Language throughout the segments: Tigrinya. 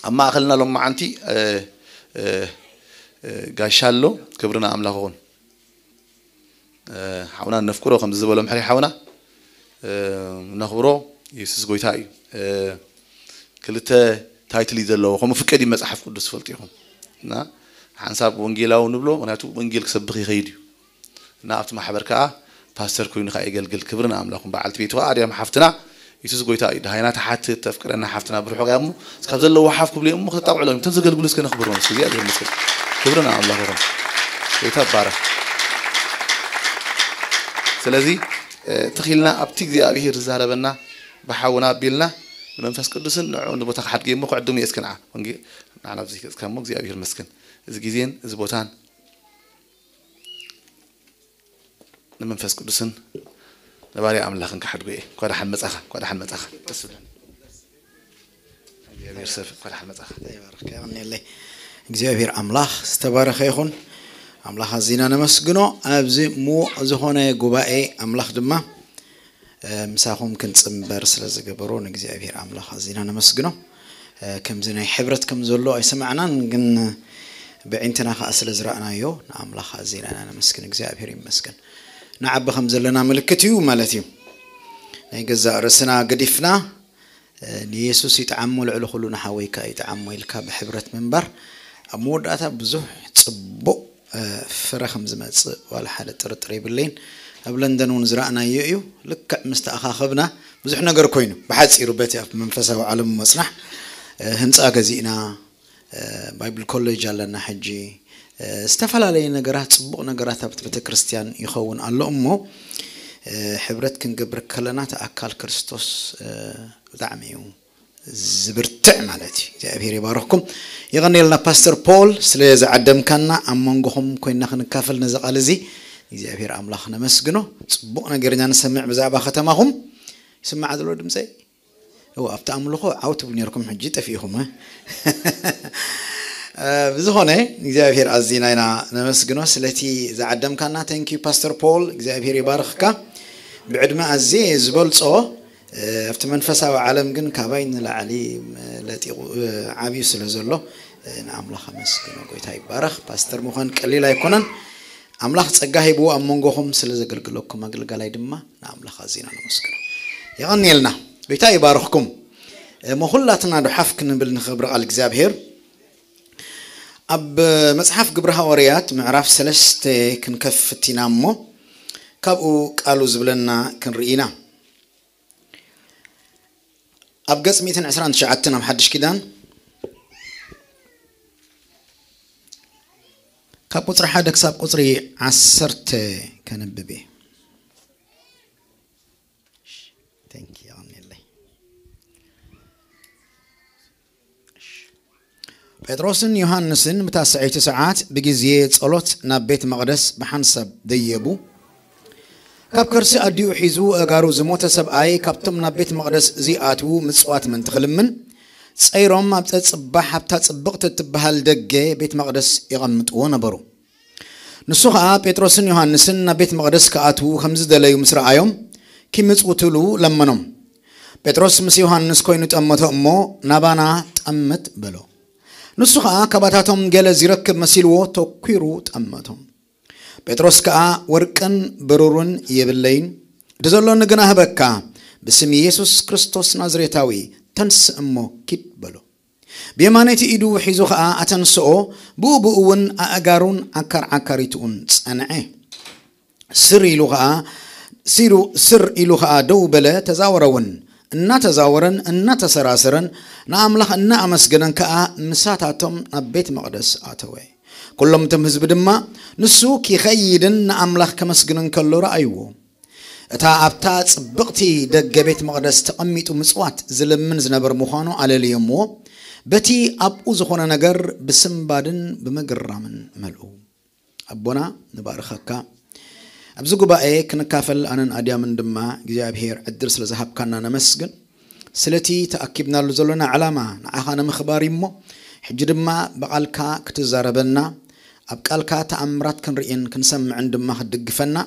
ኣብ ማእኸልና ሎማዓንቲ እ፣ እ፣ እ፣ ጋሻ ኣሎ። ክብሪ ንኣምላኽ ይኹን። እ፣ ሓውና ነፍቅሮ ከምዚ ዝበሎ ምሕሪ ሓውና እ፣ ነኽብሮ። የሱስ ጎይታ እዩ። እ፣ ክልተ ታይትል እዩ ዘለዎ። ከምኡ ፍቀድ እዩ መጽሓፍ ቅዱስ ትፈልጡ ኢኹም። እና ሓንሳብ ወንጌላዊ ንብሎ፣ ምክንያቱ ወንጌል ክሰብኽ ይኸይድ እዩ። እና ኣብቲ ማሕበር ከዓ ፓስተር ኮይኑ ከዓ የገልግል። ክብሪ ንኣምላኹም። በዓልቲ ቤቱ ከዓ ኣድያም ሓፍትና የሱስ ጎይታ እዩ። ደሃይና ትሓትት፣ ተፍቅረና ሓፍትና ብርሑቕ እያ እሞ፣ እስካብ ዘለዎ ሓፍ ክብሉ እዮም እሞ፣ ክተጣቕዑ እዮም። እቶም ዘገልግሉ እስከ ነኽብሮም እስኪ። እግዚኣብሔር ይመስገን። ክብሪ ንኣምላኽ ይኹን። ጎይታ ይባረኽ። ስለዚ እ፣ ትኺልና ኣብቲ እግዚኣብሔር ዝዛረበና ብሓውና ኣቢልና ንመንፈስ ቅዱስን ንዕኡ ንቦታ ክሓድገ እሞ ክዕድሙ እየ እስከ ንዓ። ወንጌ-፣ ንዓና ኣብዚ ገጽካ እሞ እግዚኣብሔር ይመስገን። እዚ ግዜን እዚ ቦታን ንመንፈስ ቅዱስን ንባርያ ኣምላኽን ክሓድጎ እየ። እንኳ ደሓን መጻኻ፣ እንኳ ደሓን መጻኻ። ደስ ይብለኒ። እግዚኣብሔር ሰብ፣ እንኳ ደሓን መጻኻ። ይባርክ፣ የቐንየለይ። እግዚኣብሔር ኣምላኽ ዝተባረኸ ይኹን። ኣምላኽ ኣዚና ነመስግኖ። ኣብዚ ምዉቕ ዝኾነ ጉባኤ ኣምላኽ ድማ፣ እ፣ ምሳኹም ክንጽንበር ስለ ዝገበሮ ንእግዚኣብሔር ኣምላኽ ኣዚና ነመስግኖ። እ፣ ከምዚ ናይ ሕብረት ከም ዘሎ ኣይሰማዕናን፣ ግን ብዕንትና ኸኣ ስለ ዝረኣናዮ ንኣምላኽ ኣዚና ኢና ነመስግን። እግዚኣብሔር ይመስገን። ንዓቢ ከም ዘለና ምልክት እዩ ማለት እዩ። ናይ ገዛእ ርእስና ገዲፍና፣ እ፣ ንየሱስ ይጥዓሞ ልዕሊ ኩሉ ንሓወይካ ይጥዓሞ ኢልካ ብሕብረት ምንባር ኣብ መወዳእታ ብዙሕ ጽቡቕ፣ እ፣ ፍረ ከም ዝመጽእ ዋላ ሓደ ጥርጥር የብለይን። ኣብ ለንደን እውን ዝረኣናዮ እዩ። ልክዕ ምስ ተኣኻኸብና ብዙሕ ነገር ኮይኑ፣ ብሓጺሩ በቲ ኣብ መንፈሳዊ ዓለም መጽናሕ፣ እ፣ ህንጻ ገዚእና፣ እ፣ ባይብል ኮሌጅ ኣለና ሕጂ። እ፣ ዝተፈላለየ ነገራት፣ ጽቡቕ ነገራት ኣብቲ ቤተ ክርስቲያን ይኸውን ኣሎ እሞ፣ እ፣ ሕብረት ክንገብር ከለና እቲ ኣካል ክርስቶስ፣ እ፣ ብጣዕሚ እዩ ዝብርትዕ ማለት እዩ። እግዚኣብሔር ይባርኽኩም። የቐንየልና ፓስተር ፖል ስለ ዝዓደምካና፣ ኣብ መንጎኹም ኮይና ክንካፈል ነዚ ቃል እዚ እግዚኣብሔር ኣምላኽ ነመስግኖ። ጽቡቕ ነገር ኢና ንሰምዕ ብዛዕባ ከተማኹም። ይስማዕ ዘሎ ድምፀይ? እዎ፣ ኣብቲ ኣምልኾ ዓው ትብሉ ነርኩም፣ ሕጂ ጠፊእኹም፣ እ? እ፣ ብዝኾነ እግዚኣብሔር ኣዚና ኢና ነመስግኖ ስለቲ ዝዓደምካና። ተንኪዩ ፓስተር ፖል፣ እግዚኣብሔር ይባርኽካ። ብዕድመ ኣዝየ ዝበልጾ፣ እ፣ ኣብቲ መንፈሳዊ ዓለም ግን ካባይ ንላዕሊ፣ እ፣ ለጢቑ፣ እ፣ ዓብዩ ስለ ዘሎ፣ እ፣ ንኣምላኽ ኣመስግኖ። ጎይታ ይባረኽ። ፓስተር ምዃን ቀሊል ኣይኮነን። ኣምላኽ ጸጋ ሂብዎ ኣብ መንጎኹም ስለ ዘገልግለኩም ኣገልጋላይ ድማ ንኣምላኽ ኣዚና ነመስግኖ። የቐንየልና። ጎይታ ይባርኽኩም። እሞ ኩላትና ዶ ሓፍ ክንብል ንኽብሪ ቃል እግዚኣብሔር። ኣብ መጽሓፍ ግብሪ ሃዋርያት ምዕራፍ ሰለስተ ክንከፍት ኢና እሞ ካብኡ ቃሉ ዝብለና ክንርኢ ኢና። ኣብ ገጽ ሚእትን ዕስራን ትሽዓተን ኣብ ሓድሽ ኪዳን ካብ ቁጽሪ ሓደ ክሳብ ቁጽሪ ዓሰርተ ከንብብ እየ። Thank you፣ የቐንየለይ። ጴጥሮስን ዮሃንስን ብታስዐይቲ ሰዓት ብግዜ ጸሎት ናብ ቤት መቕደስ ብሓንሳብ ደየቡ። ካብ ከርሲ ኣዲኡ ሒዙ ኣእጋሩ ዝሞተ ሰብኣይ ካብቶም ናብ ቤት መቕደስ ዚኣትዉ ምጽዋት ምእንቲ ክልምን፣ ጸይሮም ኣብ ጸጽባሕ ኣብታ ጽብቕቲ እትበሃል ደገ ቤት መቕደስ የቐምጥዎ ነበሩ። ንሱ ኸኣ ጴጥሮስን ዮሃንስን ናብ ቤት መቕደስ ክኣትዉ ከም ዝደለዩ ምስ ረኣዮም፣ ኪምጽውትሉ ለመኖም። ጴጥሮስ ምስ ዮሃንስ ኮይኑ ጠመቶ እሞ፣ "ናባና ጠምት" በሎ። ንሱ ኸኣ ካባታቶም ገለ ዚረክብ መሲልዎ ተኲሩ ጠመቶም። ጴጥሮስ ከኣ፣ "ወርቅን ብሩርን የብለይን፣ እቲ ዘሎኒ ግና እህበካ፣ ብስም የሱስ ክርስቶስ ናዝሬታዊ ተንስእ እሞ ኪድ" በሎ። ብየማነይቲ ኢዱ ሒዙ ኸኣ ኣተንስኦ፣ ብኡ ብኡ እውን ኣእጋሩን ዓካር ዓካሪትኡን ጸንዐ። ስር ኢሉ ኸኣ፣ ሲሩ-፣ ስር ኢሉ ኸኣ ደው በለ፣ ተዛወረ እውን። እናተዛወረን እናተሰራሰረን ንኣምላኽ እናኣመስገነን ከኣ ምሳታቶም ናብ ቤት መቕደስ ኣተወ። ኩሎም እቶም ህዝቢ ድማ ንሱ ኪኸይድን ንኣምላኽ ከመስግንን ከሎ ረኣይዎ። እታ ኣብታ ጽብቕቲ ደገ ቤት መቕደስ ተቐሚጡ ምጽዋት ዝልምን ዝነበር ምዃኑ ኣለልዮምዎ፣ በቲ ኣብኡ ዝኾነ ነገር ብስንባድን ብምግራምን መልኡ። ኣቦና ንባርኸካ። ኣብዚ ጉባኤ ክንካፈል ኣነን ኣድያምን ድማ እግዚኣብሔር ዕድል ስለ ዝሃብካና ነመስግን። ስለቲ ተኣኪብናሉ ዘለና ዕላማ ንዓኻ ንምኽባር እዩ እሞ፣ ሕጂ ድማ ብቓልካ ክትዛረበና፣ ኣብ ቃልካ ተኣምራት ክንርእን ክንሰምዕን ድማ ክትድግፈና፣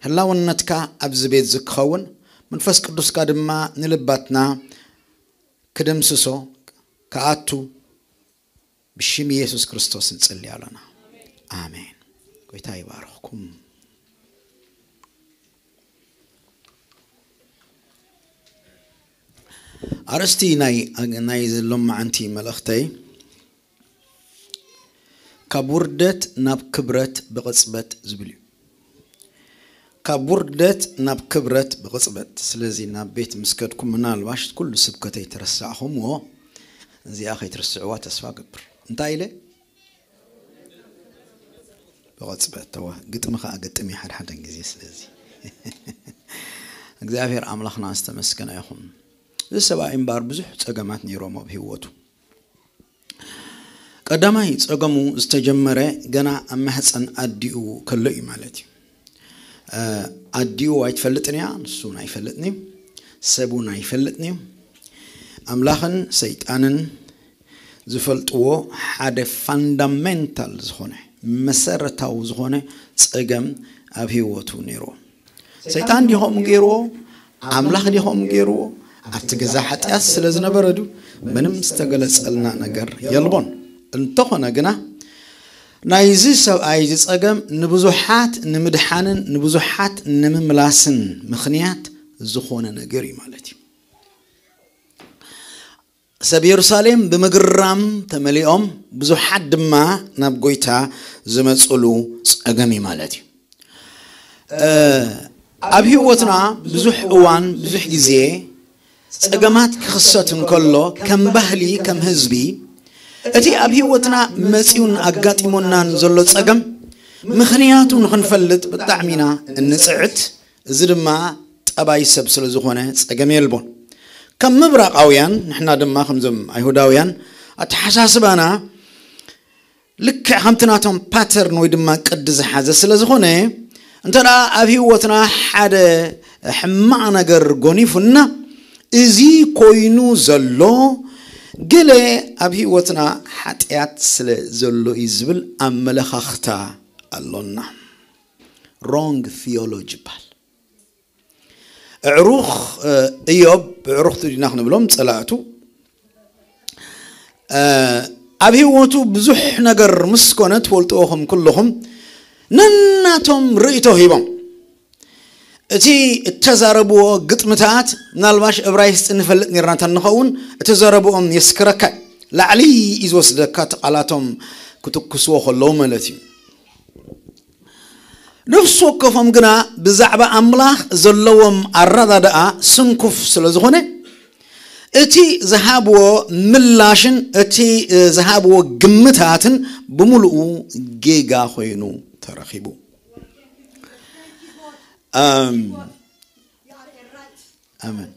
ህላውነትካ ኣብዚ ቤት እዚ ክኸውን፣ መንፈስ ቅዱስካ ድማ ንልባትና ክድምስሶ፣ ክኣቱ፣ ብሽም ኢየሱስ ክርስቶስ ንጽሊ ኣለና። ኣሜን። ጎይታ ይባርኽኩም። ኣርእስቲ ናይ ናይ ሎማዓንቲ መልእኽተይ ካብ ውርደት ናብ ክብረት ብቕጽበት ዝብል እዩ። ካብ ውርደት ናብ ክብረት ብቕጽበት። ስለዚ ናብ ቤት ምስ ከድኩም ምናልባሽ ኩሉ ስብከተይ ተረሳዕኹምዎ፣ እዚኣ ከይትርስዕዋ ተስፋ ገብር። እንታይ ኢለ? ብቕጽበት። ተዋ፣ ግጥሚ ከኣ ግጥም እዩ ሓደ ሓደ ግዜ። ስለዚ እግዚኣብሔር ኣምላኽና ዝተመስገነ ይኹን። እዚ ሰብኣይ እምበኣር ብዙሕ ጸገማት ነይሮም ኣብ ህይወቱ። ቀዳማይ ጸገሙ ዝተጀመረ ገና ኣብ ማህፀን ኣዲኡ ከሎ እዩ ማለት እዩ። ኣዲኡ ኣይትፈልጥን እያ፣ ንሱ እውን ኣይፈልጥን እዩ፣ ሰብ እውን ኣይፈልጥን እዩ። ኣምላኽን ሰይጣንን ዝፈልጥዎ ሓደ ፋንዳሜንታል ዝኾነ፣ መሰረታዊ ዝኾነ ጸገም ኣብ ህይወቱ ነይርዎ። ሰይጣን ዲኾም ገይርዎ? ኣምላኽ ዲኾም ገይርዎ? ኣብቲ ገዛ ሓጢኣት ስለ ዝነበረ ድዩ? ምንም ዝተገለጸልና ነገር የልቦን። እንተኾነ ግና ናይዚ ሰብኣይ እዚ ጸገም ንብዙሓት ንምድሓንን ንብዙሓት ንምምላስን ምኽንያት ዝኾነ ነገር እዩ ማለት እዩ። ሰብ የሩሳሌም ብምግራም ተመሊኦም፣ ብዙሓት ድማ ናብ ጎይታ ዝመጽሉ ጸገም እዩ ማለት እዩ። ኣብ ህይወትና ብዙሕ እዋን፣ ብዙሕ ግዜ ጸገማት ክኽሰት እንከሎ፣ ከም ባህሊ፣ ከም ህዝቢ፣ እቲ ኣብ ህይወትና መጺኡን ኣጋጢሞናን ዘሎ ጸገም ምኽንያቱ ንኽንፈልጥ ብጣዕሚ ኢና እንጽዕት። እዚ ድማ ጠባይ ሰብ ስለ ዝኾነ ጸገም የልቦን። ከም ምብራቓውያን ንሕና ድማ ከምዞም ኣይሁዳውያን ኣተሓሳስባና ልክዕ ከምቲ ናቶም ፓተርን ወይ ድማ ቅዲ ዝሓዘ ስለ ዝኾነ፣ እንተ ደኣ ኣብ ህይወትና ሓደ ሕማቕ ነገር ጎኒፉና፣ እዚ ኮይኑ ዘሎ ገለ ኣብ ህይወትና ሓጢኣት ስለ ዘሎ እዩ ዝብል ኣመለኻኽታ ኣሎና። ሮንግ ቲዮሎጂ ይበሃል። እዕሩኽ እዮብ፣ እዕሩኽቱ ዲና ክንብሎም ጸላእቱ፣ ኣብ ህይወቱ ብዙሕ ነገር ምስ ኮነ፣ ትፈልጥዎ ከም ኩልኹም፣ ነናቶም ርእይቶ ሂቦም። እቲ እተዛረብዎ ግጥምታት ምናልባሽ እብራይስጢ ንፈልጥ ኔርና እንተ ንኸውን፣ እተዛረብኦም የስክረካ፣ ላዕሊ እዩ ዝወስደካ፣ እቲ ቃላቶም ክትኩስዎ ከለዉ ማለት እዩ። ነፍሲ ወከፎም ግና ብዛዕባ ኣምላኽ ዘለዎም ኣረዳድኣ ስንኩፍ ስለ ዝኾነ፣ እቲ ዝሃብዎ ምላሽን እቲ ዝሃብዎ ግምታትን ብምሉኡ ጌጋ ኮይኑ ተረኺቡ። ኣም፣ ኣሜን።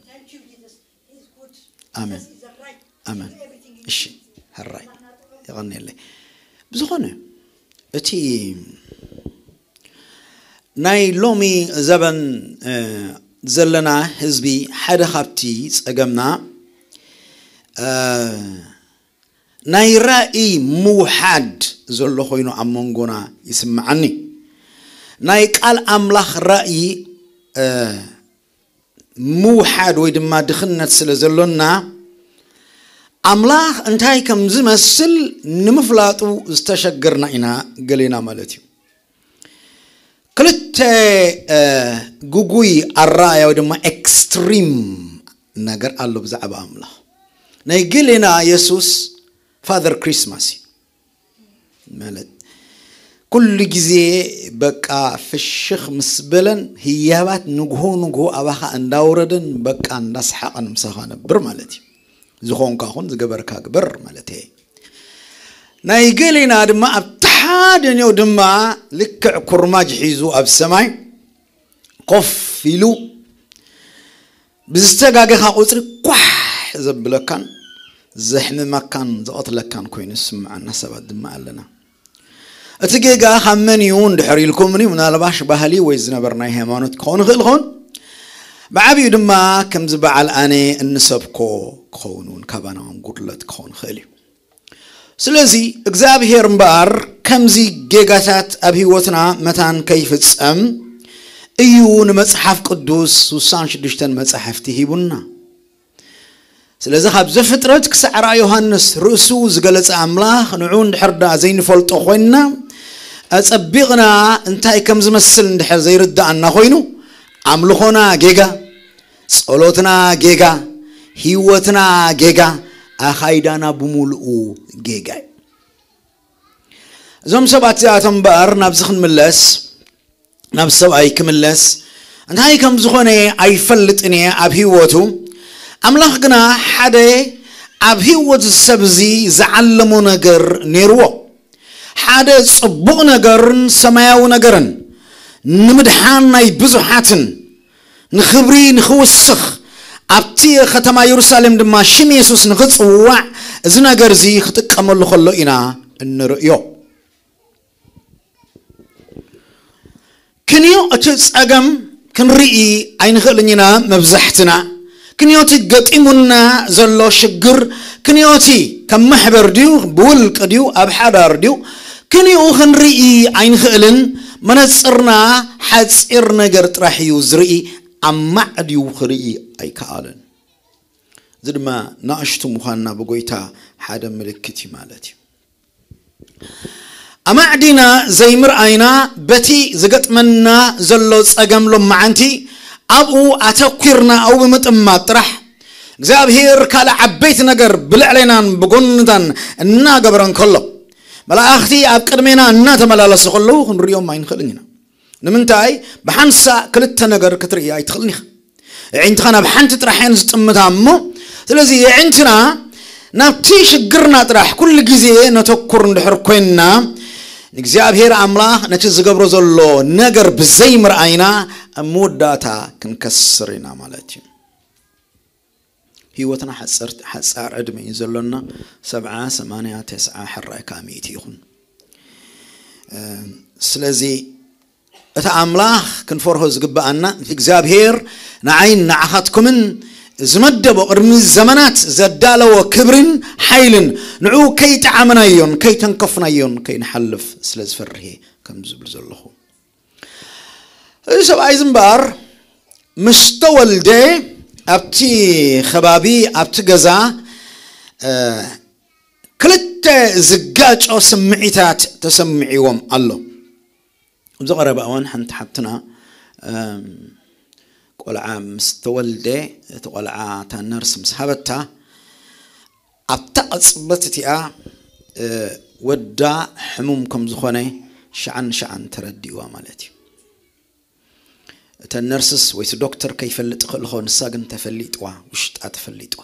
ኣሜን። ኣሜን። እሺ፣ ሕራይ። የቐንየለይ። ብዝኾነ፣ እቲ ናይ ሎሚ ዘበን፣ እ፣ ዘለና ህዝቢ ሓደ ካብቲ ጸገምና፣ እ፣ ናይ ራእይ ምውሓድ ዘሎ ኮይኑ ኣብ መንጎና ይስምዓኒ። ናይ ቃል ኣምላኽ ራእይ፣ እ፣ ምውሓድ ወይ ድማ ድኽነት ስለ ዘሎና፣ ኣምላኽ እንታይ ከም ዝመስል ንምፍላጡ ዝተሸገርና ኢና ገሌና ማለት እዩ። ክልተ፣ እ፣ ግጉይ ኣረኣእያ ወይ ድማ ኤክስትሪም ነገር ኣሎ ብዛዕባ ኣምላኽ። ናይ ገሌና የሱስ ፋዘር ክሪስማስ እዩ። ማለት ኩሉ ግዜ በቃ ፍሽኽ ምስ በለን ህያባት ንግሆ ንግሆ ኣባኻ እንዳወረደን በቃ እንዳሰሓቐን ምሳኻ ነብር ማለት እዩ። ዝኾንካ ኹን ዝገበርካ ግበር ማለት እየ። ናይ ገሌና ድማ ኣብቲ ሓደ ኔው ድማ ልክዕ ኩርማጅ ሒዙ ኣብ ሰማይ ኮፍ ኢሉ ብዝተጋገኻ ቁጽሪ ኳሕ ዘብለካን ዘሕምመካን ዘቐትለካን ኮይኑ ዝስምዓና ሰባት ድማ ኣለና። እቲ ጌጋ ካብ መን እዩ እንድሕር ኢልኩምኒ፣ ምናልባሽ ባህሊ ወይ ዝነበር ናይ ሃይማኖት ክኸውን ይኽእል ይኸውን። ብዓብዩ ድማ ከምዚ በዓል ኣነ እንሰብኮ ክኸውን እውን ካባና እውን ጉድለት ክኸውን ይኽእል እዩ። ስለዚ እግዚኣብሔር እምበኣር ከምዚ ጌጋታት ኣብ ህይወትና መታን ከይፍጸም እዩ ንመጽሓፍ ቅዱስ ስሳን ሽዱሽተን መጻሕፍቲ ሂቡና። ስለዚ ካብ ዘፍጥረት ክሳዕ ራእይ ዮሃንስ ርእሱ ዝገለጸ ኣምላኽ ንዑ እንድሕር ደኣ ዘይንፈልጦ ኮይንና፣ ኣጸቢቕና እንታይ ከም ዝመስል እንድሕር ዘይርድኣና ኮይኑ፣ ኣምልኾና ጌጋ፣ ጸሎትና ጌጋ፣ ህይወትና ጌጋ፣ ኣኻይዳና ብምሉኡ ጌጋ እዩ። እዞም ሰባት እዚኣቶም እምበኣር ናብዚ ክንምለስ፣ ናብ ሰብኣይ ክምለስ፣ እንታይ ከም ዝኾነ ኣይፈልጥን እየ ኣብ ህይወቱ። ኣምላኽ ግና ሓደ ኣብ ህይወት እዚ ሰብ እዚ ዝዓለሞ ነገር ነይርዎ። ሓደ ጽቡቕ ነገርን ሰማያዊ ነገርን ንምድሓን ናይ ብዙሓትን ንኽብሪ ንኽውስኽ ኣብቲ ከተማ የሩሳሌም ድማ ሽም የሱስ ንኽጽዋዕ እዚ ነገር እዚ ክጥቀመሉ ከሎ ኢና እንርእዮ። ክንዮ እቲ ጸገም ክንርኢ ኣይንኽእልን ኢና። መብዛሕትና ክንዮ እቲ ገጢሙና ዘሎ ሽግር፣ ክንዮ እቲ ከም ማሕበር ድዩ፣ ብውልቂ ድዩ፣ ኣብ ሓዳር ድዩ፣ ክንዩ ክንርኢ ኣይንኽእልን። መነጽርና ሓጺር ነገር ጥራሕ እዩ ዝርኢ፣ ኣማዕድዩ ክርኢ ኣይከኣለን። እዚ ድማ ንኣሽቱ ምዃንና ብጎይታ ሓደ ምልክት እዩ ማለት እዩ። ኣማዕዲና ዘይምርኣይና በቲ ዝገጥመና ዘሎ ጸገም ሎማዓንቲ ኣብኡ ኣተኲርና ኣብኡ ብምጥማት ጥራሕ እግዚኣብሔር ካልእ ዓበይቲ ነገር ብልዕሌናን ብጎንታን እናገበረ እንከሎ መላእኽቲ ኣብ ቅድሜና እናተመላለሱ ከለዉ ክንርእዮም ኣይንኽእልን ኢና። ንምንታይ? ብሓንሳእ ክልተ ነገር ክትርኢ ኣይትኽእልን ኢኻ። ኣዒንትኻ ናብ ሓንቲ ጥራሕ እየን ዝጥምታ እሞ፣ ስለዚ ኣዒንትና ናብቲ ሽግርና ጥራሕ ኩሉ ግዜ ነተኩር እንድሕር ኮይንና፣ ንእግዚኣብሔር ኣምላኽ ነቲ ዝገብሮ ዘሎ ነገር ብዘይምርኣይና ኣብ መወዳእታ ክንከስር ኢና ማለት እዩ። ህይወትና ሓጸርቲ-፣ ሓጻር ዕድመ እዩ ዘሎና፣ ሰብዓ፣ ሰማንያ፣ ተስዓ፣ ሕራይ ከኣ ሚእቲ ይኹን። እ፣ ስለዚ እቲ ኣምላኽ ክንፈርሆ ዝግብኣና፣ እቲ እግዚኣብሔር ንዓይን ንዓኻትኩምን ዝመደቦ፣ ቅድሚ ዘመናት ዘዳለዎ ክብርን ሓይልን፣ ንዕኡ ከይጠዓምናዮን ከይተንከፍናዮን ከይንሓልፍ ስለ ዝፈርህ እየ ከምዚ ዝብል ዘለኹ። እዚ ሰብኣይ እዚ እምበኣር ምስ ተወልደ ኣብቲ ከባቢ፣ ኣብቲ ገዛ፣ እ፣ ክልተ ዝጋጮ ስምዒታት ተሰሚዕዎም ኣሎ። ኣብዚ ቀረባ እዋን ሓንቲ ሓብትና፣ እም፣ ቆልዓ ምስ ተወልደ፣ እቲ ቆልዓ እታ ነርስ ምስ ሃበታ፣ ኣብታ ቅጽበት እቲኣ፣ እ፣ ወዳ ሕሙም ከም ዝኾነ ሸዓን ሸዓን ተረዲእዋ ማለት እዩ። እተን ነርስስ ወይ እቲ ዶክተር ከይፈልጥ ይኽእል ይኸውን፣ ንሳ ግን ተፈሊጥዋ፣ ውሽጣ ተፈሊጥዋ።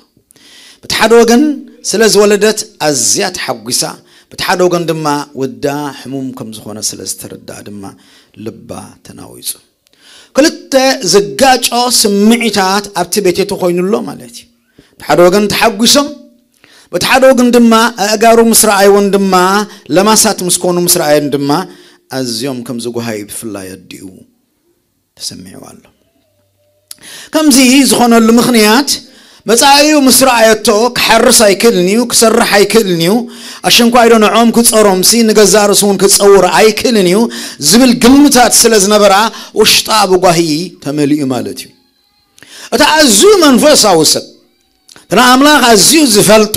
በቲ ሓደ ወገን ስለ ዝወለደት ኣዝያ ተሓጒሳ፣ በቲ ሓደ ወገን ድማ ወዳ ሕሙም ከም ዝኾነ ስለ ዝተረድኣ ድማ ልባ ተናዊጹ። ክልተ ዝጋጮ ስምዒታት ኣብቲ ቤት ተኾይኑ ኣሎ ማለት እዩ። በቲ ሓደ ወገን ተሓጒሶም፣ በቲ ሓደ ወገን ድማ ኣእጋሩ ምስ ረኣይወን ድማ ለማሳት ምስ ኮኑ ምስ ረኣየን ድማ ኣዝዮም ከም ዝጓሃዩ ብፍላይ ኣዲኡ ተሰሚዕዋ ኣሎ። ከምዚ ዝኾነሉ ምኽንያት መጻኢኡ ምስ ረኣየቶ ክሓርስ ኣይክእልን እዩ፣ ክሰርሕ ኣይክእልን እዩ፣ ኣሸንኳይዶ ንዖም ክጸሮምሲ ንገዛእ ርእሱ እውን ክጸውር ኣይክእልን እዩ ዝብል ግምታት ስለ ዝነበራ ውሽጣ ብጓሂ ተመሊኡ ማለት እዩ። እቲ ኣዝዩ መንፈሳዊ ሰብ፣ እቲ ንኣምላኽ ኣዝዩ ዝፈልጦ፣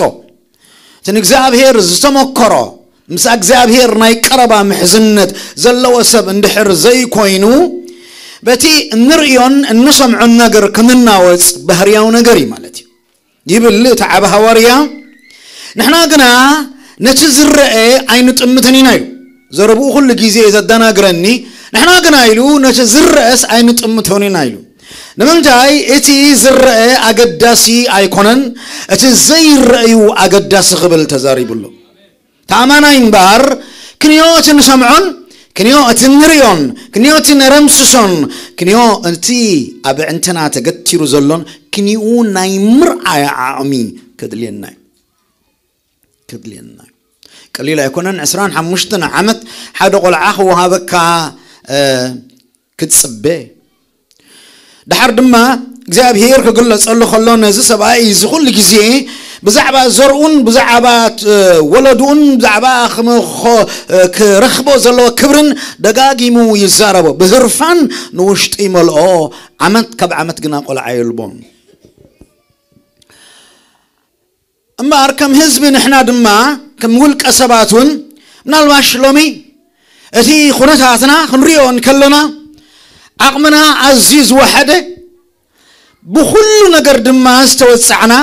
እቲ ንእግዚኣብሔር ዝተመከሮ፣ ምስ እግዚኣብሔር ናይ ቀረባ ምሕዝነት ዘለዎ ሰብ እንድሕር ዘይኮይኑ፣ በቲ እንርእዮን እንሰምዖን ነገር ክንናወጽ ባህርያዊ ነገር እዩ ማለት እዩ። ይብል እቲ ዓቢ ሃዋርያ፣ ንሕና ግና ነቲ ዝረአ ኣይንጥምትን ኢና ኢሉ። ዘረብኡ ኩሉ ግዜ ዘደናግረኒ፣ ንሕና ግና ኢሉ ነቲ ዝረአስ ኣይንጥምቶን ኢና ኢሉ። ንምንታይ? እቲ ዝረአ ኣገዳሲ ኣይኮነን፣ እቲ ዘይረአዩ ኣገዳሲ ክብል ተዛሪቡ ኣሎ። ተኣማናይ እምበኣር ክንዮ እቲ ንሰምዖን፣ ክንዮ እቲ ንርእዮን፣ ክንዮ እቲ ነረምስሶን፣ ክንዮ እቲ ኣብ ኣዕንትና ተገቲሩ ዘሎን ክንዩ ናይ ምርኣይ ዓቕሚ ከድልየና እዩ። ከድልየና እዩ። ቀሊል ኣይኮነን። ዕስራን ሓሙሽተን ዓመት ሓደ ቆልዓ ክወሃበካ፣ እ፣ ክትጽበ። ደሓር ድማ እግዚኣብሔር ክግለጸሉ ከሎ ነዚ ሰብኣይ እዚ ኩሉ ግዜ ብዛዕባ ዘርኡን ብዛዕባ፣ እ፣ ወለድኡን ብዛዕባ ክም-፣ ኾ-፣ እ፣ ክረኽቦ ዘለዎ ክብርን ደጋጊሙ ይዛረቦ። ብህርፋን ንውሽጡ ይመልኦ። ዓመት ካብ ዓመት ግና ቆልዓ የልቦን። እምበኣር ከም ህዝቢ ንሕና ድማ ከም ውልቀ ሰባት እውን ምናልባሽ ሎሚ እቲ ኩነታትና ክንሪኦ እንከለና ዓቕምና ኣዝዩ ዝወሓደ፣ ብኹሉ ነገር ድማ ዝተወጻዕና፣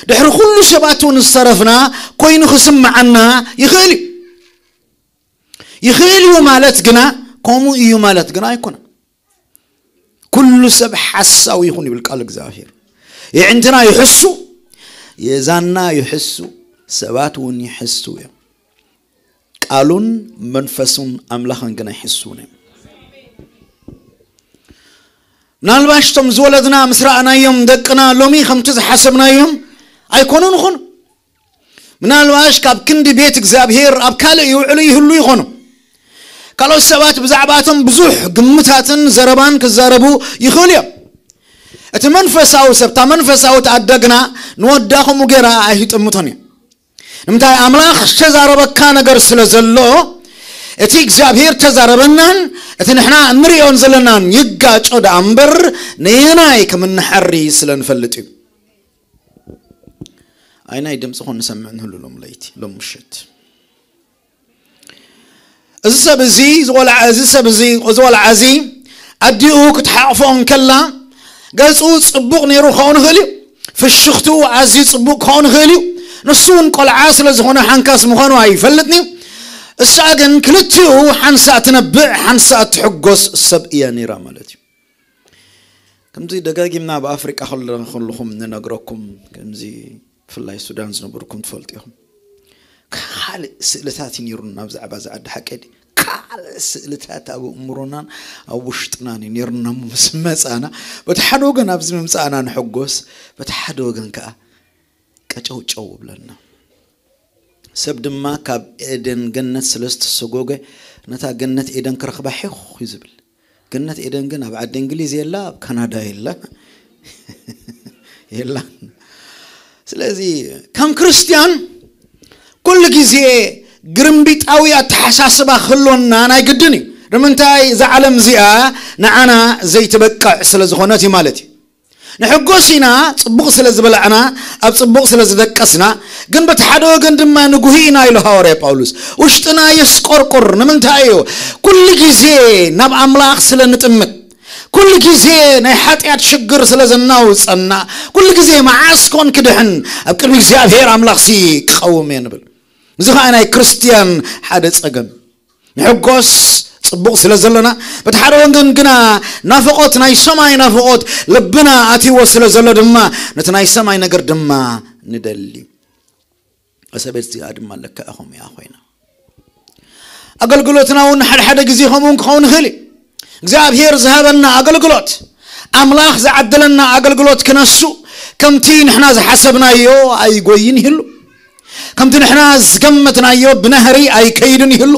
ድሕሪ ኩሉ ሰባት እውን ዝተረፍና ኮይኑ ክስምዓና ይኽእል እዩ። ይኽእል እዩ ማለት ግና ከምኡ እዩ ማለት ግና ኣይኮነን። ኩሉ ሰብ ሓሳዊ ይኹን ይብል ቃል እግዚኣብሔር። የዕንትና ይሕሱ፣ የዛና ይሕሱ፣ ሰባት እውን ይሕሱ እዮም። ቃሉን መንፈሱን ኣምላኽን ግን ኣይሕሱን እዮም። ምናልባሽ እቶም ዝወለድና ምስ ረኣናዮም ደቅና ሎሚ ከምቲ ዝሓሰብናዮም ኣይኮኑን ይኾኑ። ምናልባሽ ካብ ክንዲ ቤት እግዚኣብሔር ኣብ ካልእ ይውዕሉ ይህሉ ይኾኑ። ካልኦት ሰባት ብዛዕባቶም ብዙሕ ግምታትን ዘረባን ክዛረቡ ይኽእሉ እዮም። እቲ መንፈሳዊ ሰብ፣ እታ መንፈሳዊት ኣደ ግና ንወዳ ከምኡ ገይራ ኣይትጥምቶን እዩ። ንምንታይ? ኣምላኽ ዝተዛረበካ ነገር ስለ ዘሎ፣ እቲ እግዚኣብሔር ተዛረበናን እቲ ንሕና እንርእዮን ዘለናን ይጋጮ ደኣ እምበር፣ ነየናይ ከም እንሓሪ ስለ ንፈልጥ እዩ። ኣይናይ ድምፂ ኾን ንሰምዕ ንህሉ ሎም ለይቲ፣ ሎም ምሽት። እዚ ሰብ እዚ፣ እዚ ቆልዓ፣ እዚ ሰብ እዚ፣ እዚ ቆልዓ እዚ ኣዲኡ ክትሓቕፎ እንከላ፣ ገጹ ጽቡቕ ነይሩ ክኸውን ይኽእል እዩ። ፍሽኽትኡ ኣዝዩ ጽቡቕ ክኸውን ይኽእል እዩ። ንሱ እውን ቆልዓ ስለ ዝኾነ ሓንካስ ምዃኑ ኣይፈልጥን እዩ። እሳ ግን ክልቲኡ ሓንሳእ ትነብዕ፣ ሓንሳእ ትሕጎስ ሰብ እያ ነይራ ማለት እዩ። ከምዚ ደጋጊምና ኣብ ኣፍሪቃ ከለ-፣ ከለኹም ንነግረኩም፣ ከምዚ ብፍላይ ሱዳን ዝነበርኩም ትፈልጡ ኢኹም። ካልእ ስእልታት እዩ ነይሩና ብዛዕባ እዛ ዓዲ፣ ሓቀይ ድዩ? ካልእ ስእልታት ኣብ ኣእምሮናን ኣብ ውሽጥናን እዩ ነይሩና። ምስ መጻና፣ በቲ ሓደ ወገን ኣብዚ ምምጻእና ንሕጎስ፣ በቲ ሓደ ወገን ከኣ ቀጨውጨው ብለና። ሰብ ድማ ካብ ኤደን ገነት ስለ ዝተሰጎገ፣ ነታ ገነት ኤደን ክረኽባ ሒኹ እዩ ዝብል። ገነት ኤደን ግን ኣብ ዓዲ እንግሊዝ የላ፣ ኣብ ካናዳ የላ፣ የላ። ስለዚ ከም ክርስትያን ኩሉ ግዜ ግርምቢጣዊ ኣተሓሳስባ ክህልወና ናይ ግድን እዩ። ንምንታይ? እዛ ዓለም እዚኣ ንዓና ዘይትበቅዕ ስለ ዝኾነት እዩ ማለት እዩ። ንሕጎስ ኢና፣ ጽቡቕ ስለ ዝበላዕና፣ ኣብ ጽቡቕ ስለ ዝደቀስና፣ ግን በቲ ሓደ ወገን ድማ ንጉሂ ኢና ኢሉ ሃዋርያ ጳውሎስ። ውሽጥና የስቆርቁር። ንምንታይ እዩ? ኩሉ ግዜ ናብ ኣምላኽ ስለ ንጥምት፣ ኩሉ ግዜ ናይ ሓጢኣት ሽግር ስለ ዘናውጸና፣ ኩሉ ግዜ መዓስ ኮን ክድሕን ኣብ ቅድሚ እግዚኣብሔር ኣምላኽሲ ክቐውም እየ ንብል። እዚ ኸኣ ናይ ክርስትያን ሓደ ጸገም። ንሕጎስ ጽቡቕ ስለ ዘለና፣ በቲ ሓደ ወገን ግና ናፍቖት፣ ናይ ሰማይ ናፍቖት ልብና ኣትይዎ ስለ ዘሎ ድማ፣ ነቲ ናይ ሰማይ ነገር ድማ ንደሊ። እዛ ቤት እዚኣ ድማ ለካ ከምኡ እያ ኮይና። ኣገልግሎትና እውን ሓደ ሓደ ግዜ ከምኡ እውን ክኸውን ይኽእል እዩ። እግዚኣብሔር ዝሃበና ኣገልግሎት፣ ኣምላኽ ዝዓደለና ኣገልግሎት ክነሱ፣ ከምቲ ንሕና ዝሓሰብናዮ ኣይጎይን ይህሉ። ከምቲ ንሕና ዝገመትናዮ ብናህሪ ኣይከይድን ይህሉ።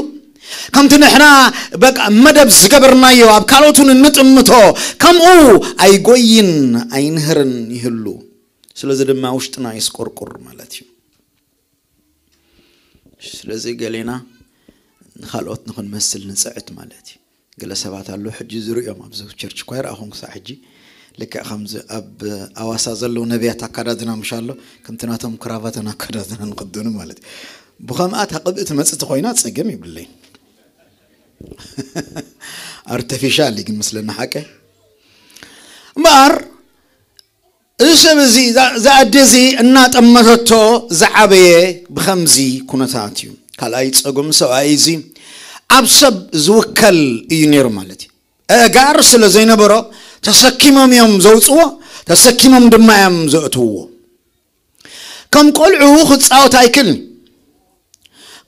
ከምቲ ንሕና በቃ መደብ ዝገበርናዮ ኣብ ካልኦት እውን እንጥምቶ፣ ከምኡ ኣይጎይን ኣይንህርን ይህሉ። ስለዚ ድማ ውሽጥና የስቆርቁር ማለት እዩ። ስለዚ ገሌና ንኻልኦት ንኽንመስል ንጽዕት ማለት እዩ። ገለ ሰባት ኣለዉ፣ ሕጂ ዝርእዮም ኣብዚ ቸርች እኳ ይረኣኹም ክሳዕ ሕጂ፣ ልክዕ ከምዚ ኣብ ኣዋሳ ዘለዉ ነቢያት ኣካዳድና ምሽ ኣሎ፣ ከምቲ ናቶም ክራቫታን ኣካዳድና ንኽደኑ ማለት እዩ። ብኸምኣ እታ ቅብእቲ መጽእቲ ኮይና ጸገም ይብለይ። ኣርተፊሻል እዩ ግን ምስለና ሓቀ። እምበኣር እዚ ሰብ እዚ፣ እዛ፣ እዛ ኣደ እዚ እናጠመተቶ ዝዓበየ ብኸምዚ ኩነታት እዩ። ካልኣይ ጸገም ሰብኣይ እዚ ኣብ ሰብ ዝውከል እዩ ነይሩ ማለት እዩ። ኣእጋር ስለ ዘይነበሮ ተሰኪሞም እዮም ዘውጽዎ፣ ተሰኪሞም ድማ እዮም ዘእትውዎ። ከም ቆልዑ ክጻወት ኣይክልን።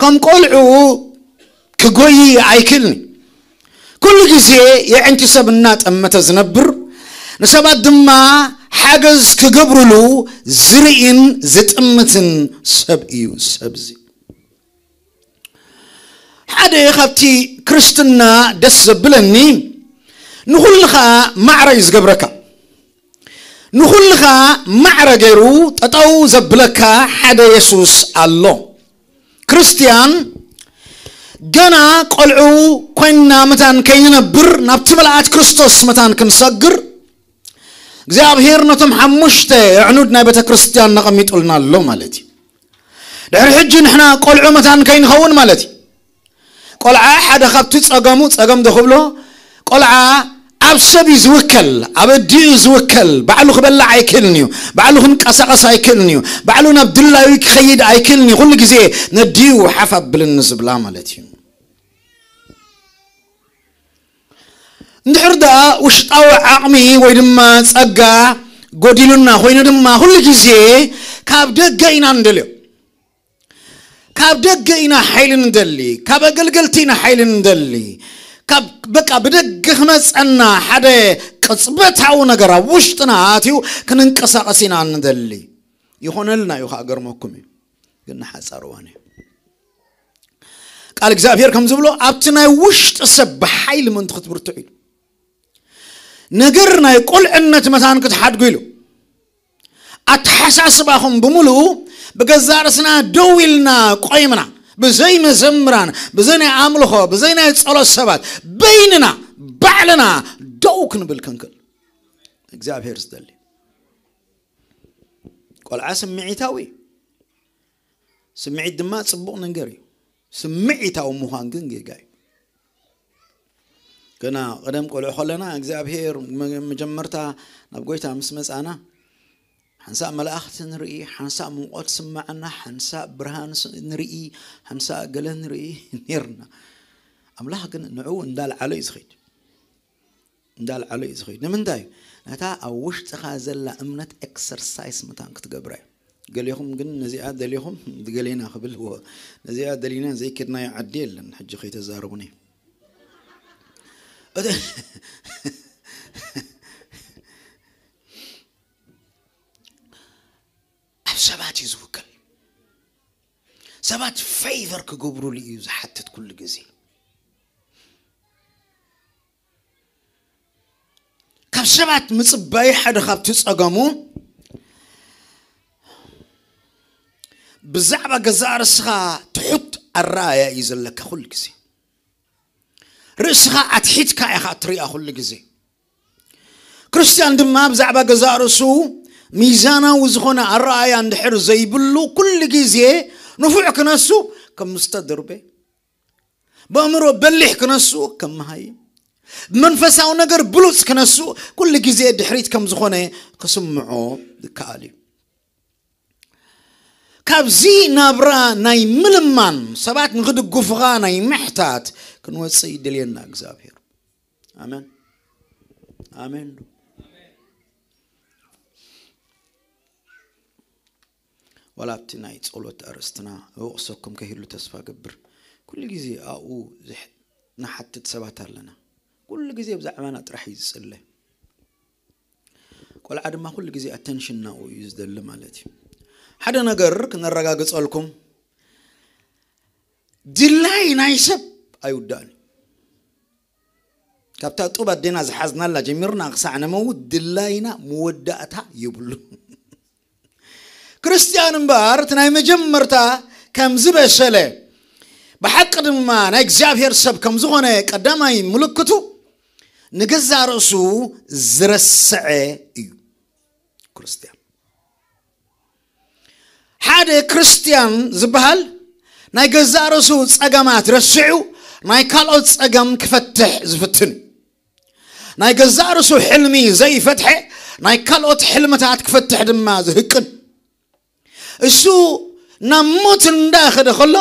ከም ቆልዑ ክጎይ ኣይክልን። ኩሉ ግዜ የዕንቲ ሰብ እናጠመተ ዝነብር፣ ንሰባት ድማ ሓገዝ ክገብሩሉ ዝርእን ዝጥምትን ሰብ እዩ። ሰብዚ ሓደ ካብቲ ክርስትና ደስ ዘብለኒ፣ ንኹልኻ ማዕረ እዩ ዝገብረካ። ንኹልኻ ማዕረ ገይሩ ጠጠው ዘብለካ ሓደ የሱስ ኣሎ። ክርስትያን ገና ቆልዑ ኮይንና መታን ከይንነብር፣ ናብቲ ምልኣት ክርስቶስ መታን ክንሰግር፣ እግዚኣብሔር ነቶም ሓሙሽተ ኣዕኑድ ናይ ቤተ ክርስትያን ነቐሚጡልና ኣሎ ማለት እዩ። ድሕሪ ሕጂ ንሕና ቆልዑ መታን ከይንኸውን ማለት እዩ። ቆልዓ ሓደ ካብቲ ጸገሙ፣ ጸገም ዶ ክብሎ፣ ቆልዓ ኣብ ሰብ እዩ ዝውከል፣ ኣብ ኣዲኡ ዝውከል። ባዕሉ ክበላዕ ኣይክእልን እዩ፣ ባዕሉ ክንቀሳቐስ ኣይክእልን እዩ፣ ባዕሉ ናብ ድላዩ ክኸይድ ኣይክእልን እዩ። ኩሉ ግዜ ነዲኡ ሓፍ ኣብልን ዝብላ ማለት እዩ። እንድሕር ደኣ ውሽጣዊ ዓቕሚ ወይ ድማ ጸጋ ጎዲሉና ኮይኑ ድማ ኩሉ ግዜ ካብ ደገ ኢና ንደልዮ። ካብ ደገ ኢና ሓይሊ ንደሊ፣ ካብ ኣገልገልቲ ኢና ሓይሊ ንደሊ። ካብ በቃ ብደገ ክመጸና ሓደ ቅጽበታዊ ነገር ኣብ ውሽጥና ኣትዩ ክንንቀሳቐስ ኢና ንደሊ። ይኾነልና እዩ፣ ከኣ ገርመኩም እዩ፣ ግን ንሓጻር እዋን እዩ። ቃል እግዚኣብሔር ከም ዝብሎ ኣብቲ ናይ ውሽጢ ሰብ ብሓይሊ ምእንቲ ክትብርትዑ ኢሉ። ነገር ናይ ቁልዕነት መታን ክትሓድጉ ኢሉ። ኣተሓሳስባኹም ብምሉኡ ብገዛእ ርእስና ደው ኢልና ቆይምና፣ ብዘይ መዘምራን፣ ብዘይ ናይ ኣምልኾ፣ ብዘይ ናይ ጸሎት ሰባት፣ በይንና ባዕልና ደው ክንብል ክንክእል እግዚኣብሔር ዝደሊ። ቆልዓ ስምዒታዊ እዩ። ስምዒት ድማ ጽቡቕ ነገር እዩ። ስምዒታዊ ምዃን ግን ጌጋ እዩ። ገና ቀደም ቆልዑ ከለና እግዚኣብሔር መ-፣ መጀመርታ ናብ ጎይታ ምስ መጻና ሓንሳእ መላእኽቲ ንርኢ፣ ሓንሳእ ሙቐት ስማዓና፣ ሓንሳእ ብርሃን ስ-፣ ንርኢ፣ ሓንሳእ ገለ ንርኢ ነርና። ኣምላኽ ግን ንዕኡ እንዳልዓሎ እዩ ዝኸይድ። እንዳልዓሎ እዩ ዝኸይድ። ንምንታይ? ነታ ኣብ ውሽጥኻ ዘላ እምነት ኤክሰርሳይስ መታን ክትገብራ እዩ። ገሌኹም ግን ነዚኣ ደሊኹም፣ ገሌና ክብል፣ ወ-፣ ነዚኣ ደሊና ዘይከድናዮ ዓዲ የለን። ሕጂ ከይተዛረቡኒ። እቲ ኣብ ሰባት እዩ ዝውከል። ሰባት ፌቨር ክገብሩሉ እዩ ዝሓትት ኩሉ ግዜ። ካብ ሰባት ምጽባይ ሓደ ካብቲ ጸገሙ፣ ብዛዕባ ገዛእ ርእስኻ ትሑት ኣረኣእያ እዩ ዘለካ ኩሉ ግዜ። ርእስኻ ኣትሒትካ ኢኻ እትሪኣ ኩሉ ግዜ። ክርስትያን ድማ ብዛዕባ ገዛእ ርእሱ ሚዛናዊ ዝኾነ ኣረኣእያ እንድሕር ዘይብሉ፣ ኩሉ ግዜ ንፉዕ ክነሱ ከም ዝተደርበ፣ ብኣእምሮ በሊሕ ክነሱ ከም መሃይም፣ ብመንፈሳዊ ነገር ብሉጽ ክነሱ ኩሉ ግዜ ድሕሪት ከም ዝኾነ ክስምዖ ይከኣል እዩ። ካብዚ ናብራ ናይ ምልማን፣ ሰባት ንኽድግፉኻ ናይ ምሕታት ክንወጽእ ይደልየና እግዚኣብሔር። ኣሜን። ኣሜን። ዋላ ኣብቲ ናይ ጸሎት ኣርእስትና እወቕሰኩም ከይህሉ ተስፋ ገብር። ኩሉ ግዜ ኣብኡ ዝሕ-፣ ንሓትት ሰባት ኣለና። ኩሉ ግዜ ብዛዕባና ጥራሕ እዩ ዝጽለ። ቆልዓ ድማ ኩሉ ግዜ ኣተንሽን ናብኡ እዩ ዝደሊ ማለት እዩ። ሓደ ነገር ክነረጋግጸልኩም፣ ድላይ ናይ ሰብ ኣይውዳእን እዩ። ካብታ ጡብ ኣዴና ዝሓዝናላ ጀሚርና ክሳዕ ንመውት ድላይና መወዳእታ የብሉን። ክርስትያን እምበኣር እቲ ናይ መጀመርታ ከም ዝበሰለ፣ ብሓቂ ድማ ናይ እግዚኣብሔር ሰብ ከም ዝኾነ ቀዳማይ ምልክቱ ንገዛእ ርእሱ ዝረስዐ እዩ። ክርስትያን፣ ሓደ ክርስትያን ዝበሃል ናይ ገዛእ ርእሱ ጸገማት ረሲዑ ናይ ካልኦት ጸገም ክፈትሕ ዝፍትን እዩ። ናይ ገዛእ ርእሱ ሕልሚ ዘይፈትሐ ናይ ካልኦት ሕልምታት ክፈትሕ ድማ ዝህቅን። እሱ ናብ ሞት እንዳኸደ ከሎ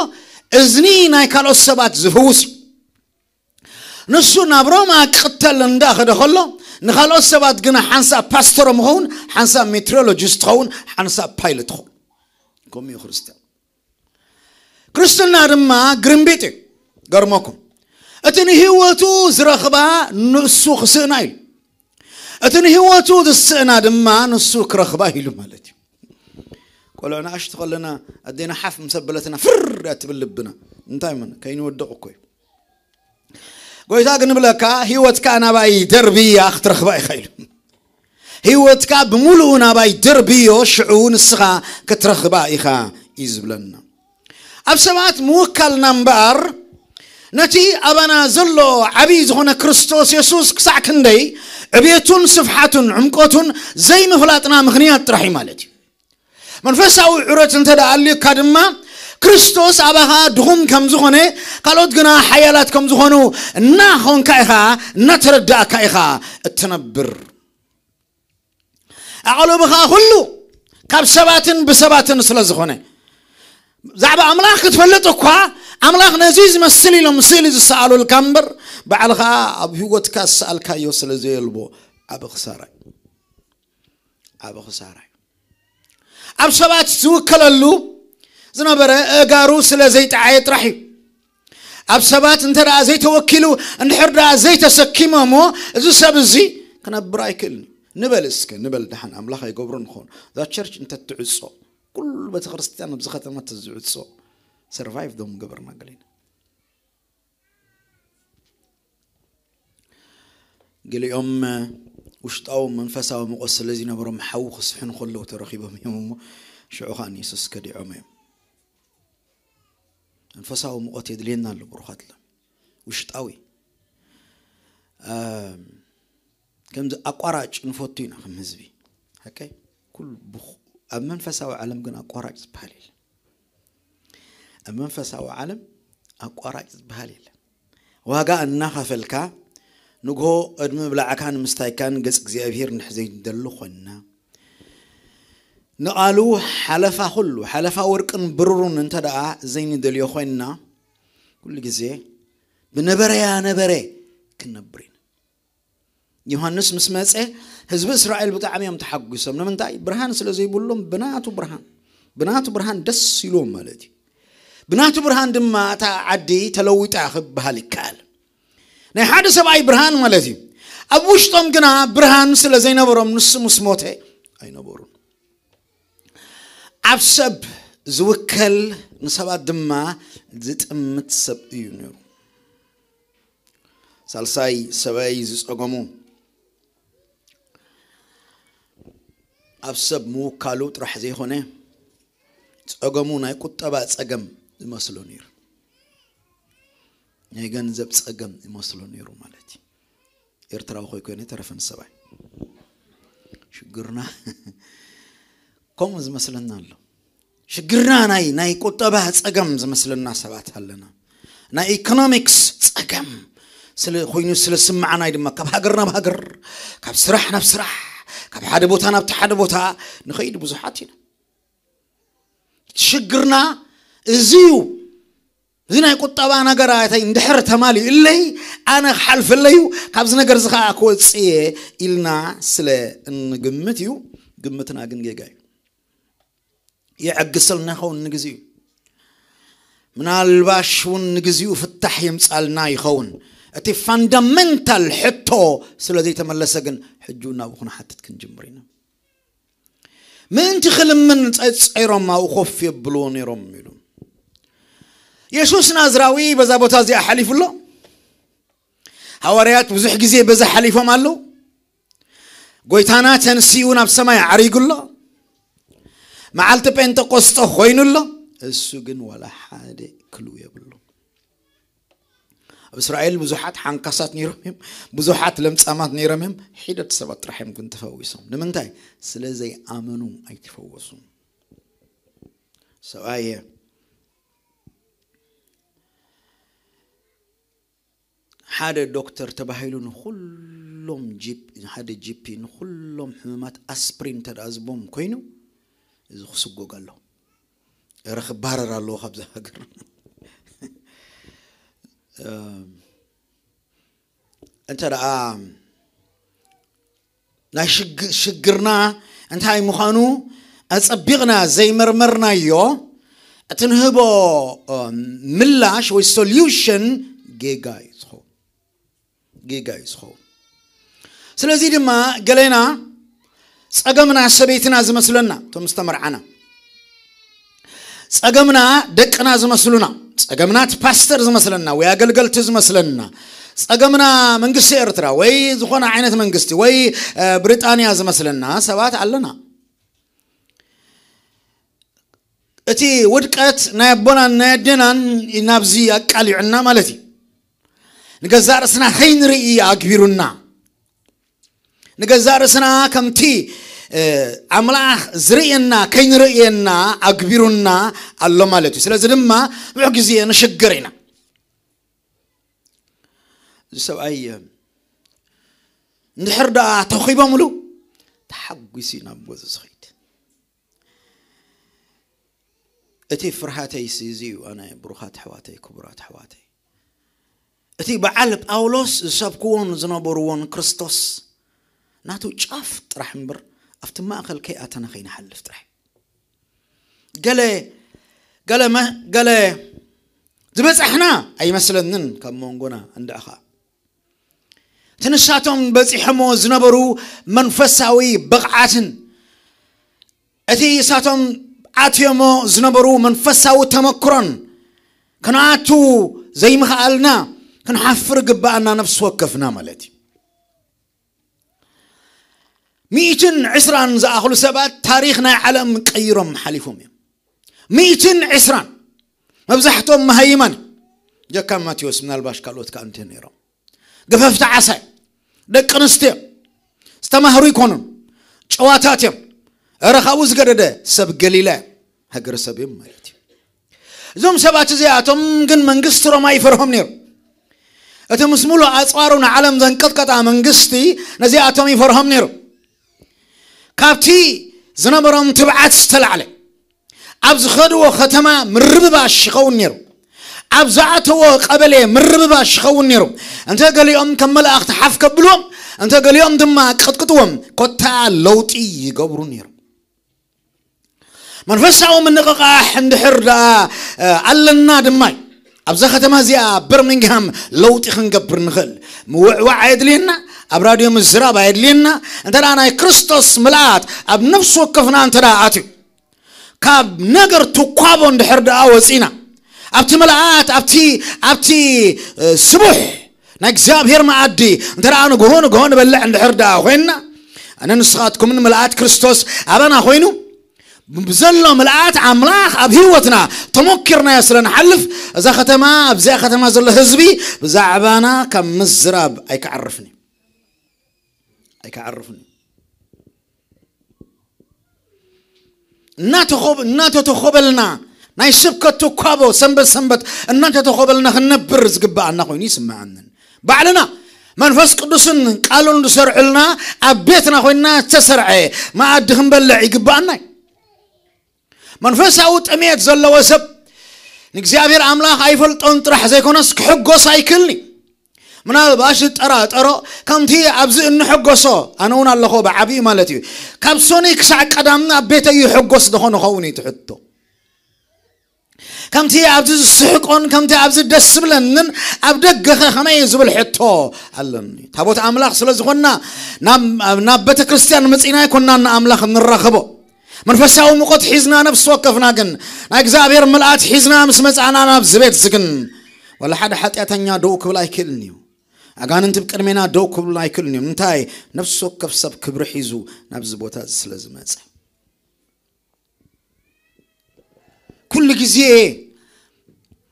እዝኒ ናይ ካልኦት ሰባት ዝፍውስ እዩ። ንሱ ናብ ሮማ ክቕተል እንዳኸደ ከሎ ንኻልኦት ሰባት ግና ሓንሳእ ፓስተሮም ይኸውን፣ ሓንሳእ ሜትሮሎጂስት ይኸውን፣ ሓንሳእ ፓይለት ይኸውን። ከምኡ እዩ ክርስትያን። ክርስትና ድማ ግርምቢጥ እዩ። ገርመኩም፣ እቲ ንህይወቱ ዝረኽባ ንሱ ክስእና ኢሉ፣ እቲ ንህይወቱ ዝስእና ድማ ንሱ ክረኽባ ኢሉ ማለት እዩ። ቆልዑ ንኣሽቱ ከለና ኣዴና ሓፍ ምስ ኣበለትና ፍር እያ ትብል ልብና። እንታይ መን ከይንወድቕ እኮ እዩ። ጎይታ ግን ብለካ ህይወትካ ናባይ ደርብያ ክትረኽባ ኢኻ ኢሉ። ህይወትካ ብምሉኡ ናባይ ደርብዮ፣ ሽዑ ንስኻ ክትረኽባ ኢኻ እዩ ዝብለና። ኣብ ሰባት ምውካልና እምበኣር ነቲ ኣባና ዘሎ ዓብዪ ዝኾነ ክርስቶስ የሱስ ክሳዕ ክንደይ ዕብየቱን ስፍሓቱን ዕምቆቱን ዘይምፍላጥና ምኽንያት ጥራሕ እዩ ማለት እዩ። መንፈሳዊ ዕረት እንተ ደኣ ኣልዩካ ድማ ክርስቶስ ኣባኻ ድኹም ከም ዝኾነ፣ ካልኦት ግና ሓያላት ከም ዝኾኑ እናኾንካ ኢኻ፣ እናተረዳእካ ኢኻ እትነብር። ኣቓልቦኻ ኩሉ ካብ ሰባትን ብሰባትን ስለ ዝኾነ፣ ብዛዕባ ኣምላኽ ክትፈልጥ እኳ፣ ኣምላኽ ነዚ ዝመስል ኢሎም ስእሊ ዝሰኣሉልካ እምበር፣ ባዕልኻ ኣብ ህይወትካ ዝሰኣልካዮ ስለ ዘየልቦ፣ ዓቢ ክሳራ እዩ። ዓቢ ክሳራ እዩ። ኣብ ሰባት ዝውከለሉ ዝነበረ፣ ኣእጋሩ ስለ ዘይጠዓየ ጥራሕ እዩ። ኣብ ሰባት እንተ ደኣ ዘይተወኪሉ፣ እንድሕር ደኣ ዘይተሰኪመ እሞ፣ እዚ ሰብ እዚ ክነብር ኣይክእልን እዩ። ንበል እስከ፣ ንበል ደሓን ኣምላኽ ኣይገብሮ ንኾን። እዛ ቸርች እንተ ትዕጾ፣ ኩሉ ቤተ ክርስቲያን ኣብዚ ከተማ ተዝዕጾ፣ ሰርቫይቭ ዶ ምገበርና ገሊና። ገሊኦም፣ እ፣ ውሽጣዊ መንፈሳዊ ሙቐት ስለ ዝነበሮም ሓዊ ክስሕኑ ከለዉ ተረኺቦም እዮም እሞ፣ ሽዑ ኸኣ ንየሱስ ከዲዖም እዮም። መንፈሳዊ ሙቐት የድልየና ኣሎ፣ ብሩኻት ለ-፣ ውሽጣዊ። ኣም፣ ከምዚ ኣቋራጭ ንፈቱ ኢና ከም ህዝቢ። ሓቀይ? ኩሉ ብኹ-፣ ኣብ መንፈሳዊ ዓለም ግን ኣቋራጭ ዝበሃል የለን። ኣብ መንፈሳዊ ዓለም ኣቋራጭ ዝበሃል የለን። ዋጋ እናኸፈልካ፣ ንግሆ ቅድሚ ምብላዕካን ምስታይካን ገጽ እግዚኣብሄር እንድሕር ዘይንደሊ ኾንና፣ ንቓሉ ሓለፋ ኩሉ፣ ሓለፋ ወርቅን ብሩርን እንተ ደኣ ዘይንደልዮ ኾንና፣ ኩሉ ግዜ ብነበረያ ነበረ ክንነብር ኢና። ዮሃንስ ምስ መጸ፣ ህዝቢ እስራኤል ብጣዕሚ እዮም ተሓጒሶም። ንምንታይ? ብርሃን ስለ ዘይብሎም፣ ብናቱ ብርሃን፣ ብናቱ ብርሃን ደስ ኢልዎም ማለት እዩ። ብናቱ ብርሃን ድማ እታ ዓዲ ተለዊጣ ክበሃል ይከኣል። ናይ ሓደ ሰብኣይ ብርሃን ማለት እዩ። ኣብ ውሽጦም ግና ብርሃን ስለ ዘይነበሮም፣ ንሱ ምስ ሞተ ኣይነበሩን። ኣብ ሰብ ዝውከል፣ ንሰባት ድማ ዝጥምት ሰብ እዩ ነይሩ። ሳልሳይ ሰብኣይ ዝጸገሙ፣ ኣብ ሰብ ምውካሉ ጥራሕ ዘይኮነ፣ ጸገሙ ናይ ቁጠባ ጸገም ይመስሎ ነይሩ። ናይ ገንዘብ ጸገም ይመስሎ ነይሩ ማለት እዩ። ኤርትራዊ ኮይኮይነ ተረፈን ሰብኣይ። ሽግርና ከምኡ ዝመስለና ኣሎ። ሽግርና ናይ፣ ናይ ቁጠባ ጸገም ዝመስለና ሰባት ኣለና። ናይ ኢኮኖሚክስ ጸገም ስለ ኮይኑ ስለ ስምዓናይ ድማ ካብ ሃገር ናብ ሃገር፣ ካብ ስራሕ ናብ ስራሕ፣ ካብ ሓደ ቦታ ናብቲ ሓደ ቦታ ንኸይድ ብዙሓት ኢና። ሽግርና እዚ እዩ። እዚ ናይ ቁጠባ ነገራተይ እንድሕር ተማሊኡለይ፣ ኣነ ክሓልፈለይ እዩ፣ ካብዚ ነገር እዚ ኸኣ ክወጽእ እየ ኢልና ስለ እንግምት እዩ። ግምትና ግን ጌጋ እዩ። የዐግሰልና ይኸውን ንግዚኡ። ምናልባሽ እውን ንግዚኡ ፍታሕ የምጻልና ይኸውን። እቲ ፋንዳሜንታል ሕቶ ስለ ዘይተመለሰ ግን፣ ሕጂ እውን ናብኡ ክንሓትት ክንጅምር ኢና። ምእንቲ ክልምን ጸጸይሮም ኣብኡ ኮፍ የብልዎ ነይሮም ኢሉ። የሱስ ናዝራዊ በዛ ቦታ እዚኣ ሓሊፉ ኣሎ። ሃዋርያት ብዙሕ ግዜ በዛ ሓሊፎም ኣለዉ። ጎይታና ተንሲኡ ናብ ሰማይ ዓሪጉ ኣሎ። መዓልቲ ጴንጠቆስጠ ኮይኑ ኣሎ። እሱ ግን ዋላ ሓደ ክልኡ የብሉ። ኣብ እስራኤል ብዙሓት ሓንካሳት ነይሮም እዮም፣ ብዙሓት ለምጻማት ነይሮም እዮም። ሒደት ሰባት ጥራሕ እዮም ግን ተፈዊሶም። ንምንታይ? ስለ ዘይኣመኑ ኣይተፈወሱን። ሰብኣየ ሓደ ዶክተር ተባሂሉ ንኹሎም ጂፕ-፣ ሓደ ጂፒ ንኹሎም ሕሙማት ኣስፕሪን እንተ ደኣ ዝቦም ኮይኑ፣ እዚ ክስጎግ ኣለዎ። እረ ክባረር ኣለዎ ካብዚ ሃገር። እም፣ እንተ ደኣ ናይ ሽግ-፣ ሽግርና እንታይ ምዃኑ ኣጸቢቕና ዘይመርመርናዮ፣ እቲ ንህቦ፣ እ፣ ምላሽ ወይ ሶሉሽን ጌጋ እዩ ዝኸውን። ጌጋ እዩ ዝኸውን። ስለዚ ድማ ገሌና ጸገምና ሰበይትና ዝመስለና፣ እቶም ዝተመርዓና፣ ጸገምና ደቅና ዝመስሉና፣ ጸገምና እቲ ፓስተር ዝመስለና ወይ ኣገልገልቲ ዝመስለና፣ ጸገምና መንግስቲ ኤርትራ ወይ ዝኾነ ዓይነት መንግስቲ ወይ፣ እ፣ ብሪጣንያ ዝመስለና ሰባት ኣለና። እቲ ውድቀት ናይ ኣቦናን ናይ ኣዴናን ናብዚ ኣቃሊዑና ማለት እዩ። ንገዛእ ርእስና ከይንርኢ ኣግቢሩና። ንገዛእ ርእስና ከምቲ ኣምላኽ ዝርእየና ከይንርእየና ኣግቢሩና ኣሎ ማለት እዩ። ስለዚ ድማ ብዙሕ ግዜ ንሽገር ኢና። እዚ ሰብኣይ እንድሕር ደኣ ተኺቦምሉ ተሓጒሱ ናብ ገዝኡ ዝኸይድ። እቲ ፍርሃተይ እዚ እዩ። ኣነ ብሩኻት ኣሕዋተይ፣ ክቡራት ኣሕዋተይ፣ እቲ በዓል ጳውሎስ ዝሰብክዎን ዝነበርዎን ክርስቶስ ናቱ ጫፍ ጥራሕ እምበር ኣብቲ ማእኸል ከይኣተና ከይንሓልፍ ጥራሕ። ገለ ገለ መ- ገለ ዝበጻሕና ኣይመስለንን ካብ መንጎና እንድዕኻ። እቲ ንሳቶም በጺሖሞ ዝነበሩ መንፈሳዊ ብቕዓትን እቲ ንሳቶም ኣትዮሞ ዝነበሩ መንፈሳዊ ተመክሮን ክንኣቱ ዘይምኽኣልና ክንሓፍር ግባኣና ነፍሲ ወከፍና ማለት እዩ። ሚእትን ዕስራን ዝኣኽሉ ሰባት ታሪኽ ናይ ዓለም ቀይሮም ሓሊፎም እዮም። ሚእትን ዕስራን፣ መብዛሕትኦም መሃይማን፣ ጀካ ማቴዎስ ምናልባሽ ካልኦት ከኣ እንተ ነይሮም። ገፈፍቲ ዓሳ እዮም። ደቂ ኣንስትዮ ዝተማህሩ ይኮኑን፣ ጨዋታት እዮም። እረ ካብኡ ዝገደደ ሰብ ገሊላ እዮም። ሃገረ ሰብ እዮም ማለት እዩ። እዞም ሰባት እዚኣቶም ግን መንግስቲ ሮማ ይፈርሆም ነይሩ። እቲ ምስ ሙሉእ ኣፅዋሩ ንዓለም ዘንቀጥቀጣ መንግስቲ ነዚኣቶም ይፈርሆም ነይሩ። ካብቲ ዝነበሮም ትብዓት ዝተላዕለ ኣብ ዝኸድዎ ከተማ ምርብባሽ ይኸውን ነይሩ። ኣብ ዝኣተዎ ቀበሌ ምርብባሽ ይኸውን ነይሩ። እንተ ገሊኦም ከም መላእኽቲ ሓፍ ከብልዎም፣ እንተ ገሊኦም ድማ ቅጥቅጥዎም፣ ኮታ ለውጢ ይገብሩ ነይሩ። መንፈሳዊ ምንቕቓሕ እንድሕር ደኣ ኣለና ድማ እዩ። ኣብዛ ከተማ እዚኣ በርሚንግሃም ለውጢ ክንገብር ንኽእል። ምውዕዋዕ ኣየድልየና፣ ኣብ ራድዮ ምዝራብ ኣየድልየና። እንተ ደኣ ናይ ክርስቶስ ምልኣት ኣብ ነፍሲ ወከፍና እንተ ደኣ ኣትዩ፣ ካብ ነገር ትኳቦ እንድሕር ደኣ ወፂና፣ ኣብቲ ምልኣት ኣብቲ ኣብቲ ስቡሕ ናይ እግዚኣብሔር መኣዲ እንተ ደኣ ንግሆ ንግሆ ንበልዕ እንድሕር ደኣ ኮይንና፣ ኣነ ንስኻትኩምን ምልኣት ክርስቶስ ኣባና ኮይኑ ብዘሎ ምልኣት ኣምላኽ ኣብ ህይወትና ተሞኪርናዮ ስለ ንሓልፍ፣ እዛ ከተማ ኣብዚኣ ከተማ ዘሎ ህዝቢ ብዛዕባና ካብ ምዝራብ ኣይክዓርፍን እዩ። ኣይክዓርፍን እዩ። እናተኾብ እናተተኾበልና ናይ ስብከት ትኳቦ ሰንበት ሰንበት እናተተኾበልና ክንነብር ዝግብኣና ኮይኑ ይስምዓንን። ባዕልና መንፈስ ቅዱስን ቃሉን ዝሰርዕልና ኣብ ቤትና ኮይንና ዝተሰርዐ መኣዲ ክንበልዕ ይግብኣና እዩ። መንፈሳዊ ጥሜት ዘለዎ ሰብ ንእግዚኣብሔር ኣምላኽ ኣይፈልጦን ጥራሕ ዘይኮነስ ክሕጎስ ኣይክእልን እዩ። ምናልባሽ ዝጠራጠሮ ከምቲ ኣብዚ እንሕጎሶ ኣነ እውን ኣለኹ ብዓብዩ ማለት እዩ። ካብ ሶኒ ክሳዕ ቀዳም ኣብ ቤተይ ይሕጎስ ዝኾን ኸውን እዩ ትሕቶ። ከምቲ ኣብዚ ዝስሕቆን ከምቲ ኣብዚ ደስ ዝብለንን ኣብ ደገኸ ከመይ እዩ ዝብል ሕቶ ኣለኒ። ታቦት ኣምላኽ ስለ ዝኾንና ናብ ናብ ቤተ ክርስቲያን መጺእና ኣይኮንና ንኣምላኽ እንራኸቦ። መንፈሳዊ ሙቐት ሒዝና ነፍሲ ወከፍና ግን ናይ እግዚኣብሔር ምልኣት ሒዝና ምስ መጻእና ናብዚ ቤት እዚ ግን ዋላ ሓደ ሓጢኣተኛ ደው ክብል ኣይክእልን እዩ። ኣጋንንቲ ብቅድሜና ደው ክብሉና ኣይክእልን እዮም። እንታይ? ነፍሲ ወከፍ ሰብ ክብሪ ሒዙ ናብዚ ቦታ እዚ ስለ ዝመጸ። ኩሉ ግዜ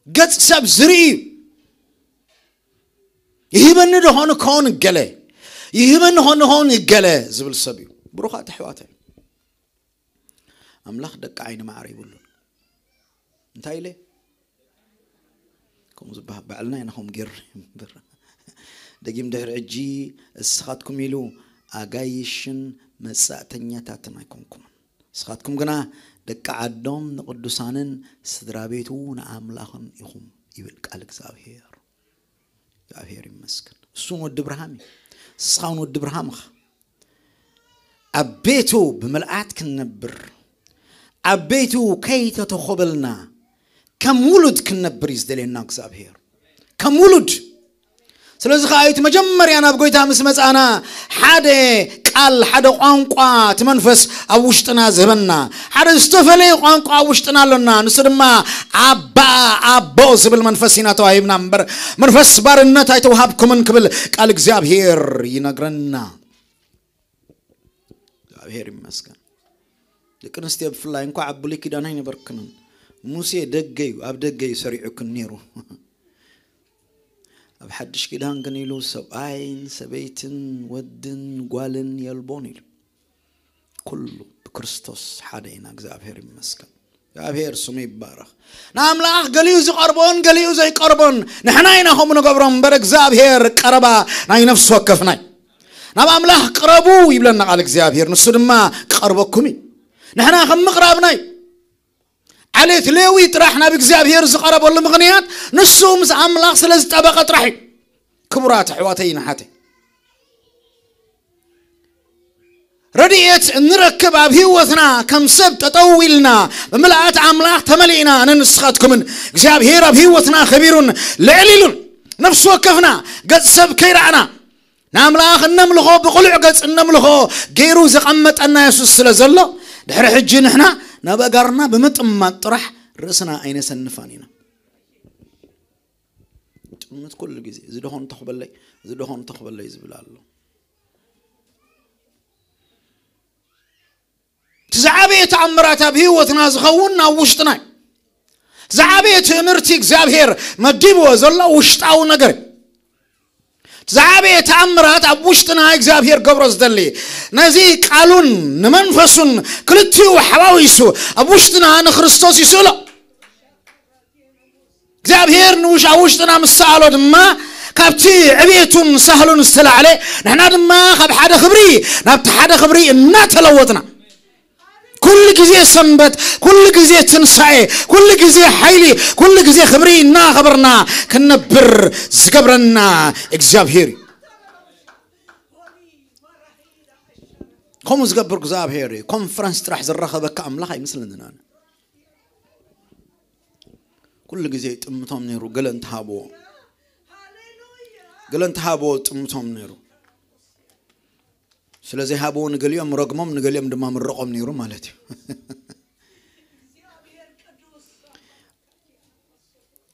ገጽ ሰብ ዝርኢ እዩ። ይህበኒ ደኾን ከውን ገለ ይህበኒ ኾን ኾን ገለ ዝብል ሰብ እዩ። ብሩኻት ኣሕዋተይ ኣምላኽ ደቂ ዓይኒ ማዕረ ይብሉን። እንታይ ኢለ ከምኡ ዝበሃል ባዕልና ኢና ከምኡ ጌርና እምበር። ደጊም ድሕሪ ሕጂ እስኻትኩም ኢሉ ኣጋይሽን መጻእተኛታትን ኣይኮንኩምን። እስኻትኩም ግና ደቂ ዓዶም ንቅዱሳንን ስድራ ቤቱ ንኣምላኽን ኢኹም ይብል ቃል እግዚኣብሔር። እግዚኣብሔር ይመስገን። እሱ እውን ወዲ ብርሃም እዩ። እስኻ እውን ወዲ ብርሃም ኢኻ። ኣብ ቤቱ ብምልኣት ክንነብር ኣብ ቤቱ ከይተተኾበልና ከም ውሉድ ክንነብር እዩ ዝደልየና እግዚኣብሔር። ከም ውሉድ ስለዚ ከዓ እቲ መጀመርያ ናብ ጎይታ ምስ መፃና ሓደ ቃል ሓደ ቋንቋ እቲ መንፈስ ኣብ ውሽጥና ዝህበና ሓደ ዝተፈለየ ቋንቋ ኣብ ውሽጥና ኣሎና። ንሱ ድማ ኣባ ኣቦ ዝብል መንፈስ ኢና ተዋሂብና እምበር መንፈስ ባርነት ኣይተዋሃብኩምን ክብል ቃል እግዚኣብሔር ይነግረና። እግዚኣብሔር ይመስገን። ደቂ ኣንስትዮ ብፍላይ እንኳዕ ኣብ ብሉይ ኪዳን ኣይነበርክንን። ሙሴ ደገ እዩ ኣብ ደገ እዩ ሰሪዑክን ነይሩ። ኣብ ሓድሽ ኪዳን ግን ኢሉ ሰብኣይን ሰበይትን ወድን ጓልን የልቦን ኢሉ። ኩሉ ብክርስቶስ ሓደ ኢና። እግዚኣብሔር ይመስገን። እግዚኣብሔር ስሙ ይባረኽ። ንኣምላኽ ገሊኡ ዝቐርቦን ገሊኡ ዘይቀርቦን ንሕና ኢና ከምኡ ንገብሮ እምበር፣ እግዚኣብሔር ቀረባ ናይ ነፍሲ ወከፍና እዩ። ናብ ኣምላኽ ቅረቡ ይብለና ቃል እግዚኣብሔር፣ ንሱ ድማ ክቐርበኩም እዩ። ንሕና ከም ምቕራብና እዩ። ዓሌት ሌዊ ጥራሕ ናብ እግዚኣብሔር ዝቐረበሉ ምኽንያት ንሱ ምስ ኣምላኽ ስለ ዝጠበቐ ጥራሕ እዩ። ክቡራት ኣሕዋተይ ንሓተይ፣ ረድኤት እንረክብ ኣብ ህይወትና ከም ሰብ ጠጠው ኢልና ብምልኣት ኣምላኽ ተመሊእና፣ ኣነን ንስኻትኩምን እግዚኣብሔር ኣብ ህይወትና ከቢሩን ልዕል ኢሉን፣ ነፍሲ ወከፍና ገጽ ሰብ ከይረኣና ንኣምላኽ እነምልኾ፣ ብቕሉዕ ገጽ እነምልኾ ገይሩ ዘቐመጠና የሱስ ስለ ዘሎ፣ ድሕሪ ሕጂ ንሕና ናብ ኣእጋርና ብምጥማት ጥራሕ ርእስና ኣይነሰንፋን ኢና። ጥምት ኩሉ ግዜ፣ እዚ ደኾን ተኽበለይ፣ እዚ ደኾን ተኽበለይ ዝብል ኣሎ። እቲ ዝዓበየ ተኣምራት ኣብ ህይወትና ዝኸውን ኣብ ውሽጥና እዩ። ዝዓበየ ትእምርቲ እግዚኣብሔር መዲብዎ ዘሎ ውሽጣዊ ነገር እዩ። ዝዓበየ ተኣምራት ኣብ ውሽጥና እግዚኣብሔር ገብሮ ዝደሊ፣ ነዚ ቃሉን ንመንፈሱን ክልቲኡ ሓዋዊሱ ኣብ ውሽጥና ንክርስቶስ ይስእሎ። እግዚኣብሔር ንውሽ-፣ ኣብ ውሽጥና ምስ ሰኣሎ ድማ፣ ካብቲ ዕቤቱን ሳህሉን ዝተላዕለ፣ ንሕና ድማ ካብ ሓደ ክብሪ ናብቲ ሓደ ክብሪ እናተለወጥና፣ ኩሉ ግዜ ሰንበት፣ ኩሉ ግዜ ትንሳኤ፣ ኩሉ ግዜ ሓይሊ፣ ኩሉ ግዜ ክብሪ እናኸበርና ክንነብር ዝገብረና እግዚኣብሔር እዩ። ከምኡ ዝገብር እግዚኣብሔር እዩ። ኮንፈረንስ ጥራሕ ዝረኸበካ ኣምላኽ ኣይመስለንን ኣነ። ኩሉ ግዜ ይጥምቶም ነይሩ፣ ገለ እንተሃብዎ፣ ገለ እንተሃብዎ ይጥምቶም ነይሩ። ስለ ዘይሃብዎ ንገሊኦም ረግሞም፣ ንገሊኦም ድማ ምረቖም ነይሩ ማለት እዩ።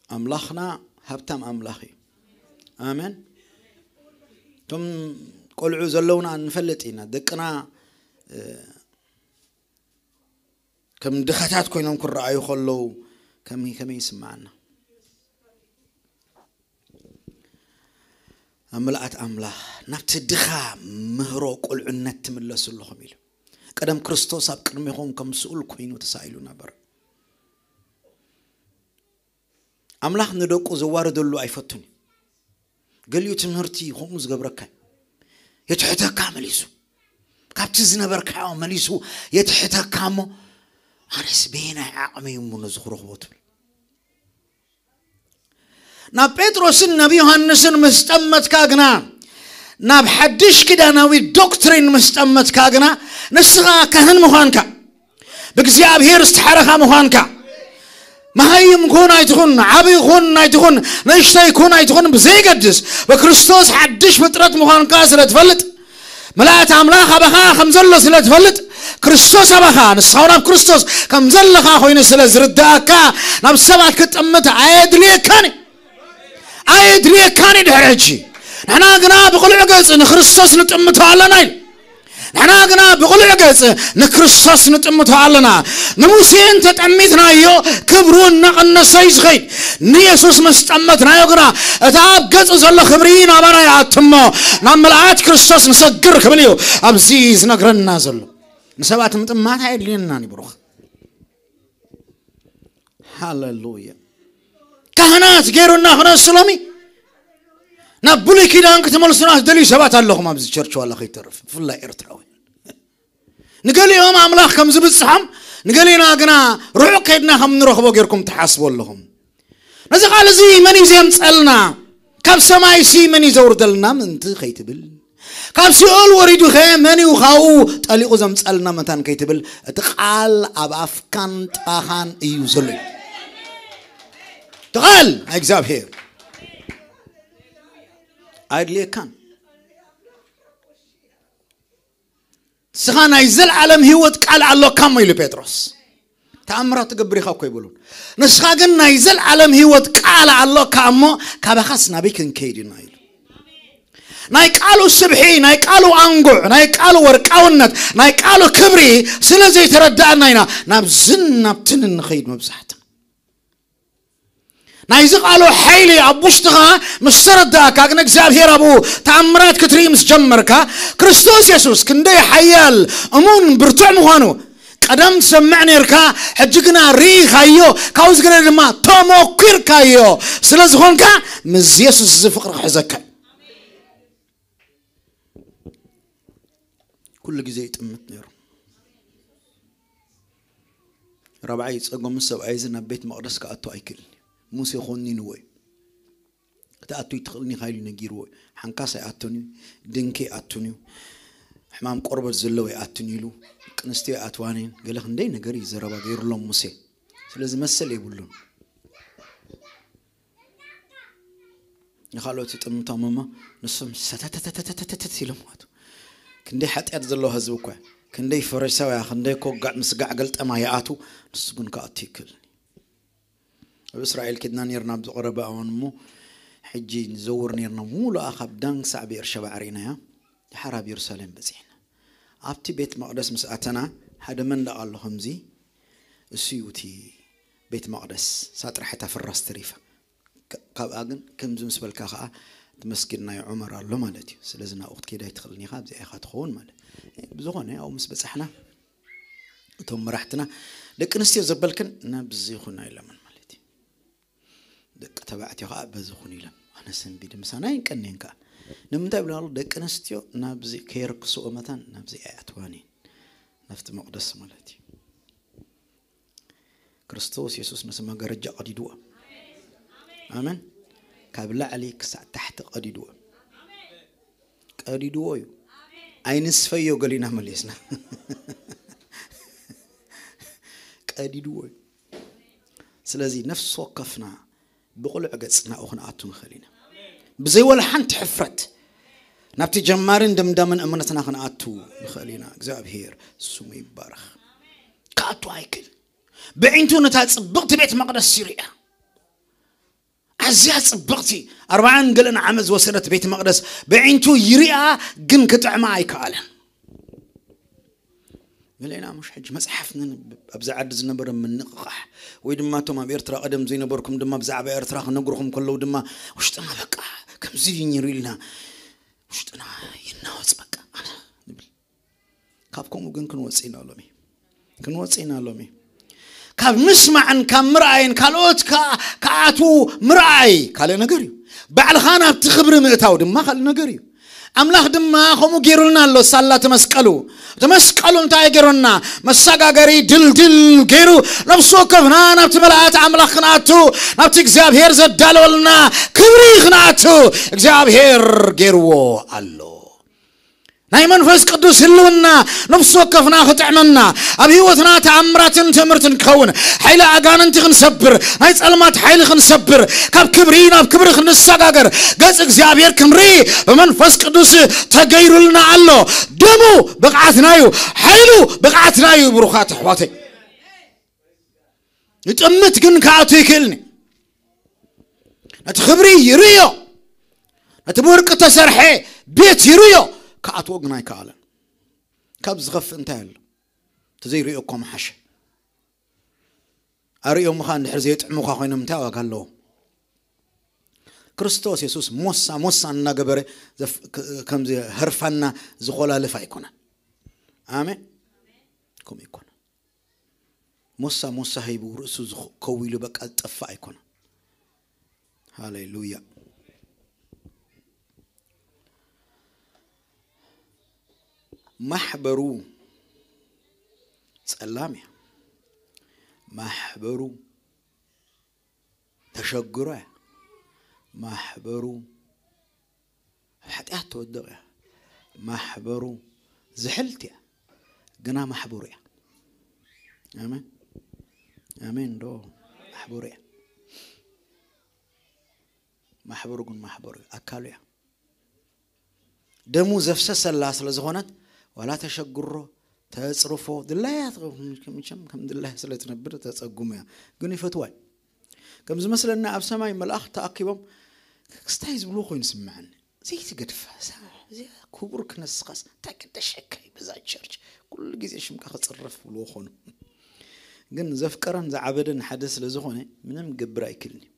ኣምላኽና ሃብታም ኣምላኽ እዩ። ኣሜን። እቶም ቆልዑ ዘለውና ንፈልጥ ኢና። ደቅና፣ እ፣ ከም ድኻታት ኮይኖም ክረኣዩ ከለዉ ከመይ፣ ከመይ ይስምዓና? ኣብ ምልኣት ኣምላኽ ናብቲ ድኻ ምህሮ ቁልዕነት ትምለሱ ኣለኹም ኢሉ። ቀደም ክርስቶስ ኣብ ቅድሜኹም ከም ስኡል ኮይኑ ተሳኢሉ ነበር። ኣምላኽ ንደቁ ዘዋርደሉ ኣይፈቱን እዩ። ገሊኡ ትምህርቲ ከምኡ ዝገብረካ እዩ። የትሕተካ መሊሱ። ካብቲ ዝነበርካዮ መሊሱ የትሕተካ እሞ፣ ኣነስ በየናይ ዓቕሚ እዩ እሞ ነዚ ክረኽቦ ትብል። ናብ ጴጥሮስን ናብ ዮሃንስን ምስ ጠመትካ ግና፣ ናብ ሓድሽ ኪዳናዊ ዶክትሪን ምስ ጠመትካ ግና፣ ንስኻ ካህን ምዃንካ፣ ብእግዚኣብሔር ዝተሓረኻ ምዃንካ፣ መሃይም ኩን ኣይትኹን፣ ዓብዪ ኩን ኣይትኹን፣ ንእሽተይ ኩን ኣይትኹን፣ ብዘይገድስ ብክርስቶስ ሓድሽ ፍጥረት ምዃንካ ስለ ትፈልጥ፣ ምልኣት ኣምላኽ ኣባኻ ከም ዘሎ ስለ ትፈልጥ፣ ክርስቶስ ኣባኻ፣ ንስኻ እውን ኣብ ክርስቶስ ከም ዘለኻ ኮይኑ ስለ ዝርድኣካ፣ ናብ ሰባት ክትጥምት ኣየድልየካን እዩ። ኣየድልየካን እዩ ድሕሪ ሕጂ። ንሕና ግና ብቕሉዕ ገጽ ንክርስቶስ ንጥምቶ ኣለና ኢሉ። ንሕና ግና ብቕሉዕ ገጽ ንክርስቶስ ንጥምቶ ኣለና። ንሙሴ እንተጠሚትናዮ ክብሩ እናቐነሰ እዩ ዝኸይድ። ንየሱስ ምስ ጠመትናዮ ግና እቲ ኣብ ገጹ ዘሎ ክብሪ ናባና ይኣቱ እሞ ናብ ምልኣት ክርስቶስ ንሰግር ክብል እዩ ኣብዚ ዝነግረና ዘሎ። ንሰባት ምጥማት ኣየድልየናን እዩ ብሩኽ። ሃሌሉያ። ካህናት ገይሩና ክነሱ ሎሚ ናብ ብሉይ ኪዳን ክትመልሱና ዝደልዩ ሰባት ኣለኹም ኣብዚ ቸርች ዋላ ከይተርፍ፣ ብፍላይ ኤርትራውያን። ንገሊኦም ኣምላኽ ከም ዝብጽሖም፣ ንገሊና ግና ርሑቕ ከይድና ከም ንረኽቦ ጌርኩም ትሓስቡ ኣለኹም። ነዚ ቃል እዚ መን እዩ ዘምጸልና? ካብ ሰማይ ሲ መን እዩ ዘውርደልና ምእንቲ ከይትብል፣ ካብ ሲኦል ወሪዱ ኸ መን እዩ ካብኡ ጠሊቑ ዘምጸልና መታን ከይትብል፣ እቲ ቃል ኣብ ኣፍካን ጥቓኻን እዩ ዘሎ። እቲ ቃል ናይ እግዚኣብሔር ኣድልየካን። ንስኻ ናይ ዘለዓለም ህይወት ቃል ኣሎካ እሞ ኢሉ ጴጥሮስ። ተኣምራት ትገብር ኢኻ እኮ ይብሉን። ንስኻ ግን ናይ ዘለዓለም ህይወት ቃል ኣሎካ እሞ ካባኻስ ናበይ ክንከይድ ኢና ኢሉ። ናይ ቃሉ ስብሒ፣ ናይ ቃሉ ኣንጉዕ፣ ናይ ቃሉ ወርቃውነት፣ ናይ ቃሉ ክብሪ ስለ ዘይተረዳእና ኢና ናብዝን ናብትን እንኸይድ መብዛሕትና። ናይዚ ቃሉ ሓይሊ ኣብ ውሽጥኻ ምስ ተረዳእካ፣ ግን እግዚኣብሔር ኣብኡ ተኣምራት ክትርኢ ምስ ጀመርካ፣ ክርስቶስ የሱስ ክንደይ ሓያል፣ እሙን፣ ብርቱዕ ምዃኑ ቀደም ትሰምዕ ነርካ፣ ሕጂ ግና ርኢኻዮ፣ ካብኡ ዝገለ ድማ ተመኲርካዮ ስለ ዝኾንካ፣ ምስ የሱስ እዚ ፍቕሪ ክሕዘካ እዩ። ኩሉ ግዜ ይጥምት ነይሩ። ራብዓይ ጸገሙ፣ ሰብኣይ እዚ ናብ ቤት መቕደስ ክኣቱ ኣይክእልን። ሙሴ ኮኒንዎ እዩ። ክትኣቱ ይትኽእልን ኢኻ ኢሉ ነጊርዎ እዩ። ሓንካስ ኣይኣቱን እዩ፣ ድንኪ ኣይኣቱን እዩ፣ ሕማም ቆርበት ዘለዎ ኣይኣቱን ኢሉ፣ ደቂ ኣንስትዮ ኣይኣትዋንን፣ ገለ ክንደይ ነገር እዩ ዘረባ ገይሩሎም ሙሴ። ስለዚ መሰል የብሉን። ንኻልኦት ይጥምቶም እሞ ንሶም ሰተተተተተተተተት ኢሎም ኣቱ። ክንደይ ሓጢኣት ዘለዎ ህዝቢ እኮ፣ ክንደይ ፈሪሳውያ፣ ክንደይ ኮጋዕ ምስጋዕ ገልጠማ ይኣቱ፣ ንሱ ግን ክኣቱ ይክእል። ኣብ እስራኤል ኪድና ነርና ኣብዚ ቀረባ እዋን እሞ፣ ሕጂ ንዘውር ነርና፣ ሙሉኣ ካብ ዳን ክሳዕ ብኤርሸባ ኣርኢናያ፣ ድሓር ኣብ የሩሳሌም በጺሕና። ኣብቲ ቤት መቕደስ ምስ ኣተና፣ ሓደ መንደቕ ኣሎ ከምዚ፣ እሱ እዩ እቲ ቤት መቕደስ፣ እሳ ጥራሕ እታ ፍራስ ተሪፋ። ካ-፣ ካብኣ ግን ከምዚ ምስ በልካ ከኣ እቲ መስጊድ ናይ ዑመር ኣሎ ማለት እዩ። ስለዚ ናብኡ ክትከይድ ኣይትኽእልን ኢኻ፣ ኣብዚኣ ኢኻ ትኸውን ማለት። ብዝኾነ ኣብኡ ምስ በጻሕና እቶም መራሕትና፣ "ደቂ ኣንስትዮ ዘበልክን ናብዚ ይኹና" ኢሎምን ማለት እዩ። ደቂ ተባዕትዮ ከኣ በዚ ኩን ኢሎም። ኣነ ሰንቢደ ምሳና ኣይንቀንየን ከኣ። ንምንታይ ብለናሉ? ደቂ ኣንስትዮ ናብዚ ከየርክስኦ መታን ናብዚ ኣይኣትዋን እየን። ናብቲ መቕደስ ማለት እዩ። ክርስቶስ የሱስ ነቲ መጋረጃ ቀዲድዎ። ኣሜን። ካብ ላዕሊ ክሳዕ ታሕቲ ቀዲድዎ። ቀዲድዎ እዩ። ኣይንስፈዮ ገሊና መሊስና። ቀዲድዎ እዩ። ስለዚ ነፍሲ ወከፍና ብቕሉዕ ገጽ ናብኡ ክንኣቱ ንኽእል ኢና። ብዘይ ወላ ሓንቲ ሕፍረት ናብቲ ጀማርን ደምዳምን እምነትና ክንኣቱ ንኽእል ኢና። እግዚኣብሔር ስሙ ይባረኽ። ክኣቱ ኣይክእል። ብዒንቱ ነታ ጽብቕቲ ቤት መቕደስ ይርእያ። ኣዝያ ጽብቕቲ፣ ኣርባዓን ገለን ዓመት ዝወሰደት ቤት መቕደስ ብዒንቱ ይርእያ፣ ግን ክጥዕማ ኣይከኣለን። ገሌና ምሽ ሕጂ መጽሓፍ ነንብብ፣ ኣብዚ ዓዲ ዝነበረ ምንቕቓሕ፣ ወይ ድማ እቶም ኣብ ኤርትራ ቀደም ዘይነበርኩም ድማ ብዛዕባ ኤርትራ ክነግርኹም ከለዉ ድማ ውሽጥና በቃ ከምዚ እዩ ነይሩ ኢልና ውሽጥና ይናወጽ በቃ ንብል። ካብ ከምኡ ግን ክንወጽእ ኢና ሎሚ። ክንወጽእ ኢና ሎሚ። ካብ ምስማዕን ካብ ምርኣይን ካልኦት ከኣ ክኣትዉ ምርኣይ ካልእ ነገር እዩ። ባዕልኻ ናብቲ ክብሪ ምእታው ድማ ካልእ ነገር እዩ። ኣምላኽ ድማ ከምኡ ገይሩልና ኣሎ። ሳላ እቲ መስቀሉ፣ እቲ መስቀሉ እንታይ ገይሩና? መሰጋገሪ ድልድል ገይሩ ነፍሲ ወከፍና ናብቲ ምልኣት ኣምላኽ ክንኣቱ፣ ናብቲ እግዚኣብሔር ዘዳለወልና ክብሪ ክንኣቱ እግዚኣብሔር ገይርዎ ኣሎ። ናይ መንፈስ ቅዱስ ህልውና ነፍሲ ወከፍና ክጥዕመና፣ ኣብ ህይወትና ተኣምራትን ትእምርትን ክኸውን፣ ሓይሊ ኣጋንንቲ ክንሰብር፣ ናይ ጸልማት ሓይሊ ክንሰብር፣ ካብ ክብሪ ናብ ክብሪ ክንሰጋገር፣ ገጽ እግዚኣብሔር ክንርኢ ብመንፈስ ቅዱስ ተገይሩልና ኣሎ። ደሙ ብቕዓትና እዩ፣ ሓይሉ ብቕዓትና እዩ። ብሩኻት ኣሕዋተይ፣ ይጥምት ግን ክኣቱ ይክእልኒ። ነቲ ክብሪ ይርእዮ፣ ነቲ ብወርቂ ተሰርሐ ቤት ይርእዮ፣ ክኣትዎ ግን ኣይከኣለን። ካብ ዝኸፍእ እንታይ ኣሎ? ተዘይርእዮ እኮ ምሓሸ። ኣርእዮምኻ እንድሕር ዘይጥዕሙኻ ኮይኖም እንታይ ዋጋ ኣለዎ? ክርስቶስ የሱስ ሞሳ ሞሳ እናገበረ ዘፍ-፣ ክ-፣ ከምዚ ህርፋና ዝኾላልፍ ኣይኮነን። ኣሜን። ከምኡ ይኮነ። ሞሳ ሞሳ ሂቡ ርእሱ ዝኽ-፣ ከው ኢሉ በቃ ዝጠፍእ ኣይኮነን። ሃሌሉያ። ማሕበሩ ጸላም እያ። ማሕበሩ ተሸግሮ እያ። ማሕበሩ ኣብ ሓጢኣት ተወድቕ እያ። ማሕበሩ ዝሕልት እያ። ግና ማሕበሩ እያ። ኣሜን። ኣሜን ዶ? ማሕበሩ እያ። ማሕበሩ ግን ማሕበሩ እዩ። ኣካሉ እያ። ደሙ ዘፍሰሰላ ስለ ዝኾነት፣ ዋላ ተሸግሮ፣ ተጽርፎ፣ ድላያ ትኸውን፣ መቸም ከም ድላያ ስለ ትነብር ተጸጉሙ እያ። ግን ይፈትዋ እዩ። ከም ዝመስለኒ ኣብ ሰማይ መላእኽቲ ተኣኪቦም ክስታይ ዝብልዎ ኮይኑ ስምዐኒ። ዘይትገድፋ፣ እዛ፣ እዚኣ ክቡር ክነስኻስ፣ እንታይ ክደሸካ እዩ በዛ ቸርች? ኩሉ ግዜ ሽምካ ክጽረፍ ብልዎ ኾኑ። ግን ዘፍቀረን ዝዓበደን ሓደ ስለ ዝኾነ፣ ምንም ክገብር ኣይክእልን እዩ።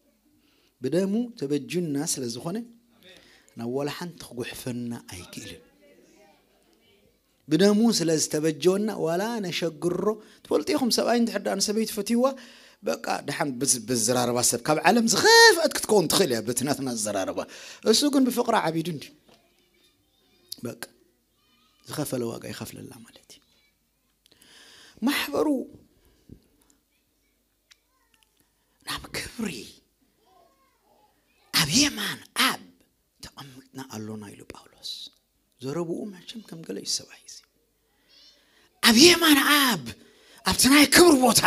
ብደሙ ተበጁና ስለ ዝኾነ ናብ ዋላ ሓንቲ ክጉሕፈና ኣይክእልን። ብደሙ ስለ ዝተበጀወና ዋላ ነሸግሮ። ትፈልጡ ኢኹም፣ ሰብኣይ እንድሕር ደኣ ንሰበይቲ ፈትይዋ፣ በቃ ደሓን ብዝ- ብዝራረባ ሰብ ካብ ዓለም ዝኸፍአት ክትከውን ትኽእል እያ በቲ ናትና ዝዘራረባ። እሱ ግን ብፍቕራ ዓቢዱ እንዲ በቃ ዝኸፈለ ዋጋ ይኸፍለላ ማለት እዩ። ማሕበሩ ናብ ክብሪ ኣብ የማን ኣብ ተቐሚጥና ኣሎና ኢሉ ጳውሎስ። ዘረብኡ መቸም ከም ገለ እዩ ሰብኣይ እዚ። ኣብ የማን ኣብ ኣብቲ ናይ ክብሪ ቦታ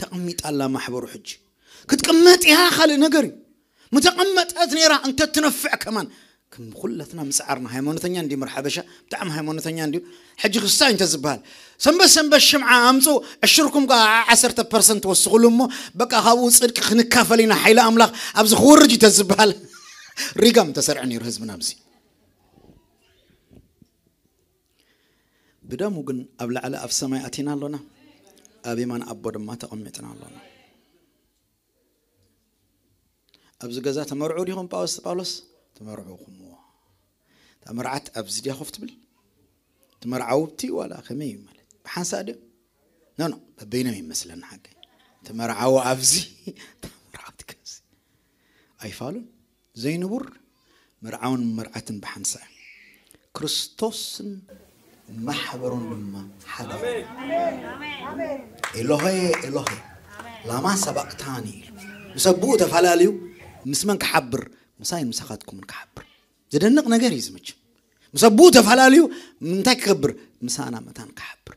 ተቐሚጣ ኣላ ማሕበሩ። ሕጂ ክትቅመጥ እያ ካልእ ነገር እዩ። ምተቐመጠት ነይራ እንተትነፍዕ ከማን ከም ኩላትና ምጽዓርና ሃይማኖተኛ እንዲ መርሓበሻ ብጣዕሚ ሃይማኖተኛ እንዲ ሕጂ ክስታይ እንተ ዝበሃል ሰንበት ሰንበት ሽምዓ ኣምፁ ዕሽርኩም ከ ዓሰርተ ፐርሰንት ወስኹሉ እሞ በቃ ካብኡ ፅድቂ ክንካፈል ኢና ሓይሊ ኣምላኽ ኣብዚ ክወርድ እዩ ተዝበሃል ሪጋ ምተሰርዐ ነይሩ ህዝብና ኣብዚ። ብደሙ ግን ኣብ ላዕሊ ኣብ ሰማይ ኣቲና ኣሎና፣ ኣብ የማን ኣቦ ድማ ተቐሚጥና ኣሎና። ኣብዚ ገዛ ተመርዑ ዲኹም ጳውሎስ ጳውሎስ ተመርዑ ኹምዎ። እታ መርዓት ኣብዚ ድያ ኮፍ ትብል? እቲ መርዓዊ ኣብቲ ዋላ ከመይ እዩ ማለት ብሓንሳእ ድዮም? ኖ ኖ በበይኖም ይመስለኒ ሓቀይ። እቲ መርዓዊ ኣብዚ እታ መርዓት ከዚ ኣይፋሉን። ዘይንቡር መርዓውን መርዓትን ብሓንሳእ እዮም። ክርስቶስን ማሕበሩን ድማ ሓደ ኤሎሄ ኤሎሄ ላማ ሰባቅታኒ ኢሉ ምስ ኣቦኡ ተፈላለዩ ምስ መን ክሓብር? ምሳይን ምሳኻትኩምን ክሓብር። ዘደንቕ ነገር እዩ ዝምች ምስ ኣቦኡ ተፈላለዩ እንታይ ክገብር? ምሳና መታን ክሓብር።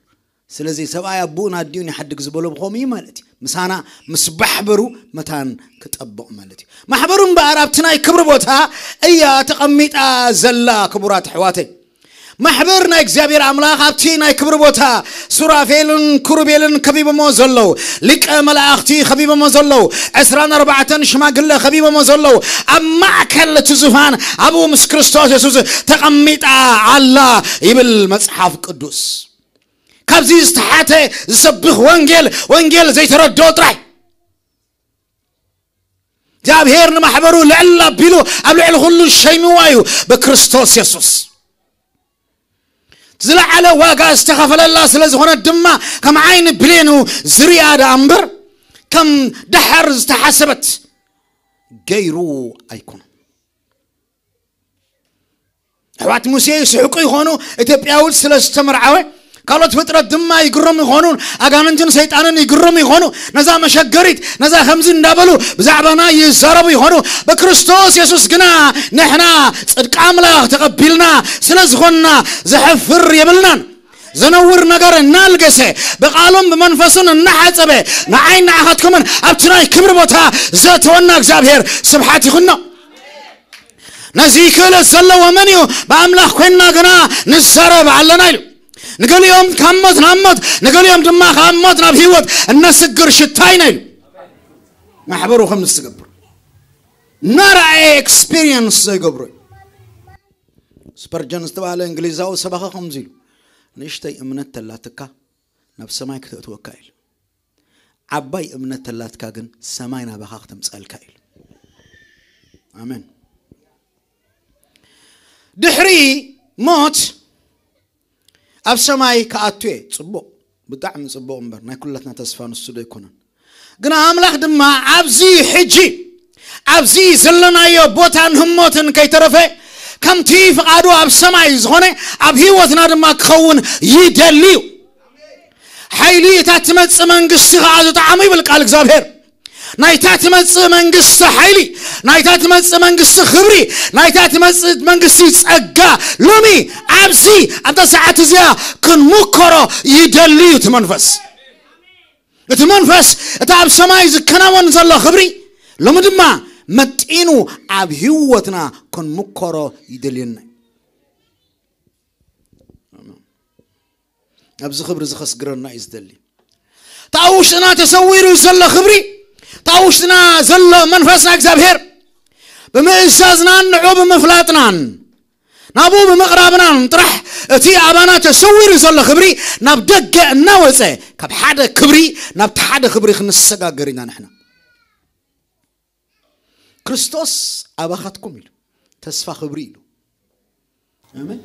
ስለዚ ሰብኣይ ኣቦኡን ኣዲኡን ይሓድግ ዝበሎ ብኸምኡ እዩ ማለት እዩ። ምሳና ምስ ማሕበሩ መታን ክጠብቕ ማለት እዩ። ማሕበሩ እምበኣር ኣብቲ ናይ ክብሪ ቦታ እያ ተቐሚጣ ዘላ። ክቡራት ኣሕዋተይ ማሕበር ናይ እግዚኣብሔር ኣምላኽ ኣብቲ ናይ ክብሪ ቦታ ሱራፌልን ክሩቤልን ከቢቦሞ ዘለዉ ሊቀ መላእኽቲ ከቢቦሞ ዘለዉ ዕስራን ኣርባዕተን ሽማግለ ከቢቦሞ ዘለዉ ኣብ ማእከል እቲ ዙፋን ኣብኡ ምስ ክርስቶስ የሱስ ተቐሚጣ ኣላ ይብል መጽሓፍ ቅዱስ። ካብዚ ዝተሓተ ዝሰብኽ ወንጌል ወንጌል ዘይተረድኦ ጥራይ። እግዚኣብሔር ንማሕበሩ ልዕል ኣቢሉ ኣብ ልዕሊ ኩሉ ሸይምዋ እዩ ብክርስቶስ የሱስ። ዝለዓለ ዋጋ ዝተኸፈለላ ስለ ዝኾነት ድማ ከም ዓይኒ ብሌኑ ዝርያ ደኣ እምበር ከም ደሓር ዝተሓሰበት ገይሩ ኣይኮነን። ኣሕዋት ሙሴ ይስሕቁ ይኾኑ። ኢትዮጵያዊ ስለ ዝተመርዓወ ካልኦት ፍጥረት ድማ ይግረሙ ይኾኑ። ኣጋንንትን ሰይጣንን ይግረሙ ይኾኑ። ነዛ መሸገሪት ነዛ ከምዚ እንዳበሉ ብዛዕባና ይዛረቡ ይኾኑ። ብክርስቶስ የሱስ ግና ንሕና ጽድቂ ኣምላኽ ተቐቢልና ስለ ዝኾንና ዘሕፍር የብልናን። ዘነውር ነገር እናልገሰ ብቃሉን ብመንፈሱን እናሓጸበ ንዓይ ንዓኻትኩምን ኣብቲ ናይ ክብሪ ቦታ ዘእተወና እግዚኣብሔር ስብሓት ይኹኖ። ነዚ ክእለት ዘለዎ መን እዩ? ብኣምላኽ ኮይንና ግና ንዛረብ ኣለና ኢሉ። ንገሊኦም ካብ ሞት ናብ ሞት ንገሊኦም ድማ ካብ ሞት ናብ ህይወት እነስግር ሽታ ኢና ኢሉ። ማሕበሩ ከም ዝገብር እናረኣየ ኤክስፒሪየንስ ዘይገብሮ እዩ። ስፐርጀን ዝተባህለ እንግሊዛዊ ሰባኺ ከምዚ ኢሉ ንእሽተይ እምነት ተላትካ ናብ ሰማይ ክተእትወካ ኢሉ። ዓባይ እምነት ተላትካ ግን ሰማይ ናባኻ ክተምፀልካ ኢሉ። ኣሜን። ድሕሪ ሞት ኣብ ሰማይ ክኣቱ እየ። ፅቡቕ፣ ብጣዕሚ ፅቡቕ እምበር ናይ ኩላትና ተስፋ ንሱ ዶ ኣይኮነን? ግን ኣምላኽ ድማ ኣብዚ ሕጂ ኣብዚ ዘለናዮ ቦታን ህሞትን ከይተረፈ ከምቲ ፍቓዱ ኣብ ሰማይ ዝኾነ ኣብ ህይወትና ድማ ክኸውን ይደሊ እዩ። ሓይሊ እታ ትመጽእ መንግስቲ ከኣ ዝጠዓሙ ይብል ቃል እግዚኣብሔር። ናይታ ትመጽእ መንግስቲ ሓይሊ፣ ናይታ ትመጽእ መንግስቲ ክብሪ፣ ናይታ ትመጽእ መንግስቲ ጸጋ ሎሚ ኣብዚ ኣብታ ሰዓት እዚኣ ክንምከሮ ይደሊ እዩ እቲ መንፈስ። እቲ መንፈስ እቲ ኣብ ሰማይ ዝከናወን ዘሎ ክብሪ ሎሚ ድማ መጢኑ ኣብ ህይወትና ክንምከሮ ይደልየና እዩ። ኣብዚ ክብሪ እዚ ከስግረና እዩ ዝደሊ። እታ ውሽጥና ተሰዊሩ ዘሎ ክብሪ እታ ውሽጥና ዘሎ መንፈስና እግዚኣብሔር ብምእዛዝናን ንዑ ብምፍላጥናን ናብኡ ብምቕራብናን ጥራሕ እቲ ኣባና ተሰዊሩ ዘሎ ክብሪ ናብ ደገ እናወፀ ካብ ሓደ ክብሪ ናብቲ ሓደ ክብሪ ክንሰጋገር ኢና ንሕና። ክርስቶስ ኣባኻትኩም ኢሉ፣ ተስፋ ክብሪ ኢሉ። ኣሜን።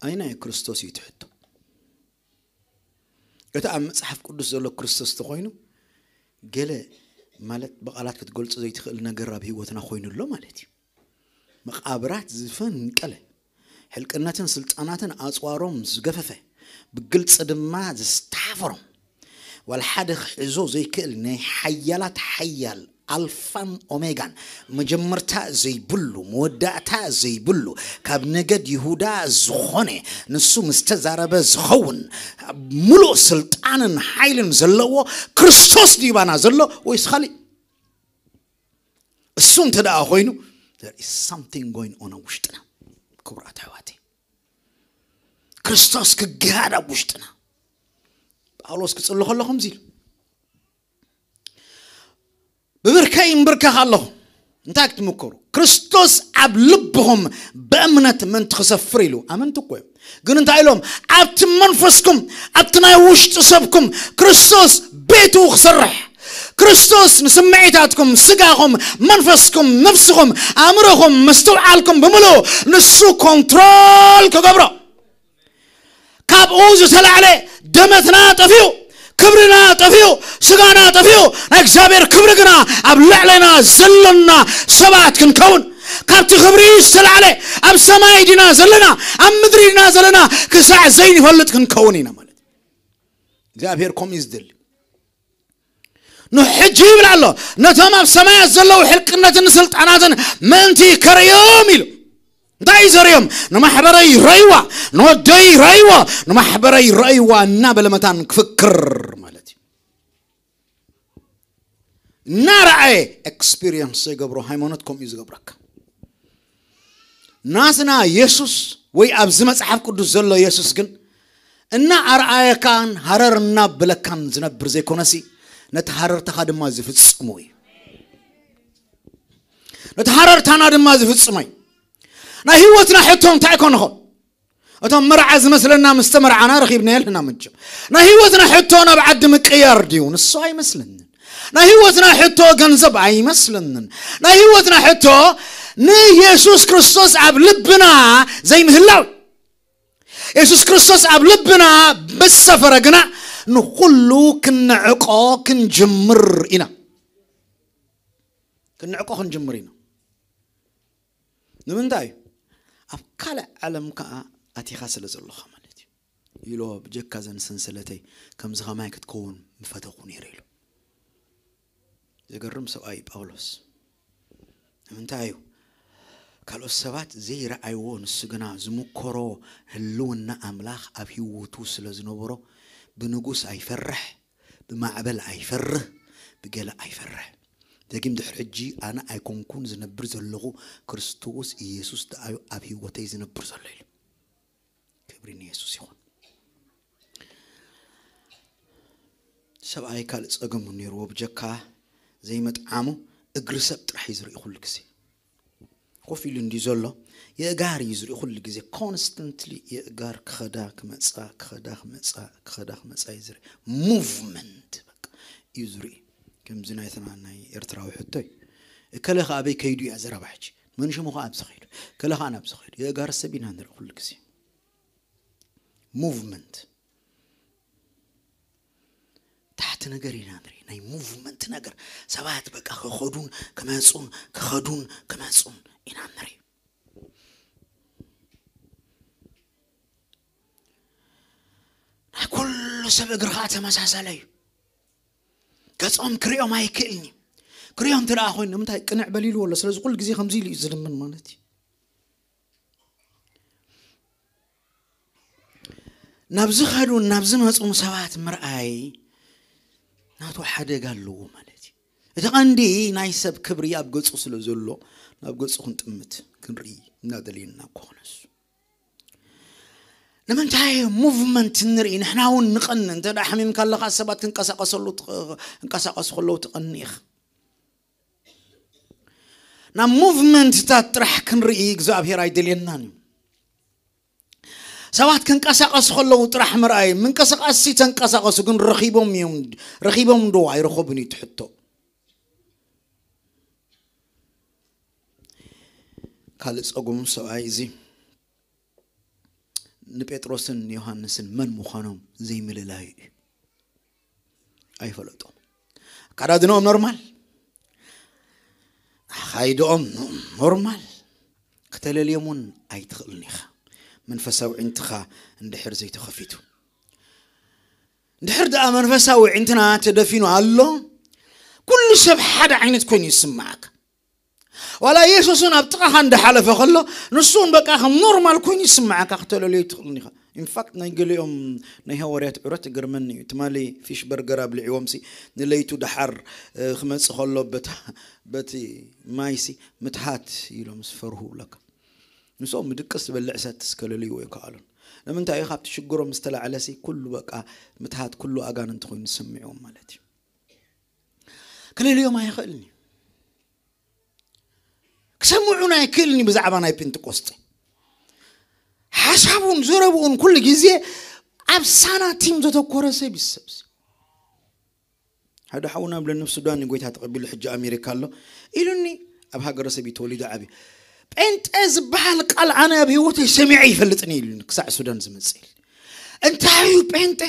ኣይናይ ክርስቶስ እዩ ትሕቶ። እቲ ኣብ መጽሓፍ ቅዱስ ዘሎ ክርስቶስ ተኾይኑ፣ ገለ ማለት ብቓላት ክትገልጾ ዘይትኽእል ነገር ኣብ ህይወትና ኮይኑ ኣሎ ማለት እዩ። መቓብራት ዝፈንቀለ፣ ሕልቅነትን ስልጣናትን ኣጽዋሮም ዝገፈፈ፣ ብግልጺ ድማ ዘስተሓፈሮም፣ ዋላ ሓደ ክሕዞ ዘይክእል ናይ ሓያላት ሓያል፣ ኣልፋን ኦሜጋን፣ መጀመርታ ዘይብሉ መወዳእታ ዘይብሉ፣ ካብ ነገድ ይሁዳ ዝኾነ፣ ንሱ ምስ ተዛረበ ዝኸውን፣ ሙሉእ ስልጣንን ሓይልን ዘለዎ ክርስቶስ ድዩ ባና ዘሎ ወይስ ካሊእ? እሱ እንተ ደኣ ኮይኑ፣ there is something going on ኣብ ውሽጥና። ክቡራት ኣሕዋተይ፣ ክርስቶስ ክገሃድ ኣብ ውሽጥና። ጳውሎስ ክጽሊ ከሎ ከምዚ ኢሉ፣ ብብርከይ እምብርከኽ ኣለኹ። እንታይ ክትምከሩ? ክርስቶስ ኣብ ልብኹም ብእምነት ምእንቲ ክሰፍር ኢሉ። ኣመንቲ እኮ እዮም። ግን እንታይ ኢሎም? ኣብቲ መንፈስኩም፣ ኣብቲ ናይ ውሽጢ ሰብኩም ክርስቶስ ቤቱ ክሰርሕ፣ ክርስቶስ ንስምዒታትኩም፣ ስጋኹም፣ መንፈስኩም፣ ነፍስኹም፣ ኣእምሮኹም፣ መስተውዓልኩም ብምሉእ ንሱ ኮንትሮል ክገብሮ። ካብኡ ዝተላዕለ ደመትና ጠፊኡ፣ ክብርና ጠፊኡ፣ ስጋና ጠፊኡ፣ ናይ እግዚኣብሔር ክብሪ ግና ኣብ ልዕሌና ዘሎና ሰባት ክንከውን፣ ካብቲ ክብሪ ዝተላዕለ ኣብ ሰማይ ዲና ዘለና፣ ኣብ ምድሪ ዲና ዘለና ክሳዕ ዘይንፈልጥ ክንከውን ኢና ማለት እዩ። እግዚኣብሔር ከምኡ እዩ ዝደሊ። ንሕጂ ይብል ኣሎ፣ ነቶም ኣብ ሰማያት ዘለዉ ሕልቅነትን ስልጣናትን ምእንቲ ከርእዮም ኢሉ። እንታይ እዩ ዘርእዮም? ንማሕበረይ ረእይዋ፣ ንወደይ ረእይዎ፣ ንማሕበረይ ረእይዋ እናበለ መታን ክፍክር ማለት እዩ። እናረኣየ ኤክስፒሪየንስ ዘይገብሮ ሃይማኖት ከምኡ እዩ ዝገብረካ። ናትና የሱስ ወይ ኣብዚ መጽሓፍ ቅዱስ ዘሎ የሱስ ግን እና ኣርኣየካን ሃረር እናበለካን ዝነብር ዘይኮነሲ፣ ነቲ ሃረርታኻ ድማ ዝፍጽሙ እዩ። ነቲ ሃረርታና ድማ ዝፍጽሞ እዩ። ናይ ህይወትና ሕቶ እንታይ ኮን ንኾን? እቶም መርዓ ዝመስለና ምስ ተመርዓና ረኺብና የለና። መቸም ናይ ህይወትና ሕቶ ናብ ዓዲ ምቅያር ድዩ? ንሱ ኣይመስለንን። ናይ ህይወትና ሕቶ ገንዘብ ኣይመስለንን። ናይ ህይወትና ሕቶ ንየሱስ ክርስቶስ ኣብ ልብና ዘይምህላው። የሱስ ክርስቶስ ኣብ ልብና ምስ ሰፈረ ግና ንኹሉ ክንዕቆ ክንጅምር ኢና። ክንዕቆ ክንጅምር ኢና። ንምንታይ እዩ? ኣብ ካልእ ዓለም ከኣ ኣቲኻ ስለ ዘለኻ ማለት እዩ። ኢሎ ብጀካ ዘን ሰንሰለተይ ከምዚ ኸማይ ክትከውን ምፈተኹ ነይረ ኢሉ። ዘገርም ሰብኣይ ጳውሎስ። ንምንታይ እዩ? ካልኦት ሰባት ዘይረኣይዎ ንሱ ግና ዝምከሮ ህልውና ኣምላኽ ኣብ ህይወቱ ስለ ዝነበሮ ብንጉስ ኣይፈርሕ፣ ብማዕበል ኣይፈርህ፣ ብገለ ኣይፈርሕ። ደጊም ድሕሪ ሕጂ ኣነ ኣይኮንኩን ዝነብር ዘለኹ፣ ክርስቶስ ኢየሱስ ደኣዩ ኣብ ህይወተይ ዝነብር ዘሎ ኢሉ። ክብሪ ንየሱስ ይኹን። ሰብኣይ ካልእ ጸገም እውን ነይርዎ፣ ብጀካ ዘይመጥዓሙ እግሪ ሰብ ጥራሕ እዩ ዝርኢ ኩሉ ግዜ። ኮፍ ኢሉ እንዲ ዘሎ የእጋር እዩ ዝርኢ ኩሉ ግዜ። ኮንስተንትሊ የእጋር ክኸዳ ክመጻ፣ ክኸዳ ክመጻ፣ ክኸዳ ክመጻ እዩ ዝርኢ። ሙቭመንት በቃ እዩ ዝርኢ። ከምዚ ናይትና ናይ ኤርትራዊ ሕቶ እዩ። እከለ ከ ኣበይ ከይዱ እያ ዘረባ ሕጂ? መን ሽሙ ከ ኣብዚ ከይዱ? እከለ ከ ኣብዚ ከይዱ? የእጋር ሰብ ኢና ንርኢ ኩሉ ግዜ። ሙቭመንት። ታሕቲ ነገር ኢና ንርኢ፣ ናይ ሙቭመንት ነገር። ሰባት በቃ ክኸዱን ክመጹን፣ ክኸዱን ክመጹን ኢና ንርኢ። ናይ ኩሉ ሰብ እግሪ ኸዓ ተመሳሳሊ እዩ። ገጾም ክሪኦም ኣይክእልን እዩ። ክሪኦም እንተ ደኣ ኮይኑ፣ ንምንታይ ቅንዕ በል ኢልዎ ኣሎ? ስለዚ ኩሉ ግዜ ከምዚ ኢሉ እዩ ዝልምን ማለት እዩ። ናብ ዝኸዱን ናብ ዝመጹን ሰባት ምርኣይ ናቱ ሓደጋ ኣለዎ ማለት እዩ። እቲ ቀንዲ ናይ ሰብ ክብሪ ኣብ ገጹ ስለ ዘሎ፣ ናብ ገጹ ክንጥምት ክንርኢ እናደለየና እኮ ኾነሱ። ንምንታይ ሙቭመንት ንርኢ? ንሕና እውን ንቐኒ። እንተ ደኣ ሓሚምካ ኣለኻ፣ ሰባት ክንቀሳቐሰሉ ትኽ-፣ ክንቀሳቐሱ ከለዉ ትቐኒ ኢኻ። ናብ ሙቭመንትታት ጥራሕ ክንርኢ እግዚኣብሔር ኣይደልየናን እዩ። ሰባት ክንቀሳቐሱ ከለዉ ጥራሕ ምርኣይ። ምንቅስቓስ ሲ ተንቀሳቐሱ፣ ግን ረኺቦም እዮም፣ ረኺቦም ዶ ኣይረኸቡን እዩ እቲ ሕቶ። ካልእ ጸጉም ሰብኣይ እዚ ንጴጥሮስን ዮሃንስን መን ምዃኖም ዘይምልላዩ እዩ። ኣይፈለጦም። ኣካዳድንኦም ኖርማል፣ ኣኻይድኦም ኖርማል። ክተለልዮም እውን ኣይትኽእልን ኢኻ። መንፈሳዊ ዕንትኻ እንድሕር ዘይተኸፊቱ፣ እንድሕር ደኣ መንፈሳዊ ዕንትና ተደፊኑ ኣሎ፣ ኩሉ ሰብ ሓደ ዓይነት ኮይኑ ይስምዓካ። ዋላ የሱስ እውን ኣብ ጥቓኻ እንዳሓለፈ ከሎ፣ ንሱ እውን በቃ ከም ኖርማል ኮይኑ ይስምዓካ፣ ክተለልዮ ኣይትኽእልን ኢኻ። ኢንፋክት ናይ ገሊኦም ናይ ሃዋርያት ዕረት ይገርመኒ እዩ። ትማሊ ፊሽ በርገር ኣብልዕዎም ሲ ንለይቱ ደሓር፣ እ፣ ክመጽእ ከሎ በታ፣ በቲ ማይ ሲ ምትሃት ኢሎም ዝፈርሁ ብለካ። ንሶም ምድቅስ ዝበልዕ ሰት እስከለልይዎ ኣይከኣሉን። ንምንታይ እዩ? ካብቲ ሽግሮም ዝተላዕለ ሲ ኩሉ በቃ ምትሃት ኩሉ ኣጋንንቲ ኮይኑ ዝስምዕዎም ማለት እዩ። ክለልዮም ኣይኽእልን እዩ። ክሰምዑን ኣይክእልን እዩ ብዛዕባ ናይ ፔንቴቆስጤ። ሓሳቡን ዘረብኡን ኩሉ ግዜ ኣብ ሳናቲም ዘተኮረ ሰብ እዩ ሰብ። ሓደ ሓውና ብለኒ፣ ኣብ ሱዳን እዩ ጎይታ ተቐቢሉ፣ ሕጂ ኣሜሪካ ኣሎ ኢሉኒ። ኣብ ሃገረ ሰብ እዩ ተወሊዱ ዓብዩ። ጴንጤ ዝበሃል ቃል ኣነ ኣብ ህይወተይ ሰሚዐ ይፈልጥን እዩ ኢሉኒ። ክሳዕ ሱዳን ዝመጽእ ኢሉ። እንታይ እዩ ጴንጤ?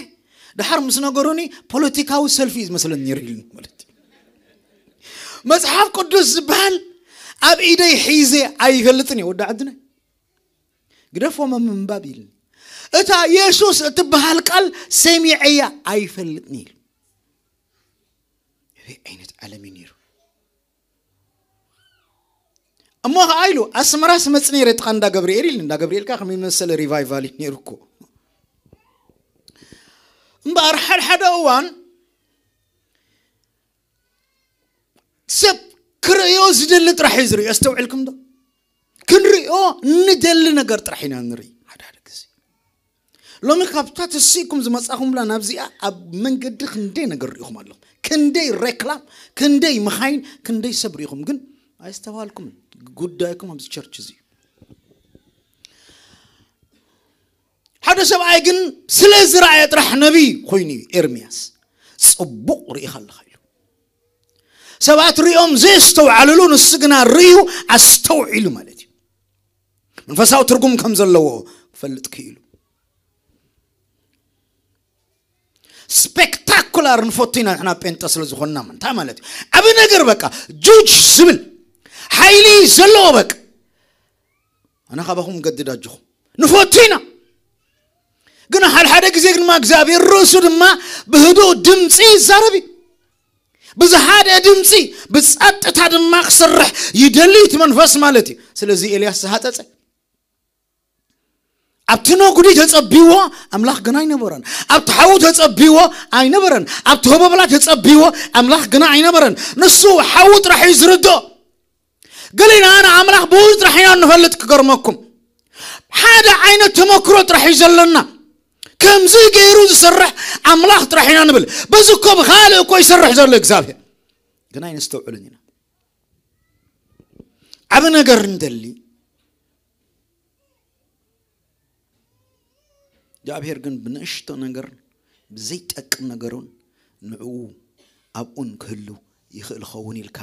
ድሓር ምስ ነገሩኒ፣ ፖለቲካዊ ሰልፊ እዩ ዝመስለኒ ነይሩ ኢሉኒ ማለት እዩ። መጽሓፍ ቅዱስ ዝበሃል ኣብ ኢደይ ሒዘ ኣይፈልጥን እየ። ወዲ ዓድና ግደፎም ኣብ ምንባብ ኢሉኒ። እታ የሱስ እትበሃል ቃል ሰሚዐያ ኣይፈልጥን ኢሉ። ይሄ ዓይነት ዓለም እዩ ነይሩ። እሞ ኸዓ ኢሉ፣ ኣስመራ ስመጽ ነይረ፣ ጥቓ እንዳ ገብርኤል ኢሉ። እንዳ ገብርኤል ከኣ ከመይ መሰለ ሪቫይቫል እዩ ነይሩ እኮ። እምበኣር ሓደ ሓደ እዋን ሰብ ክርእዮ ዝደሊ ጥራሕ እዩ ዝርእዮ። ኣስተውዒልኩም ዶ? ክንርእዮ እንደሊ ነገር ጥራሕ ኢና ንርኢ ሓደ ሓደ ግዜ። ሎሚ ካብታ ተሲእኩም ዝመጻኹምላ ናብዚኣ ኣብ መንገዲ ክንደይ ነገር ርኢኹም ኣለኹም። ክንደይ ሬክላም፣ ክንደይ መኻይን፣ ክንደይ ሰብ ርኢኹም፣ ግን ኣይስተዋልኩምን። ጉዳይኩም ኣብዚ ቸርች እዚ እዩ። ሓደ ሰብኣይ ግን ስለ ዝረኣየ ጥራሕ ነቢይ ኮይኑ እዩ ኤርምያስ። ጽቡቕ ርኢኻ ኣለኻ ኢሉ። ሰባት ሪኦም ዘየስተውዓልሉ ንሱ ግና ርእዩ ኣስተውዒሉ ማለት እዩ። መንፈሳዊ ትርጉም ከም ዘለዎ ክፈልጥ ክኢሉ። ስፔክታኩላር ንፈቱ ኢና ንሕና ጴንጠ ስለ ዝኾንና፣ እንታይ ማለት እዩ? ዓቢ ነገር በቃ ጁጅ ዝብል ሓይሊ ዘለዎ በቃ። ኣነ ካባኹም ገድድ ኣጆኹም ንፈቱ ኢና። ግን ሓደ ሓደ ግዜ ድማ እግዚኣብሔር ርእሱ ድማ ብህዱእ ድምፂ ይዛረብ እዩ። ብዝሃደ ድምፂ ብፀጥታ ድማ ክሰርሕ ይደሊ እቲ መንፈስ ማለት እዩ። ስለዚ ኤልያስ ዝሃፀፀ ኣብቲ ነጉዲ ተጸቢዎ ኣምላኽ ግን ኣይነበረን። ኣብቲ ሓዊ ተጸቢዎ ኣይነበረን። ኣብቲ ሆበብላ ተጸቢዎ ኣምላኽ ግን ኣይነበረን። ንሱ ሓዊ ጥራሕ እዩ ዝርድኦ። ገሊና ንኣምላኽ ብኡ ጥራሕ ኢና ንፈልጥ። ክገርመኩም ሓደ ዓይነት ተመክሮ ጥራሕ እዩ ዘለና። ከምዚ ገይሩ ዝሰርሕ ኣምላኽ ጥራሕ ኢና ንብል። በዚ እኮ ብኻልእ እኮ ይሰርሕ ዘሎ እግዚኣብሔር። ግን ኣይነስተውዕልን ኢና። ዓቢ ነገር እንደሊ እግዚኣብሔር ግን ብንእሽቶ ነገር ብዘይጠቅም ነገሩን ንዕኡ ኣብኡን ክህሉ ይኽእል ኸውን ኢልካ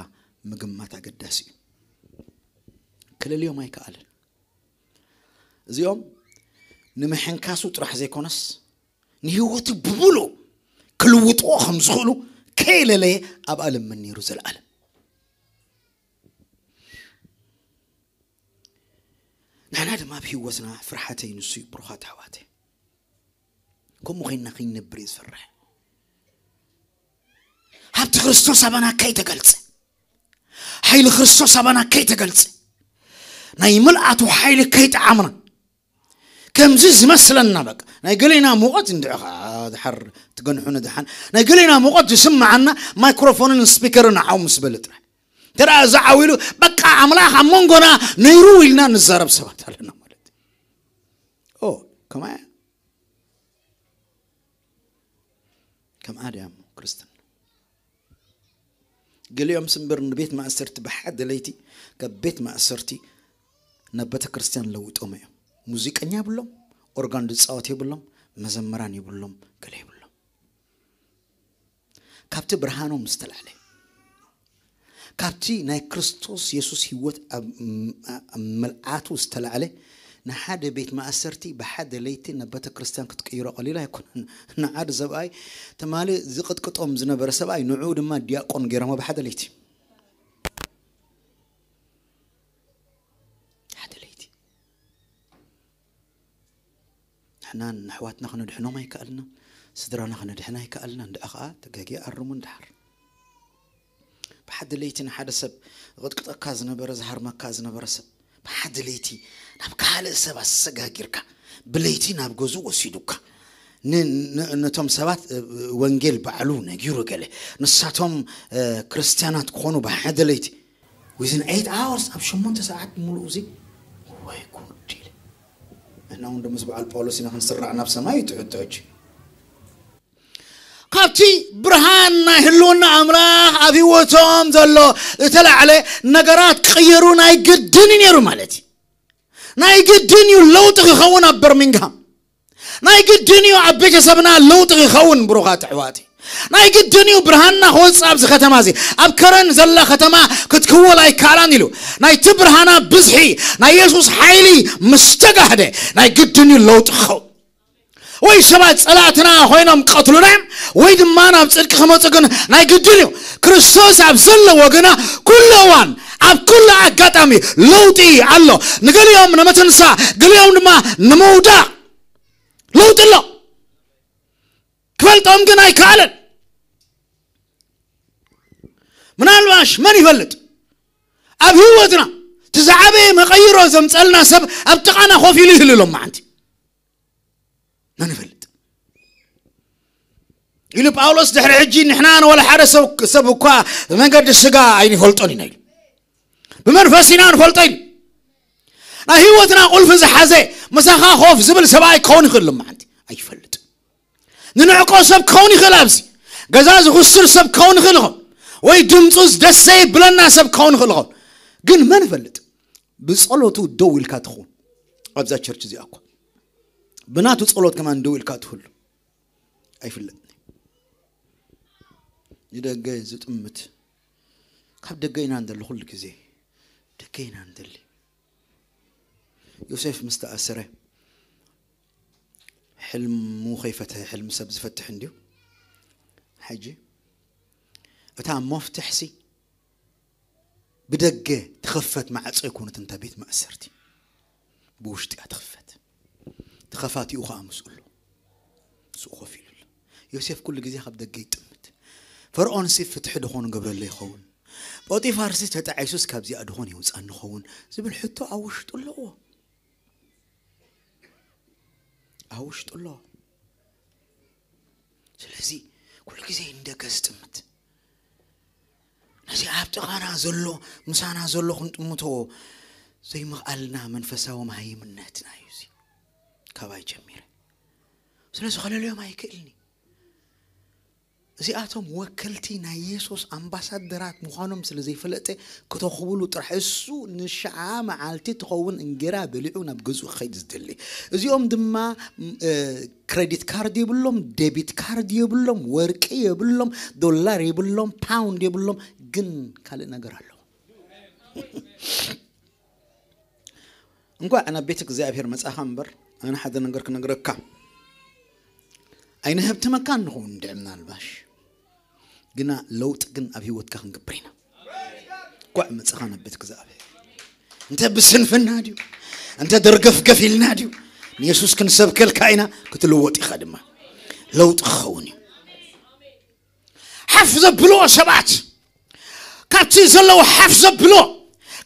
ምግማት ኣገዳሲ እዩ። ክልልዮም ኣይከኣልን። እዚኦም ንምሕንካሱ ጥራሕ ዘይኮነስ ንህይወቱ ብምሉእ ክልውጥዎ ከም ዝኽእሉ ከይለለየ ኣብ ኣለምን ነይሩ ዘለኣለም። ንሕና ድማ ኣብ ህይወትና ፍርሓተይ ንሱ እዩ። ብሩኻት ኣሕዋተይ፣ ከምኡ ኮይንና ከይንነብር እዩ ዝፈርሕ። ሃብቲ ክርስቶስ ኣባና ከይተገልጸ፣ ሓይሊ ክርስቶስ ኣባና ከይተገልጸ፣ ናይ ምልኣቱ ሓይሊ ከይጠዓምና፣ ከምዚ ዝመስለና በቃ ናይ ገሌና ሙቐት እንድዒ ኸዓ ድሓር ትገንሑ ንድሓን ናይ ገሌና ሙቐት ዝስምዓና ማይክሮፎንን ስፒከርን ዓው ምስ በለ ጥራሕ ተደኣ ዝዓው ኢሉ በቃ ኣምላኽ ኣብ መንጎና ነይሩ ኢልና ንዛረብ ሰባት ኣለና ማለት እዩ። ኦ ከማያ ከምኣ ድያ እሞ ክርስትና። ገሊኦም ስምበር ንቤት ማእሰርቲ ብሓደ ለይቲ ካብ ቤት ማእሰርቲ ናብ ቤተ ክርስቲያን ለውጦም እዮም። ሙዚቀኛ ብሎም ኦርጋን ዝፃወት የብሎም፣ መዘምራን የብሎም፣ ገለ የብሎም። ካብቲ ብርሃኖም ዝተላዕለ፣ ካብቲ ናይ ክርስቶስ የሱስ ህይወት ኣብ ኣብ ምልኣቱ ዝተላዕለ፣ ንሓደ ቤት ማእሰርቲ ብሓደ ለይቲ ናብ ቤተ ክርስቲያን ክትቅይሮ ቀሊል ኣይኮነን። ንሓደ ሰብኣይ ትማሊ ዝቕጥቅጦም ዝነበረ ሰብኣይ ንዕኡ ድማ ዲያቆን ገይሮሞ ብሓደ ለይቲ። ሓደ ለይቲ። ንሕና ንኣሕዋትና ክነድሕኖም ኣይከኣልናን፣ ስድራና ክነድሕን ኣይከኣልናን። ደኣ ኸኣ ተጋጊ ኣርሙን ደሓር። ብሓደ ለይቲ ንሓደ ሰብ ዝቕጥቅጠካ ዝነበረ፣ ዝሃርመካ ዝነበረ ሰብ ብሓደ ለይቲ ናብ ካልእ ሰብ ኣሰጋጊርካ፣ ብለይቲ ናብ ገዝኡ ወሲዱካ፣ ን- ን- ነቶም ሰባት እ፣ ወንጌል ባዕሉ ነጊሩ ገለ ንሳቶም እ፣ ክርስትያናት ክኾኑ ብሓደ ለይቲ within eight hours፣ ኣብ ሸሞንተ ሰዓት ሙሉእ እዚ ወይ ጉድ ኢለ። ንሕና እውን ዶ ምስ በዓል ጳውሎስ ኢና ክንስራዕ ናብ ሰማይ? እዩ ትሕቶ ሕጂ። ካብቲ ብርሃን ናይ ህልውና ኣምላኽ ኣብ ህይወቶም ዘሎ ዝተላዕለ ነገራት ክቕየሩ ናይ ግድን እዩ ነይሩ ማለት እዩ። ናይ ግድን እዩ ለውጢ ክኸውን ኣብ በርሚንግሃም። ናይ ግድን እዩ ኣብ ቤተሰብና ለውጢ ክኸውን ብሩኻት ኣሕዋተይ። ናይ ግድን እዩ ብርሃንና ክወፅእ ኣብዚ ከተማ እዚ። ኣብ ከረን ዘላ ከተማ ክትክወል ኣይከኣላን ኢሉ። ናይቲ ብርሃና ብዝሒ ናይ የሱስ ሓይሊ ምስ ተጋህደ ናይ ግድን እዩ ለውጢ ክኸውን። ወይ ሰባት ጸላእትና ኮይኖም ቀትሉና እዮም፣ ወይ ድማ ናብ ጽድቂ ክመጹ ግን ናይ ግድን እዩ። ክርስቶስ ኣብ ዘለዎ ግና ኩሉ እዋን ኣብ ኩሉ ኣጋጣሚ ለውጢ ኣሎ። ንገሊኦም ንምትንሳ፣ ገሊኦም ድማ ንምውዳቕ ለውጢ ኣሎ። ክፈልጦም ግን ኣይከኣለን። ምናልባሽ መን ይፈልጥ፣ ኣብ ህይወትና እቲ ዝዓበየ መቐይሮ ዘምጸልና ሰብ ኣብ ጥቓና ኮፍ ኢሉ ይህሉ ሎም መዓንቲ መን ይፈልጥ? ኢሉ ጳውሎስ ድሕሪ ሕጂ ንሕና ንወላ ሓደ ሰብ ሰብ እኳ ብመንገዲ ስጋ ኣይንፈልጦን ኢና ኢሉ። ብመንፈስ ኢና ንፈልጦ ኢሉ። ናይ ህይወትና ቁልፊ ዝሓዘ ምሳኻ ኮፍ ዝብል ሰብኣይ ክኸውን ይኽእል ሎም መዓንቲ ኣይፈልጥ። ንንዕቆ ሰብ ክኸውን ይኽእል፣ ኣብዚ ገዛ ዝኹስር ሰብ ክኸውን ይኽእል ይኸውን፣ ወይ ድምፁ ደስ ዘይብለና ሰብ ክኸውን ይኽእል ይኸውን። ግን መን ይፈልጥ? ብጸሎቱ ደው ኢልካ ትኸውን ኣብዛ ቸርች እዚኣ እኮ ብናቱ ጸሎት ከማን ደው ኢልካ ትህሉ ኣይፍለጥን። ንደገ ዝጥምት ካብ ደገ ኢና እንደሊ ኩሉ ግዜ ደገ ኢና እንደሊ። ዮሴፍ ምስ ተኣሰረ ሕልሙ ከይፈትሐ ሕልሚ ሰብ ዝፈትሕ እንድዩ። ሕጂ እታ መፍትሕሲ ብደገ ትኽፈት ማዕጾ ኣይኮነትን እታ ቤት ማእሰርቲ፣ ብውሽጢ እያ ትኽፈት። ተኸፋቲኡ ኸኣ ምስኡ ኣሎ። ምስኡ ኮፍ ኢሉ ኣሎ። ዮሴፍ ኩሉ ግዜ ካብ ደገ ይጥምት። ፈርዖንሲ ፍትሒ ድኾን ገብረለይ ይኸውን? ጶጢፋርሲ ተጣዒሱስ ካብዚኣ ድኾን የውፅኣኒ ይኸውን ዝብል ሕቶ ኣብ ውሽጡ ኣለዎ። ኣብ ውሽጡ ኣሎ። ስለዚ ኩሉ ግዜ ንደገ ዝጥምት፣ ነዚ ኣብ ጥቓና ዘሎ ምሳና ዘሎ ክንጥምቶ ዘይምኽኣልና መንፈሳዊ መሃይምነትና እዩ። እዚ ካባይ ጀሚረ ስለዚ ከለልዮም ኣይክእልኒ። እዚኣቶም ወከልቲ ናይ የሱስ ኣምባሳደራት ምዃኖም ስለ ዘይፈለጠ ክተኽብሉ ጥራሕ። እሱ ንሽዓ መዓልቲ ትኸውን እንጌራ በሊዑ ናብ ገዝኡ ክኸይድ ዝደሊ። እዚኦም ድማ ክሬዲት ካርድ የብሎም፣ ዴቢት ካርድ የብሎም፣ ወርቂ የብሎም፣ ዶላር የብሎም፣ ፓውንድ የብሎም፣ ግን ካልእ ነገር ኣለዎ። እንኳዕ ናብ ቤት እግዚኣብሔር መጻኻ እምበር ኣነ ሓደ ነገር ክነግረካ። ኣይንህብትመካ ንኸውን እንድዒ ምናልባሽ ግና ለውጢ ግን ኣብ ህይወትካ ክንገብር ኢና። እንኳዕ መጻኻ ናብ ቤት እግዚኣብሔር። እንተ ብስንፍና ድዩ፣ እንተ ደርገፍገፍ ኢልና ድዩ፣ ንየሱስ ክንሰብከልካ ኢና። ክትልወጥ ኢኻ ድማ፣ ለውጢ ክኸውን እዩ። ሓፍ ዘብልዎ ሰባት፣ ካብቲ ዘለዎ ሓፍ ዘብሎ፣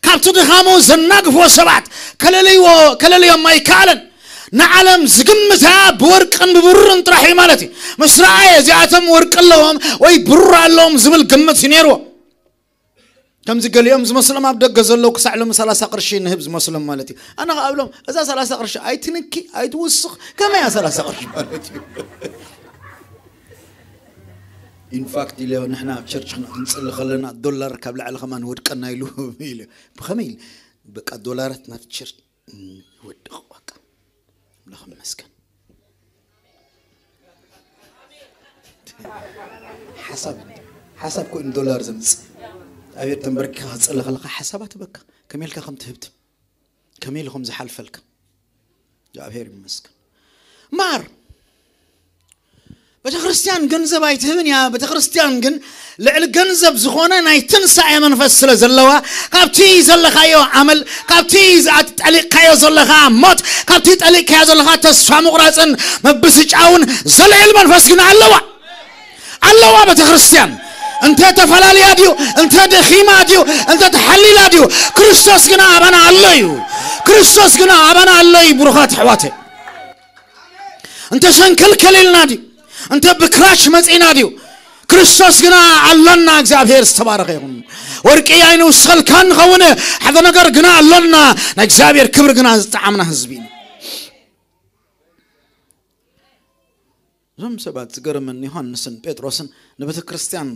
ካብቲ ድኻሙ ዘናግፍዎ ሰባት ከለልይዎ ከለልዮም ኣይከኣለን። ንዓለም ዝግምታ ብወርቅን ብብሩርን ጥራሕ እዩ ማለት እዩ። ምስ ረኣየ እዚኣቶም ወርቂ ኣለዎም ወይ ብሩር ኣለዎም ዝብል ግምት እዩ ነይርዎ። ከምዚ ገሊኦም ዝመስሎም ኣብ ደገ ዘለዉ ክሳዕ ሎሚ ሰላሳ ቅርሺ ንህብ ዝመስሎም ማለት እዩ። ኣነ ከኣ እብሎም እዛ ሰላሳ ቅርሺ ኣይትንኪ ኣይትውስኽ፣ ከመይ እያ ሰላሳ ቅርሺ ማለት እዩ? ኢንፋክት ኢለ ንሕና ኣብ ቸርች ክን- ክንጽሊ ከለና ዶላር ካብ ላዕሊ ከማን ወድቀና ኢሉ ኢለ ብኸመይ ኢለ በቃ ዶላራት ናብ ቸርች ወድቕ በቃ ኣምላኽ ይመስገን። ሓሳብ ሓሳብ ኮይኑ ዶላር ዘምጽእ ኣብሔር ተንበርኪኻ ክጸሊ ከለኻ ሓሳባት በካ ከመይ ኢልካ ከም ትህብት ከመይ ኢሉ ከም ዝሓልፈልካ እግዚኣብሔር ይመስገን። ማር ቤተ ክርስቲያን ገንዘብ ኣይትህብን እያ። ቤተ ክርስቲያን ግን ልዕሊ ገንዘብ ዝኾነ ናይ ትንሳኤ መንፈስ ስለ ዘለዋ ካብቲ ዘለኻዮ ኣመል ካብቲ ጠሊቕካዮ ዘለኻ ሞት ካብቲ ጠሊቕካዮ ዘለኻ ተስፋ ምቑራፅን ምብስጫውን ዘልዕል መንፈስ ግን ኣለዋ። ኣለዋ ቤተ ክርስቲያን። እንተ ተፈላልያ ድዩ እንተ ደኺማ ድዩ እንተ ተሓሊላ ድዩ ክርስቶስ ግና ኣባና ኣሎ እዩ። ክርስቶስ ግና ኣባና ኣሎ እዩ። ብሩኻት ኣሕዋተይ እንተ ሰንከልከል ኢልና ድዩ እንተ ብክራሽ መጺና ድዩ ክርስቶስ ግና ኣሎና። እግዚኣብሔር ዝተባረኸ ይኹን። ወርቂ ኣይንውስኸልካ ንኸውን ሓደ ነገር ግና ኣሎና። ናይ እግዚኣብሔር ክብሪ ግና ዝጠዓምና ህዝቢ ኢና። እዞም ሰባት ዝገርመኒ ዮሃንስን ጴጥሮስን ንቤተ ክርስቲያን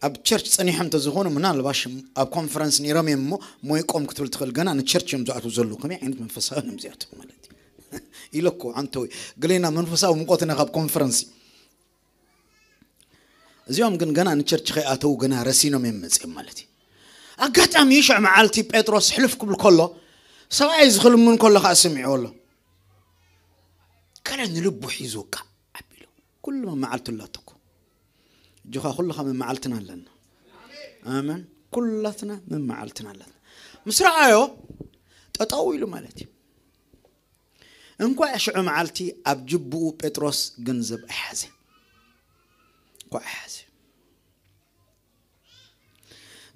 ኣብ ቸርች ጸኒሖም እንተዝኾኑ ምናልባሽ ኣብ ኮንፈረንስ ነይሮም እዮም እሞ ሞይቆም ክትብል ትኽእል። ገና ንቸርች እዮም ዝኣትዉ ዘለዉ። ከመይ ዓይነት መንፈሳዊ እዮም እዚኣቶም ማለት እዩ ኢለ እኮ ኣንተወይ ገሌና መንፈሳዊ ሙቆት ኢና ካብ ኮንፈረንስ እዚኦም ግን ገና ንቸርች ከይኣተዉ ገና ረሲኖም እዮም መፅኦም ማለት እዩ። ኣጋጣሚ ሽዑ መዓልቲ ጴጥሮስ ሕልፍ ክብል ከሎ ሰብኣይ ዝኽልምን ከሎ ከዓ ስሚዕዎ ኣሎ። ከለ ንልቡ ሒዙ ካዕ ኣቢሉ ኩሉ መመዓልቱ ኣላቶ እኮ። እጆኻ ኩልኻ መመዓልትና ኣለና። ኣመን። ኩላትና መመዓልትና ኣለና። ምስ ረኣዮ ጠጠው ኢሉ ማለት እዩ። እንኳዕ ሽዑ መዓልቲ ኣብ ጅብኡ ጴጥሮስ ገንዘብ ኣይሓዘ እንኳዕ ኣይሓዘ።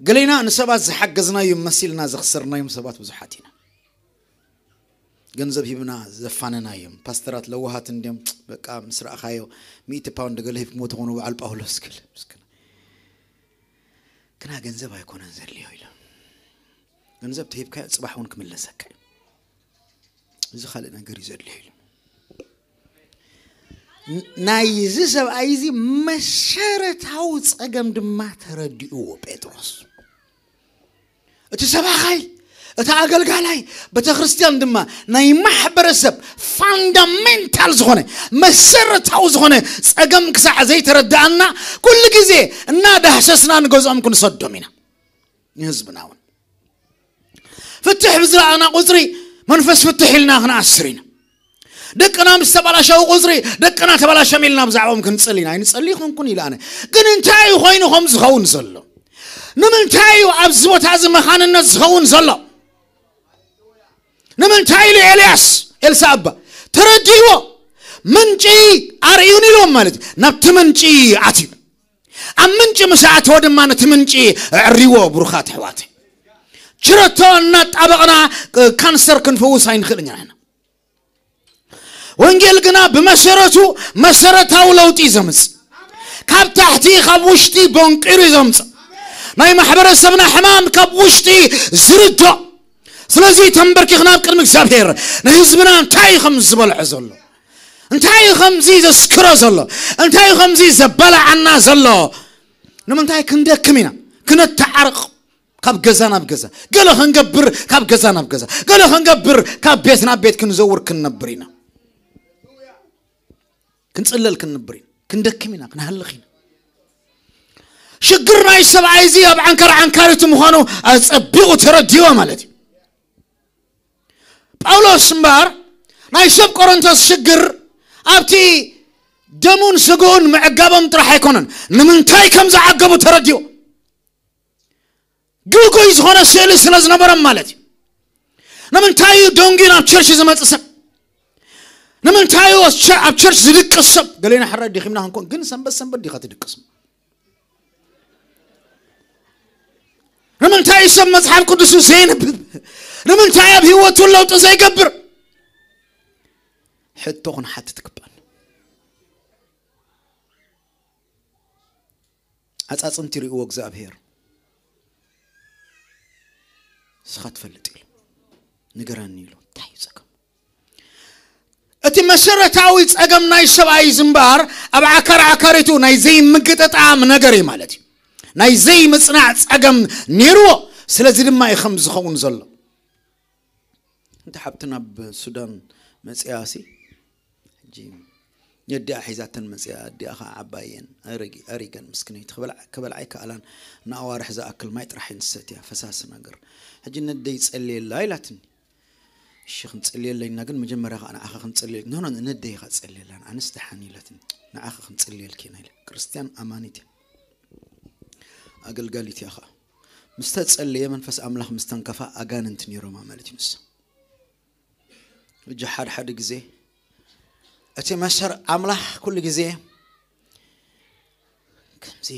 ገሌና ንሰባት ዝሓገዝናዮም መሲልና ዘኽሰርናዮም ሰባት ብዙሓት ኢና። ገንዘብ ሂብና ዘፋነናዮም ፓስተራት ለዋሃት እንዲም በቃ ምስ ረኣኻዮ ሚእቲ ፓውንድ ገለ ሂብክሞ ትኾኑ በዓል ጳውሎስ ክል ምስክና ግና ገንዘብ ኣይኮነን ዘድልዮ ኢሉ ገንዘብ ተሂብካዮ ፅባሕ እውን ክምለሰካ እዩ። እዚ ካልእ ነገር እዩ ዘድልዮ ኢሉ ናይዚ ሰብኣይ እዚ መሰረታዊ ፀገም ድማ ተረዲእዎ ጴጥሮስ። እቲ ሰባኻይ እቲ ኣገልጋላይ ቤተ ክርስቲያን ድማ ናይ ማሕበረሰብ ፋንዳሜንታል ዝኾነ መሰረታዊ ዝኾነ ፀገም ክሳዕ ዘይተረዳኣና ኩሉ ግዜ እናዳህሰስና ንገዝኦም ክንሰዶም ኢና። ንህዝብና እውን ፍትሕ ብዝረኣና ቁፅሪ መንፈስ ፍትሕ ኢልና ክንኣስር ኢና። ደቅና ምስ ተባላሸው ቁፅሪ ደቅና ተባላሸም ኢልና ብዛዕባኦም ክንፅል ኢና። ኣይንፀሊ ይኾንኩን ኢለ ኣነ ግን እንታይ እዩ ኮይኑ ከም ዝኸውን ዘሎ? ንምንታይ እዩ ኣብዚ ቦታ እዚ መኻንነት ዝኸውን ዘሎ? ንምንታይ ኢሉ ኤልያስ ኤልሳ ኣባ ተረዲእዎ ምንጪ ኣርእዩን ኢልዎም ማለት እዩ። ናብቲ ምንጪ ኣትዩ ኣብ ምንጪ ምስ ኣተወ ድማ ነቲ ምንጪ ኣዕሪዎ። ብሩኻት ኣሕዋት ችረቶ እናጣበቕና ካንሰር ክንፍውስ ኣይንኽእልን ኢና። ወንጌል ግና ብመሰረቱ መሰረታዊ ለውጢ እዩ ዘምፅእ። ካብ ታሕቲ ካብ ውሽጢ ቦንቂሩ እዩ ዘምፅእ። ናይ ማሕበረሰብና ሕማም ካብ ውሽጢ ዝርዶ። ስለዚ ተንበርኪኽና ኣብ ቅድሚ እግዚኣብሔር ንህዝብና እንታይ እዩ ከም ዝበልዖ ዘሎ እንታይ እዩ ከምዚ ዘስክሮ ዘሎ እንታይ እዩ ከምዚ ዘበላዓና ዘሎ ንምንታይ ክንደክም ኢና ክነተዓርቕ ካብ ገዛ ናብ ገዛ ገለ ክንገብር ካብ ገዛ ናብ ገዛ ገለ ክንገብር ካብ ቤት ናብ ቤት ክንዘውር ክንነብር ኢና ክንፅለል ክንነብር ኢና ክንደክም ኢና ክንሃልኽ ኢና ሽግር ናይ ሰብኣይ እዚ ኣብ ዓንካር ዓንካሪቱ ምዃኑ ኣፀቢቑ ተረዲዎ ማለት እዩ ጳውሎስ እምበኣር ናይ ሰብ ቆሮንቶስ ሽግር ኣብቲ ደሙን ስግኡን ምዕጋቦም ጥራሕ ኣይኮነን ንምንታይ ከም ዝዓገቡ ተረዲኡ ግጉይ ዝኾነ ስእሊ ስለ ዝነበሮም ማለት እዩ ንምንታይ እዩ ደንጉዩ ናብ ቸርች ዝመፅእ ሰብ ንምንታይ እዩ ኣብ ቸርች ዝድቅስ ሰብ ገሌና ሕራይ ደኺምና ክንኮን ግን ሰንበት ሰንበት ዲኻ ትድቅስ ንምንታይ ሰብ መፅሓፍ ቅዱሱ ዘየንብብ ንምንታይ ኣብ ህይወቱ ለውጢ ዘይገብር ሕቶ ክንሓትት ይግባል ኣፃፅምቲ ርእዎ እግዚኣብሔር ንስኻ ትፈልጥ ኢሉ ንገረኒ ኢሉ እንታይ እዩ ፀገም እቲ መሰረታዊ ጸገም ናይ ሰብኣይ ዝምባር ኣብ ዓካር ዓካሪቱ ናይ ዘይምግጥጣም ነገር እዩ ማለት እዩ ናይ ዘይምጽናዕ ጸገም ነይርዎ ስለዚ ድማ እዩ ከም ዝኸውን ዘሎ እንተ ሓብቲ ናብ ሱዳን መጽያሲ ሕጂ ነዲኣ ሒዛተን መጽያ። ኣዲኣ ኸዓ ዓባየን ኣረጊ-፣ ኣሪገን ምስክነይቲ ክበልዓ-፣ ክበልዓ ኣይከኣላን። ንኣዋርሕ ዝኣክል ማይ ጥራሕ እየን ዝሰትያ፣ ፈሳሲ ነገር። ሕጂ ነደይ ጸልየላ ኢላትኒ። እሺ ክንጽልየላ ኢና፣ ግን መጀመርያ ኸዓ ንዓኺ ክንጽልየልኪ። ኖ፣ ኖ፣ ነደይ ኢኻ ጸልየላ፣ ኣነስ ደሓን ኢላትኒ። ንዓኺ ክንጽልየልኪ ኢና ኢለ። ክርስትያን ኣማኒት እያ። ኣገልጋሊት እያ ኸዓ። ምስ ተጸለየ መንፈስ ኣምላኽ ምስ ተንከፋ ኣጋንንቲ ነይሮማ ማለት እዩ ንሳ። ሕጂ ሓደ ሓደ ግዜ እቲ መሰር ኣምላኽ ኩሉ ግዜ ከምዚ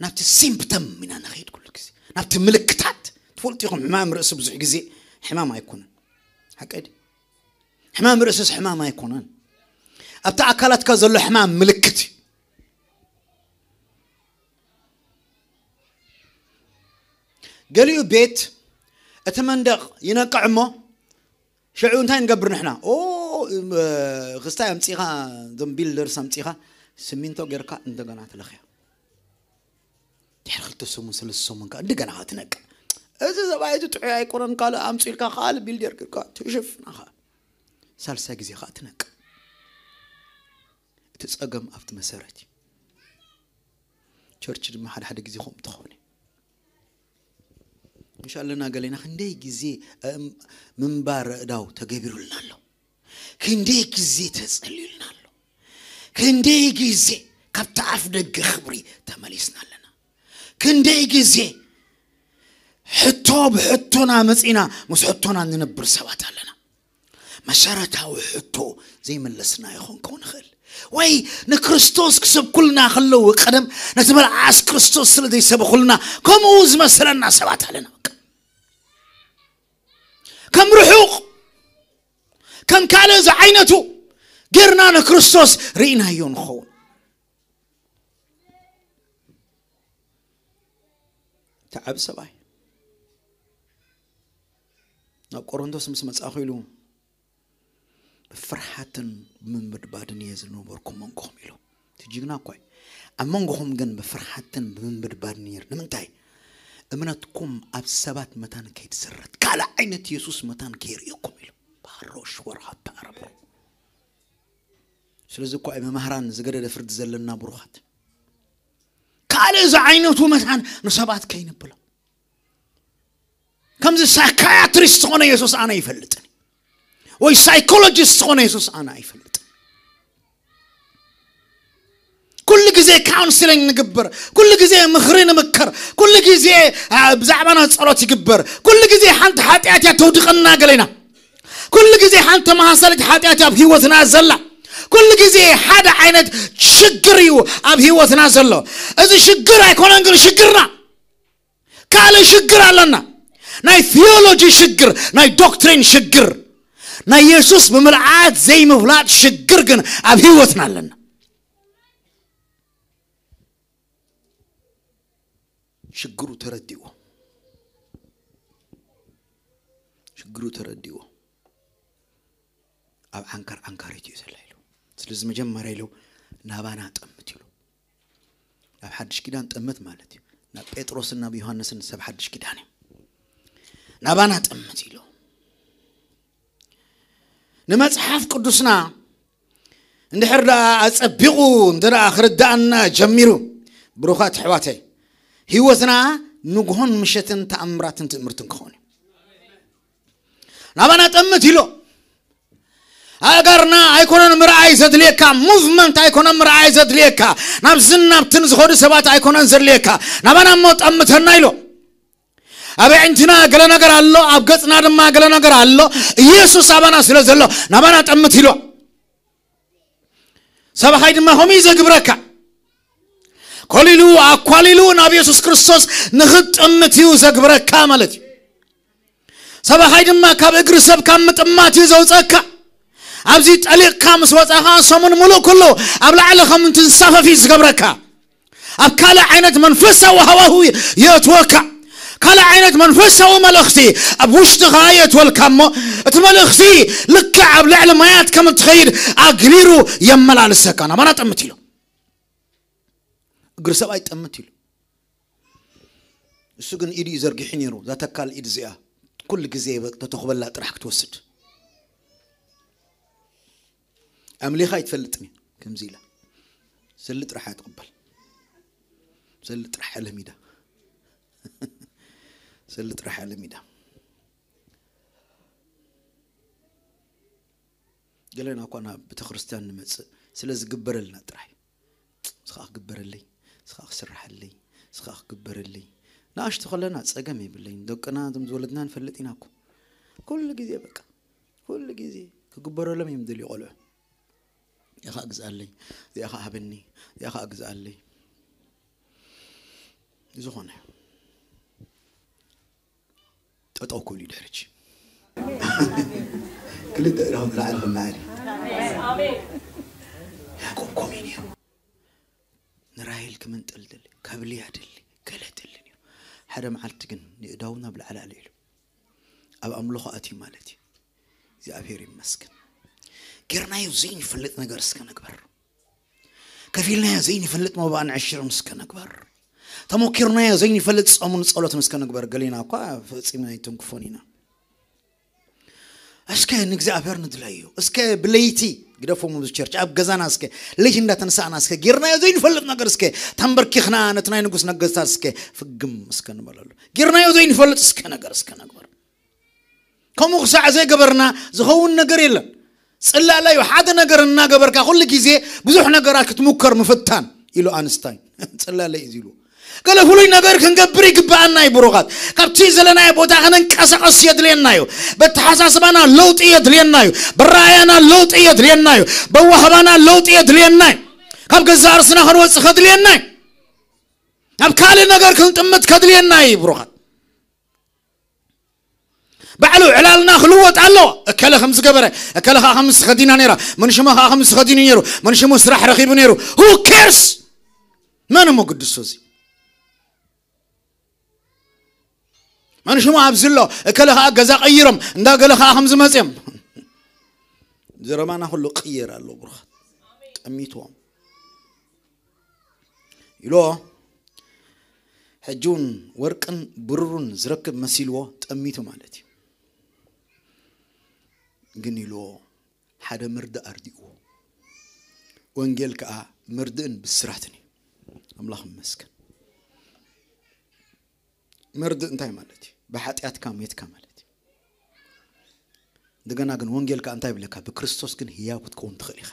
ናብቲ ሲምፕተም ኢና ንኸይድ ኩሉ ግዜ፣ ናብቲ ምልክታት። ትፈልጡ ኢኹም ሕማም ርእሲ ብዙሕ ግዜ ሕማም ኣይኮነን። ሓቀይ ድዩ? ሕማም ርእስስ ሕማም ኣይኮነን። ኣብቲ ኣካላትካ ዘሎ ሕማም ምልክት እዩ። ገሊኡ ቤት እቲ መንደቕ ይነቅዕ እሞ ሽዑ እንታይ ንገብር ንሕና? ኦ፣ እም፣ ክስታይ ኣምጺኻ፣ እዞም ቢልደርስ ኣምጺኻ፣ ሲሚንቶ ጌርካ እንደገና ትለኽያ። ድሕሪ ክልተ ሰሙን፣ ሰለስተ ሰሙን ከኣ እንደገና ከኣ ትነቅዕ። እዚ ሰብኣይ እዚ ጥዑይ ኣይኮነን፣ ካልእ ኣምጺኡ ኢልካ፣ ካልእ ቢልደር ጌርካ ትሽፍና ከኣ። ሳልሳይ ግዜ ከኣ ትነቅዕ። እቲ ጸገም ኣብቲ መሰረት እዩ። ቸርች ድማ ሓደ ሓደ ግዜ ከምኡ ትኸውን እዩ። ምሽ ኣለና ገሌና ክንደይ ግዜ፣ እም፣ ምንባር እዳው ተገቢሩልና ኣሎ። ክንደይ ግዜ ተጸልዩልና ኣሎ። ክንደይ ግዜ ካብቲ ኣፍ ደገ ክብሪ ተመሊስና ኣለና። ክንደይ ግዜ ሕቶ ብሕቶና መጺና ምስ ሕቶና ንነብር ሰባት ኣለና። መሰረታዊ ሕቶ ዘይመለስናዮ ክንከውን ንኽእል። ወይ ንክርስቶስ ክሰብኩልና ከለዉ ቀደም ነቲ መልኣስ ክርስቶስ ስለ ዘይሰበኹልና ከምኡ ዝመሰለና ሰባት ኣለና። ከም ርሑቕ፣ ከም ካልእ ዝዓይነቱ ጌርና ንክርስቶስ ርኢናዮ ንኸውን። እቲ ዓቢ ሰብኣይ ናብ ቆሮንቶስ ምስ መጻእኹ ኢሉ፣ "ብፍርሓትን ብምንብድባድን እየ ዝነበርኩ ኣብ መንጎኹም" ኢሉ። እቲ ጅግና እኳ እዩ። "ኣብ መንጎኹም ግን ብፍርሓትን ብምንብድባድን እየ ነይረ። ንምንታይ? እምነትኩም ኣብ ሰባት መታን ከይትስረት፣ ካልእ ዓይነት የሱስ መታን ከይርእየኩም" ኢሉ። ባሮሽ ወርሃታ ኣረብሮ። ስለዚ እኳ እዩ መማህራን ዝገደደ ፍርዲ ዘለና ብሩኻት። ካልእ ዝዓይነቱ መታን ንሰባት ከይንብሎ። ከምዚ ሳይካያትሪስት ዝኾነ የሱስ ኣነ ኣይፈልጥን። ወይ ሳይኮሎጂስት ዝኾነ የሱስ ኣነ ኣይፈልጥን። ኩሉ ግዜ ካውንስሊንግ ንግበር፣ ኩሉ ግዜ ምኽሪ ንምከር፣ ኩሉ ግዜ፣ አ፣ ብዛዕባና ጸሎት ይግበር። ኩሉ ግዜ ሓንቲ ሓጢኣት እያ ተውድቐና ገሌና። ኩሉ ግዜ ሓንቲ ተመሳሳሊት ሓጢኣት እያ ኣብ ህይወትና ዘላ። ኩሉ ግዜ ሓደ ዓይነት ሽግር እዩ ኣብ ህይወትና ዘሎ። እዚ ሽግር ኣይኮነን ግን ሽግርና። ካልእ ሽግር ኣለና። ናይ ቲዮሎጂ ሽግር፣ ናይ ዶክትሪን ሽግር፣ ናይ የሱስ ብምልዓት ዘይምፍላጥ ሽግር ግን ኣብ ህይወትና ኣለና። ሽግሩ ተረዲዎ፣ ሽግሩ ተረዲዎ ኣብ ዓንካር ዓንካሪት እዩ ዘላ ኢሉ። ስለዚ መጀመርያ ኢሉ ናባና ጠምት ኢሉ። ናብ ሓድሽ ኪዳን ጠምት ማለት እዩ። ናብ ጴጥሮስን ናብ ዮሃንስን ሰብ ሓድሽ ኪዳን እዩ። ናባና ጠምት ኢሉ። ንመጽሓፍ ቅዱስና እንድሕር ደኣ ኣጸቢቑ እንተ ደኣ ክርድኣና ጀሚሩ፣ ብሩኻት ኣሕዋተይ፣ ህይወትና ንግሆን ምሸትን ተኣምራትን ትእምርትን ክኸውን እዩ። ናባና ጠምት ኢሎ። ኣእጋርና ኣይኮነን ምርኣይ ዘድልየካ፣ ሙቭመንት ኣይኮነን ምርኣይ ዘድልየካ፣ ናብዝን ናብትን ዝኸዱ ሰባት ኣይኮነን ዘድልየካ። ናባና እሞ ጠምተና ኢሎ። ኣብ ኣዒንትና ገለ ነገር ኣሎ፣ ኣብ ገጽና ድማ ገለ ነገር ኣሎ። ኢየሱስ ኣባና ስለ ዘሎ ናባና ጠምት ኢሎ። ሰባኻይ ድማ ከምኡ እዩ ዘግብረካ። ኮሊሉ ኣኳሊሉ ናብ የሱስ ክርስቶስ ንኽትጠምት እዩ ዘግብረካ ማለት እዩ። ሰባኻይ ድማ ካብ እግሪ ሰብ ካብ ምጥማት እዩ ዘውፀካ። ኣብዚ ጠሊቕካ ምስ ወፃኻ ሰሙን ሙሉእ ኩሉ ኣብ ላዕሊ ከም እንትንሳፈፍ እዩ ዝገብረካ። ኣብ ካልእ ዓይነት መንፈሳዊ ሃዋሁ የእትወካ። ካልእ ዓይነት መንፈሳዊ መልእኽቲ ኣብ ውሽጥኻ የእትወልካ እሞ እቲ መልእኽቲ ልክዕ ኣብ ልዕሊ ማያት ከም እትኸይድ ኣግቢሩ የመላልሰካ። ናባና ጠምት ኢሎ። እግሪ ሰብኣይ ጠምት ኢሉ። እሱ ግን ኢዱ እዩ ዘርጊሑ ነይሩ። እዛ ተካል ኢድ እዚኣ ኩሉ ግዜ ተተኹበላ ጥራሕ ክትወስድ። ኣምሊኻ ኣይትፈልጥን እያ። ከምዚ ኢላ ሰሊ ጥራሕ እያ ትቕበል። ሰሊ ጥራሕ እያ ለሚዳ። ሰሊ ጥራሕ እያ ለሚዳ። ገለና እኳ ናብ ቤተክርስትያን ንመጽእ ስለ ዝግበረልና ጥራሕ እዩ። ስኻ ክግበረለይ፣ ስኻ ክስራሓለይ፣ ስኻ ክግበረለይ። ንኣሽቱ ከለና ጸገም የብለይን። ደቅና እዞም ዝወለድና ንፈልጥ ኢና እኮ። ኩሉ ግዜ በቃ፣ ኩሉ ግዜ ክግበረሎም እዮም ዝደልዩ ቆልዑ። እዚኣ ኸኣ ግዝኣለይ፣ እዚኣ ኸኣ ሃበኒ፣ እዚኣ ኸኣ ግዝኣለይ። ዝኾነ ጠጠው ክብል እዩ ድሕርች። ክልተ እዳኹም ንላዕሊ ክመዓል እዩ። ያዕቆብ ከምኡ እዩ ነይሩ። ንራሄል ክምንጥል ድሊ፣ ከብልያ ድሊ፣ ገለ ድሊ ነይሩ። ሓደ መዓልቲ ግን ንእዳው ናብ ላዕሊ ኣልዒሉ ኣብ ኣምልኾ ኣትዩ ማለት እዩ። እግዚኣብሔር ይመስገን። ጌርናዮ ዘይንፈልጥ ነገር እስከ ንግበር። ከፊልናዮ ዘይንፈልጥ መባእን ዕሽርን እስከ ንግበር። ተሞኪርናዮ ዘይንፈልጥ ጾምን ጸሎትን እስከ ንግበር። ገሊና እኳ ፈጺምና ኣይትንክፎን ኢና። እስከ ንእግዚኣብሔር ንድለዩ። እስከ ብለይቲ ግደፎም ኣብዚ ቸርች፣ ኣብ ገዛና እስከ ለይቲ እንዳተነሳእና እስከ ጌርናዮ ዘይንፈልጥ ነገር እስከ ተንበርኪኽና ነቲ ናይ ንጉስ ነገስታት እስከ ፍግም እስከ ንበለሉ። ጌርናዮ ዘይንፈልጥ እስከ ነገር እስከ ንግበር። ከምኡ ክሳዕ ዘይገበርና ዝኸውን ነገር የለን። ጽላለ እዩ። ሓደ ነገር እናገበርካ ኩሉ ግዜ ብዙሕ ነገራት ክትሙከር ምፍታን ኢሉ ኣንስታይን። ጽላለ እዩ ኢሉ። ገለ ፍሉይ ነገር ክንገብር ይግብኣና እዩ ብሩኻት። ካብቲ ዘለናዮ ቦታ ክንንቀሳቐስ የድልየና እዩ። በተሓሳስባና ለውጢ የድልየና እዩ። በረኣያና ለውጢ የድልየና እዩ። በዋህባና ለውጢ የድልየና እዩ። ካብ ገዛእ ርእስና ክንወጽእ ከድልየና እዩ። ናብ ካልእ ነገር ክንጥምት ከድልየና እዩ ብሩኻት። ባዕሉ ዕላልና ክልወጥ ኣለዎ። እከለ ከም ዝገበረ፣ እከለ ከዓ ከም ዝኸዲና ነይራ፣ መንሽሞ ከዓ ከም ዝኸዲኑ ነይሩ፣ መንሽሞ ስራሕ ረኺቡ ነይሩ። Who cares? መን እሞ ግድሶ እዚ? መንሽሞ ኣብዚ ኣሎ፣ እከለ ከዓ ገዛ ቀይሮም፣ እንዳ ገለ ከዓ ከም ዝመፅኦም። ዘረባና ኩሉ ቅየር ኣሎ ብሩኻት። ጠሚትዎም። ኢሎ ሕጂ እውን ወርቅን ብሩሩን ዝረክብ መሲልዎ ጠሚቱ ማለት እዩ። ግን ኢልዎ ሓደ መርድእ ኣርዲእዎ። ወንጌል ከዓ መርድእን ብስራትን እዩ። ኣምላኽ ይመስገን። መርድእ እንታይ ማለት እዩ? ብሓጢኣትካ ሜትካ ማለት እዩ። እንደገና ግን ወንጌል ከዓ እንታይ ይብለካ? ብክርስቶስ ግን ህያው ክትከውን ትኽእል ኢኻ።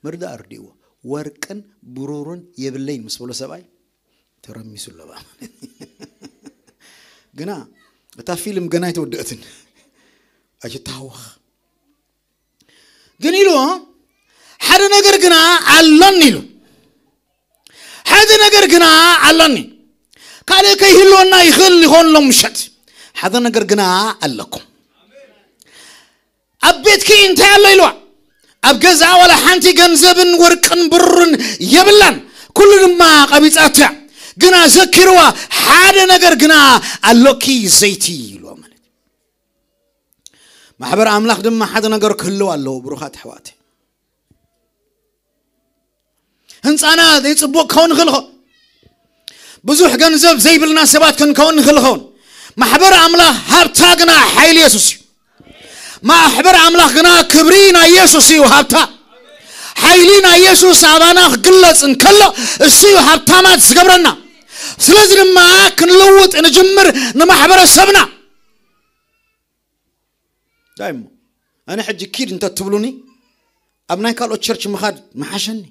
መርድእ ኣርዲእዎ። ወርቅን ብሩርን የብለይን ምስ በሎ ሰብኣይ ተረሚሱ ኣሎ በኣ። ግና እታ ፊልም ገና ኣይተወደአትን። ኣይትተሃወኽ። ግን ኢሉ ሓደ ነገር ግና ኣሎኒ ኢሉ። ሓደ ነገር ግና ኣሎኒ። ካልእ ከይህልወና ይኽእል ይኾን ሎም ምሸት። ሓደ ነገር ግና ኣለኩም። ኣብ ቤትኪ እንታይ ኣሎ ኢልዋ? ኣብ ገዛኣ ዋላ ሓንቲ ገንዘብን ወርቅን ብሩርን የብላን። ኩሉ ድማ ቀቢጻት እያ። ግና ዘኪርዋ ሓደ ነገር ግና ኣሎኪ ዘይቲ ኢልዋ ማለት እዩ። ማሕበር ኣምላኽ ድማ ሓደ ነገር ክህልው ኣለዎ ብሩኻት ኣሕዋት። ህንፃና ዘይፅቡቅ ክኸውን ንኽእል ኸውን። ብዙሕ ገንዘብ ዘይብልና ሰባት ክንከውን ንኽእል ኸውን። ማሕበር ኣምላኽ ሃብታ ግና ሓይሊ የሱስ እዩ። ማሕበር ኣምላኽ ግና ክብሪ ናይ የሱስ እዩ ሃብታ። ሓይሊ ናይ የሱስ ኣባና ክግለጽ እንከሎ እሱ እዩ ሃብታማት ዝገብረና። ስለዚ ድማ ክንልውጥ ንጅምር ንማሕበረሰብና። ዳይሞ ኣነ ሕጂ ኪድ እንተትብሉኒ ኣብ ናይ ካልኦት ቸርች ምኻድ መሓሸኒ።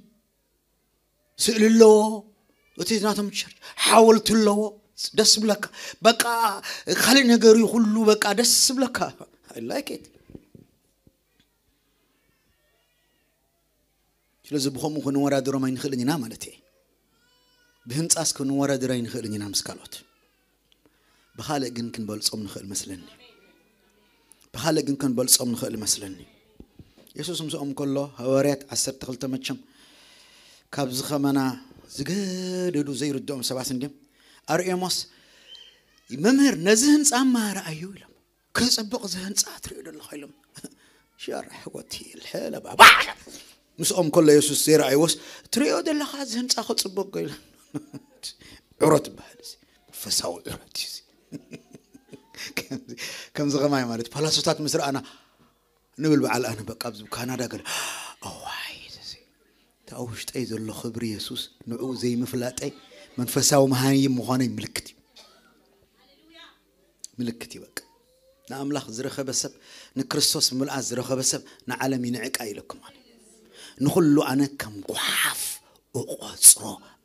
ስእሊ ኣለዎ፣ እቲ ናቶም ቸርች ሓወልቲ ኣለዎ። ደስ ብለካ። በቃ ካልእ ነገር እዩ ኩሉ በቃ ደስ ብለካ። I like it። ስለዚ ብኸምኡ ክንወዳደሮም ኣይንኽእልን ኢና ማለት እየ። ብህንፃስ ክንወዳደር ኣይንኽእልን ኢና ምስ ካልኦት። ብኻልእ ግን ክንበልጾም ንኽእል መስለኒ። ብኻልእ ግን ክንበልጾም ንኽእል መስለኒ። የሱስ ምስኦም ከሎ ሃዋርያት ዓሰርተ ክልተ መቸም ካብዚ ከመና ዝገደዱ ዘይርድኦም ሰባት እንድዮም። ኣርእዮሞስ መምህር ነዚ ህንፃ እማ ረኣዩ ኢሎም። ክፅብቕ እዚ ህንፃ ትሪኦ ዘለኻ ኢሎም። ሸር ሕወቲ ልሕለ ባባ ምስኦም ከሎ የሱስ ዘይረኣይዎስ ትሪኦ ዘለኻ እዚ ህንፃ ክፅብቕ ኢሎም። ዕሮ ትበሃል እዚ መንፈሳዊ ዕሮ እዩ እዚ። ከምዚ ከማይ ማለት ፓላሶታት ምስ ረኣና ንብል በዓል ኣነ በቃ ኣብዚ ካናዳ ገለ ኣዋይ እዚ እቲ ኣብ ውሽጠይ ዘሎ ክብሪ የሱስ ንዕኡ ዘይምፍላጠይ መንፈሳዊ መሃይም ምዃነይ ምልክት እዩ። ምልክት እዩ በቃ። ንኣምላኽ ዝረኸበ ሰብ ንክርስቶስ ምልኣት ዝረኸበ ሰብ ንዓለም ይንዕቃ ኢለኩም ኣነ ንኹሉ ኣነ ከም ጓሓፍ እቆጽሮ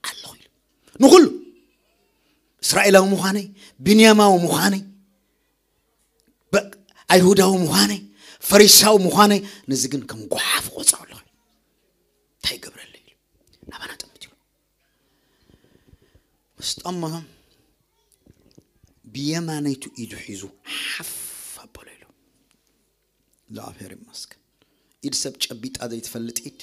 ኣለኹ ኢሉ ንኹሉ እስራኤላዊ ምዃነይ ብንያማዊ ምዃነይ በ- ኣይሁዳዊ ምዃነይ ፈሪሳዊ ምዃነይ ነዚ ግን ከም ጓሓፍ ቆጽሮ ኣለኹ እንታይ ይገብረለይ ኢሉ ናባና ጠምት ኢሉ ምስ ጠመቶም ብየማነይቱ ኢዱ ሒዙ ሓፍ ኣበሎ ኢሉ እግዚኣብሔር ይመስገን ኢድ ሰብ ጨቢጣ ዘይትፈልጥ ኢድ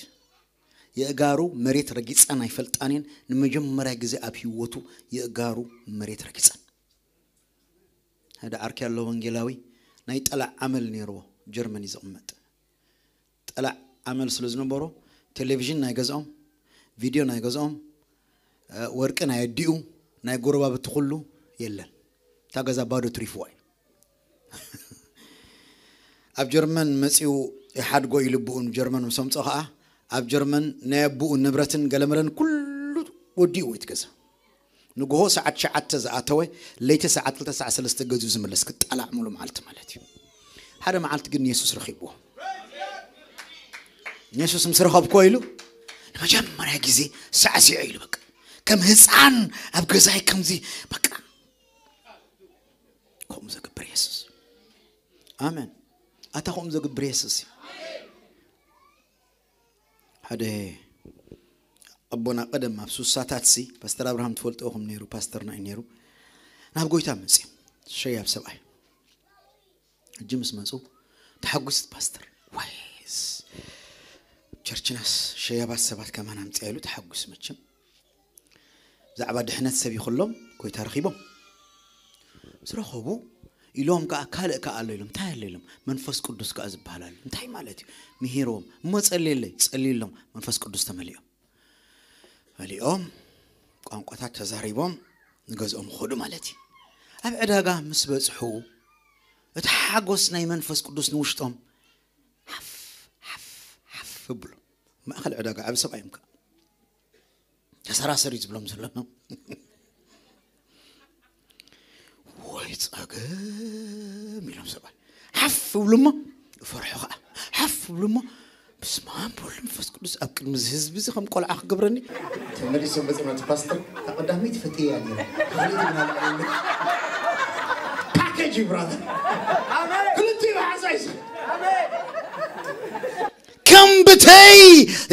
የእጋሩ መሬት ረጊፀን ኣይፈልጣንን ንመጀመርያ ግዜ ኣብ ህይወቱ የእጋሩ መሬት ረጊፀን ሓደ ዓርኪ ኣሎ ወንጌላዊ ናይ ጠላዕ ዓመል ነይርዎ ጀርመን እዩ ዝቕመጥ ጠላዕ ዓመል ስለ ዝነበሮ ቴሌቪዥን ናይ ገዝኦም ቪድዮ ናይ ገዝኦም ወርቂ ናይ ኣዲኡ ናይ ጎረባብቲ ኩሉ የለን እታ ገዛ ባዶ ትሪፍዋ እዩ ኣብ ጀርመን መፂኡ ይሓድጎ ኢልብኡ ጀርመን ምስ ኣምፅኦ ከዓ ኣብ ጀርመን ናይ ኣቦኡ ንብረትን ገለመለን ኩሉ ወዲእዎ እዩ እቲ ገዛ ንግሆ ሰዓት ሸዓተ ዝኣተወ ለይቲ ሰዓት ክልተ ሰዓት ሰለስተ ገዚኡ ዝምለስ ክጣላዕ ሙሉ መዓልቲ ማለት እዩ ሓደ መዓልቲ ግን ንየሱስ ረኺብዎ ንየሱስ ምስ ረኸብኮ ኢሉ ንመጀመርያ ግዜ ሳዕሲዑ ኢሉ በቃ ከም ህፃን ኣብ ገዛይ ከምዚ በቃ ከምኡ ዘግብር የሱስ ኣሜን ኣታ ከምኡ ዘግብር የሱስ እዩ ሓደ ኣቦና ቀደም ኣብ ሱሳታት ሲ ፓስተር ኣብርሃም ትፈልጥዎ ከም ነይሩ ፓስተርና እዩ ነይሩ ናብ ጎይታ መፅኡ ሸያብ ሰብኣይ ሕጂ ምስ መፁ ተሓጉስ ፓስተር ዋይስ ቸርችናስ ሸያባት ሰባት ከማን ኣምፅያ ኢሉ ተሓጉስ መቸም ብዛዕባ ድሕነት ሰብ ይኽሎም ጎይታ ረኺቦም ዝረኸቡ ኢሎም ከዓ ካልእ ከዓ ኣሎ ኢሎም እንታይ ኣሎ ኢሎም መንፈስ ቅዱስ ከዓ ዝበሃል ኣሎ እንታይ ማለት እዩ ምሂርዎም እሞ ጸልየለይ ጸልይሎም መንፈስ ቅዱስ ተመሊኦም መሊኦም ቋንቋታት ተዛሪቦም ንገዝኦም ኸዱ ማለት እዩ ኣብ ዕዳጋ ምስ በፅሑ እቲ ሓጎስ ናይ መንፈስ ቅዱስ ንውሽጦም ሓፍ ሓፍ ሓፍ ብሉ ማእኸል ዕዳጋ ዓብ ሰብኣይ እዮም ከዓ ተሰራሰር እዩ ዝብሎም ዘሎ ወይ ጸገም ኢሎም ሰብኣይ ሓፍ ብሉ እሞ ፈርሑ ከዓ ሓፍ ብሉ እሞ ብስመ ኣብ ወልድ መንፈስ ቅዱስ ኣብ ቅድሚ እዚ ህዝቢ እዚ ከም ቆልዓ ክገብረኒ ተመሊሶም መፅኦም ናቲ ፓስተር እታ ቀዳመይቲ ፈትየያ ነይረ ካልእቲ ግን ኣለዓለ ፓኬጅ እዩ ብራዘር ክልቲኡ ብሓንሳእ እዩ ዝኸድ ከም ብተይ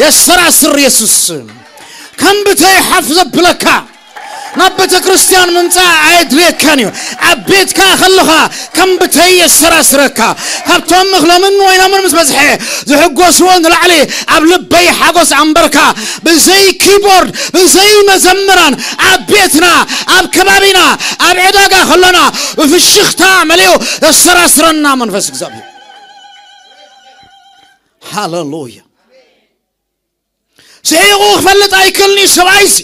የሰራስር የሱስ ከም ብተይ ሓፍ ዘብለካ ናብ ቤተ ክርስቲያን ምምፃእ ኣየድልየካን እዩ ኣብ ቤትካ ከለኻ ከም ብተይ የሰራስረካ ካብቶም ምኽሎምን ወይኖምን ምስ በዝሐ ዝሕጎስዎ ንላዕሊ ኣብ ልበይ ሓጎስ ኣንበርካ ብዘይ ኪቦርድ ብዘይ መዘምራን ኣብ ቤትና ኣብ ከባቢና ኣብ ዕዳጋ ከለና ብፍሽኽታ መሊኡ ዘሰራስረና መንፈስ እግዚኣብሔር ሃሌሉያ ስሒቑ ክፈልጥ ኣይክእልን እዩ ሰብኣይ እዚ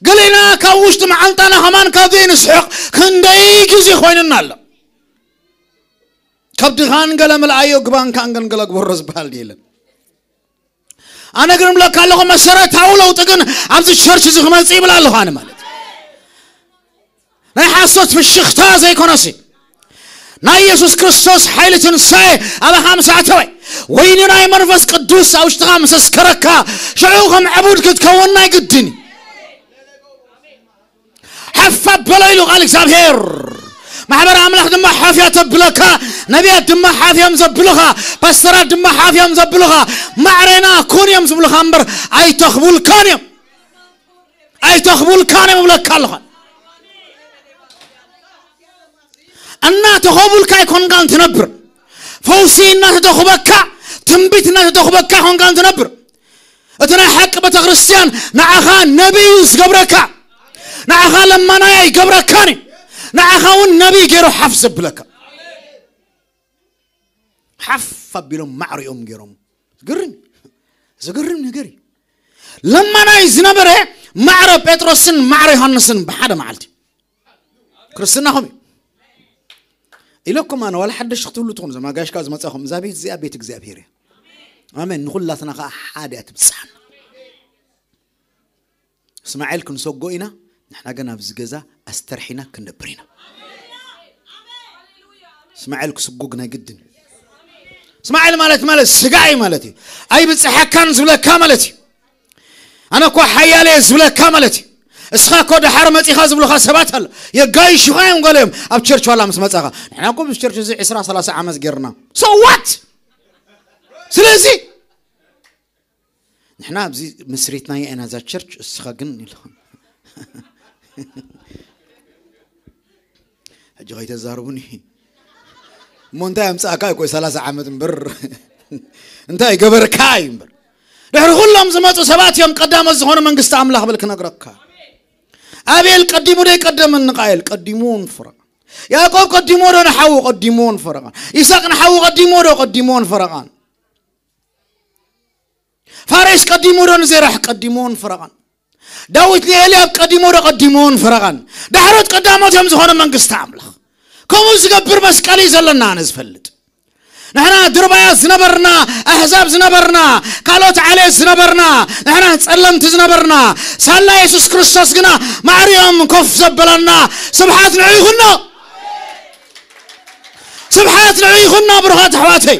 ገሌና ካብ ውሽጢ መዓንጣና ከማን ካብ ዘይንስሕቕ ክንደይ ግዜ ኮይንና ኣሎ ከብድኻን ገለ ምልኣዮ ግባንካን ገንገለ ግበሮ ዝበሃል የለን ኣነ ግን እብለካ ኣለኹ መሰረታዊ ለውጢ ግን ኣብዚ ቸርች እዚ ክመፅእ ይብል ኣለኹ ኣነ ማለት ናይ ሓሶት ፍሽኽታ ዘይኮነሲ ናይ የሱስ ክርስቶስ ሓይሊ ትንሳኤ ኣባኻ ምስ ኣተወ ወይኒ ናይ መንፈስ ቅዱስ ኣብ ውሽጥኻ ምስ ኣስከረካ ሽዑ ከም ዕቡድ ክትከውን ናይ ግድን እዩ ሓፍ ኣበሎ ኢሉ ቃል እግዚኣብሔር ማሕበር ኣምላኽ ድማ ሓፍ እያ ተብለካ ነቢያት ድማ ሓፍ እዮም ዘብሉኻ ፓስተራት ድማ ሓፍ እዮም ዘብሉኻ ማዕሬና ኩን እዮም ዝብሉኻ እምበር ኣይተኽቡልካን እዮም ኣይተኽቡልካን እዮም እብለካ ኣለኻ እናተኸቡልካ ኣይኮንካን ትነብር ፈውሲ እናተተኽበካ ትንቢት እናተተኽበካ ኣይኮንካን ትነብር እቲ ናይ ሓቂ ቤተ ክርስቲያን ንዓኻ ነቢይ እዩ ዝገብረካ ንዓኻ ለማናያ ይገብረካን እዩ ንዓኻ እውን ነቢይ ገይሩ ሓፍ ዘብለካ ሓፍ ኣቢሎም ማዕሪኦም ገይሮም ዝግርም ዝግርም ነገር እዩ ለማናይ ዝነበረ ማዕረ ጴጥሮስን ማዕረ ዮሃንስን ብሓደ መዓልቲ ክርስትና ኸም እዩ ኢለኩም ኣነ ዋላ ሓደሽ ክትብሉ ትኹኑ ዘማጋሽካ ዝመጻኹም እዛ ቤት እዚኣ ቤት እግዚኣብሔር እያ። ኣሜን። ንኹላትና ከዓ ሓደ እያ ትብጻሕና። እስማኤል ክንሰጎ ኢና፣ ንሕና ግን ኣብዚ ገዛ ኣስተርሒና ክንነብር ኢና። እስማኤል ክስጉግ ናይ ግድን እዩ። እስማኤል ማለት ማለት ስጋ እዩ ማለት እዩ። ኣይብጽሓካን ዝብለካ ማለት እዩ። ኣነ እኮ ሓያል እየ ዝብለካ ማለት እዩ። እስኻ እኮ ደሓር መጺኻ ዝብሉኻ ሰባት ኣሎ። የጋይሹኻ እዮም ገለ እዮም ኣብ ቸርች ዋላ ምስ መጻኻ። ንሕና እኮ ምስ ቸርች እዚ ዕስራ ሰላሳ ዓመት ጌርና። So what? ስለዚ ንሕና ኣብዚ መስሪትናዮ ኢና እዛ ቸርች፣ እስኻ ግን ኢሉ። ሕጂ ከይተዛርቡኒ እሞ እንታይ ኣምጻእካ እኮ ሰላሳ ዓመት እምበር እንታይ ገበርካ እዩ እምበር። ድሕሪ ኩሎም ዝመፁ ሰባት እዮም ቀዳሞት ዝኾኑ መንግስቲ ኣምላኽ ብል ክነግረካ። ኣቤል ቀዲሙ ዶ ይቀደመኒ? ቃየል ቀዲሙ ንፍረቓን። ያዕቆብ ቀዲሙ ዶ ንሓዉ? ቀዲሙ ንፍረቓን። ይስሐቅ ንሓዉ ቀዲሙ ዶ? ቀዲሙ ንፍረቓን። ፋሬስ ቀዲሙ ዶ ንዜራሕ? ቀዲሙ ንፍረቓን። ዳዊት ንኤልያብ ቀዲሙ ዶ? ቀዲሙ ንፍረቓን። ዳሕሮት ቀዳሞት እዮም ዝኾነ መንግስቲ ኣምላኽ። ከምኡ ዝገብር መስቀል እዩ ዘለና ኣነ ዝፈልጥ። ንሕና ድርባያት ዝነበርና፣ ኣሕዛብ ዝነበርና፣ ካልኦት ዓሌት ዝነበርና፣ ንሕና ጸለምቲ ዝነበርና፣ ሳላ የሱስ ክርስቶስ ግና ማዕሪኦም ኮፍ ዘበለና። ስብሓት ንዑ ይኹኖ። ስብሓት ንዑ ይኹኖ ብሩኻት ኣሕዋተይ።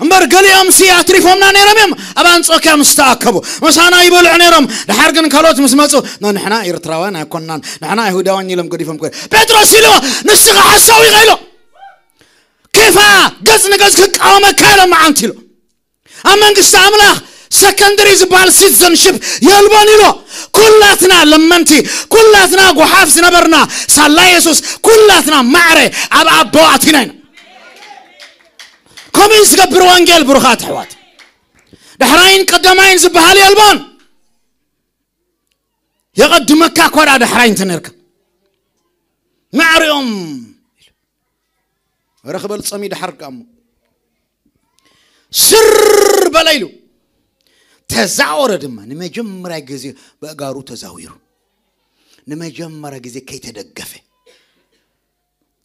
እምበር ገሊኦም ሲ ኣትሪፎምና ነይሮም እዮም። ኣብ ኣንጾኪያ ምስ ተኣከቡ ምሳና ይበልዑ ነይሮም። ድሓር ግን ካልኦት ምስ መጹ፣ "ኖ፣ ንሕና ኤርትራውያን ኣይኮንናን፣ ንሕና ኣይሁዳውያን" ኢሎም ገዲፎም ከ-፣ ጴጥሮስ ኢልዎ፣ "ንስኻ ሓሳዊ ኢኻ" ኢሎ። "ኬፋ ገጽ ንገጽ ክቃወመካ ኢሎም መዓንቲ" ኢሎ። ኣብ መንግስቲ ኣምላኽ ሰከንደሪ ዝበሃል ሲቲዘንሽፕ የልቦን ኢሎ። ኩላትና ለመንቲ፣ ኩላትና ጓሓፍ ዝነበርና ሳላ የሱስ፣ ኩላትና ማዕረ ኣብ ኣቦ ኣቲና ኢና። ከምኡ እዩ ዝገብር ወንጌል ብሩኻት ኣሕዋት። ዳሕራይን ቀዳማይን ዝበሃል የልቦን። የቐድመካ እኳ ደኣ ዳሕራይ እንተ ነርካ። ማዕሪኦም ረኽበል ጸሚ ደሓር ከኣ እሞ ስር በለ ኢሉ ተዛወረ ድማ ንመጀመርያ ግዜ በእጋሩ ተዛዊሩ ንመጀመርያ ግዜ ከይተደገፈ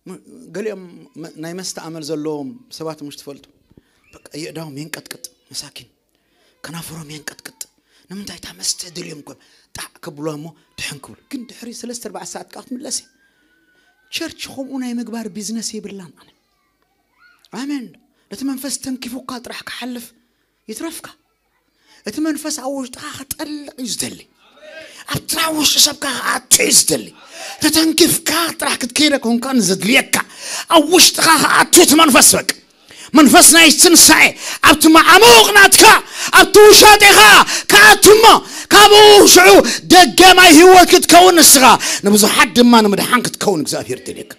ም-፣ ገሊኦም መ-፣ ናይ መስተ ኣመል ዘለዎም ሰባት ምሽ ትፈልጡ በቃ የእዳዎም የንቀጥቅጥ መሳኪን ከናፍሮም የንቀጥቅጥ ንምንታይ እታ መስተ ደልዮም ኮ ጣዕ ከብሉዋ እሞ ድሕን ክብሉ ግን ድሕሪ ሰለስተ ኣርባዕተ ሰዓት ከዓ ክትምለስ እየ ቸርች ከምኡ ናይ ምግባር ቢዝነስ የብላን ኣነ ኣሜን ነቲ መንፈስ ተንኪፉካ ጥራሕ ክሓልፍ ይትረፍካ እቲ መንፈስ ኣብ ውሽጥኻ ክጠልቕ እዩ ዝደሊ ኣብቲ ናብ ውሽጢ ሰብካ ክኣቱ እዩ ዝደሊ ተተንኪፍካ ጥራሕ ክትከይደ ኮንካ ንዘድልየካ ኣብ ውሽጥኻ ክኣቱ እቲ መንፈስ በቃ መንፈስ ናይ ትንሳኤ ኣብቲ መዓሙቕ ናትካ ኣብቲ ውሻጤኻ ክኣቱ እሞ ካብኡ ሽዑ ደገማይ ህይወት ክትከውን ንስኻ ንብዙሓት ድማ ንምድሓን ክትከውን እግዚኣብሔር ይደልየካ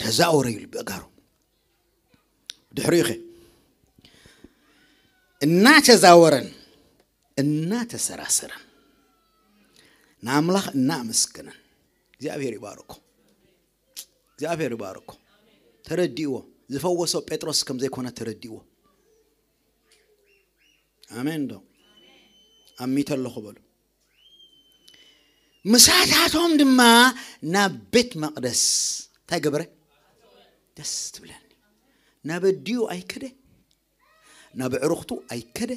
ተዛወረ ኢሉ በእጋሩ ድሕሪኡ ኸ እናተዛወረን እናተሰራሰረን ንኣምላኽ እናኣመስገነን እግዚኣብሔር ይባርኮ እግዚኣብሔር ይባርኮ ተረዲእዎ ዝፈወሶ ጴጥሮስ ከም ዘይኮነ ተረዲእዎ ኣሜን ዶ ኣሚተ ኣለኹ በሉ ምሳታቶም ድማ ናብ ቤት መቕደስ እንታይ ገበረ ደስ ትብለኒ ናብ ኣዲኡ ኣይከደ ናብ ዕሩኽቱ ኣይከደ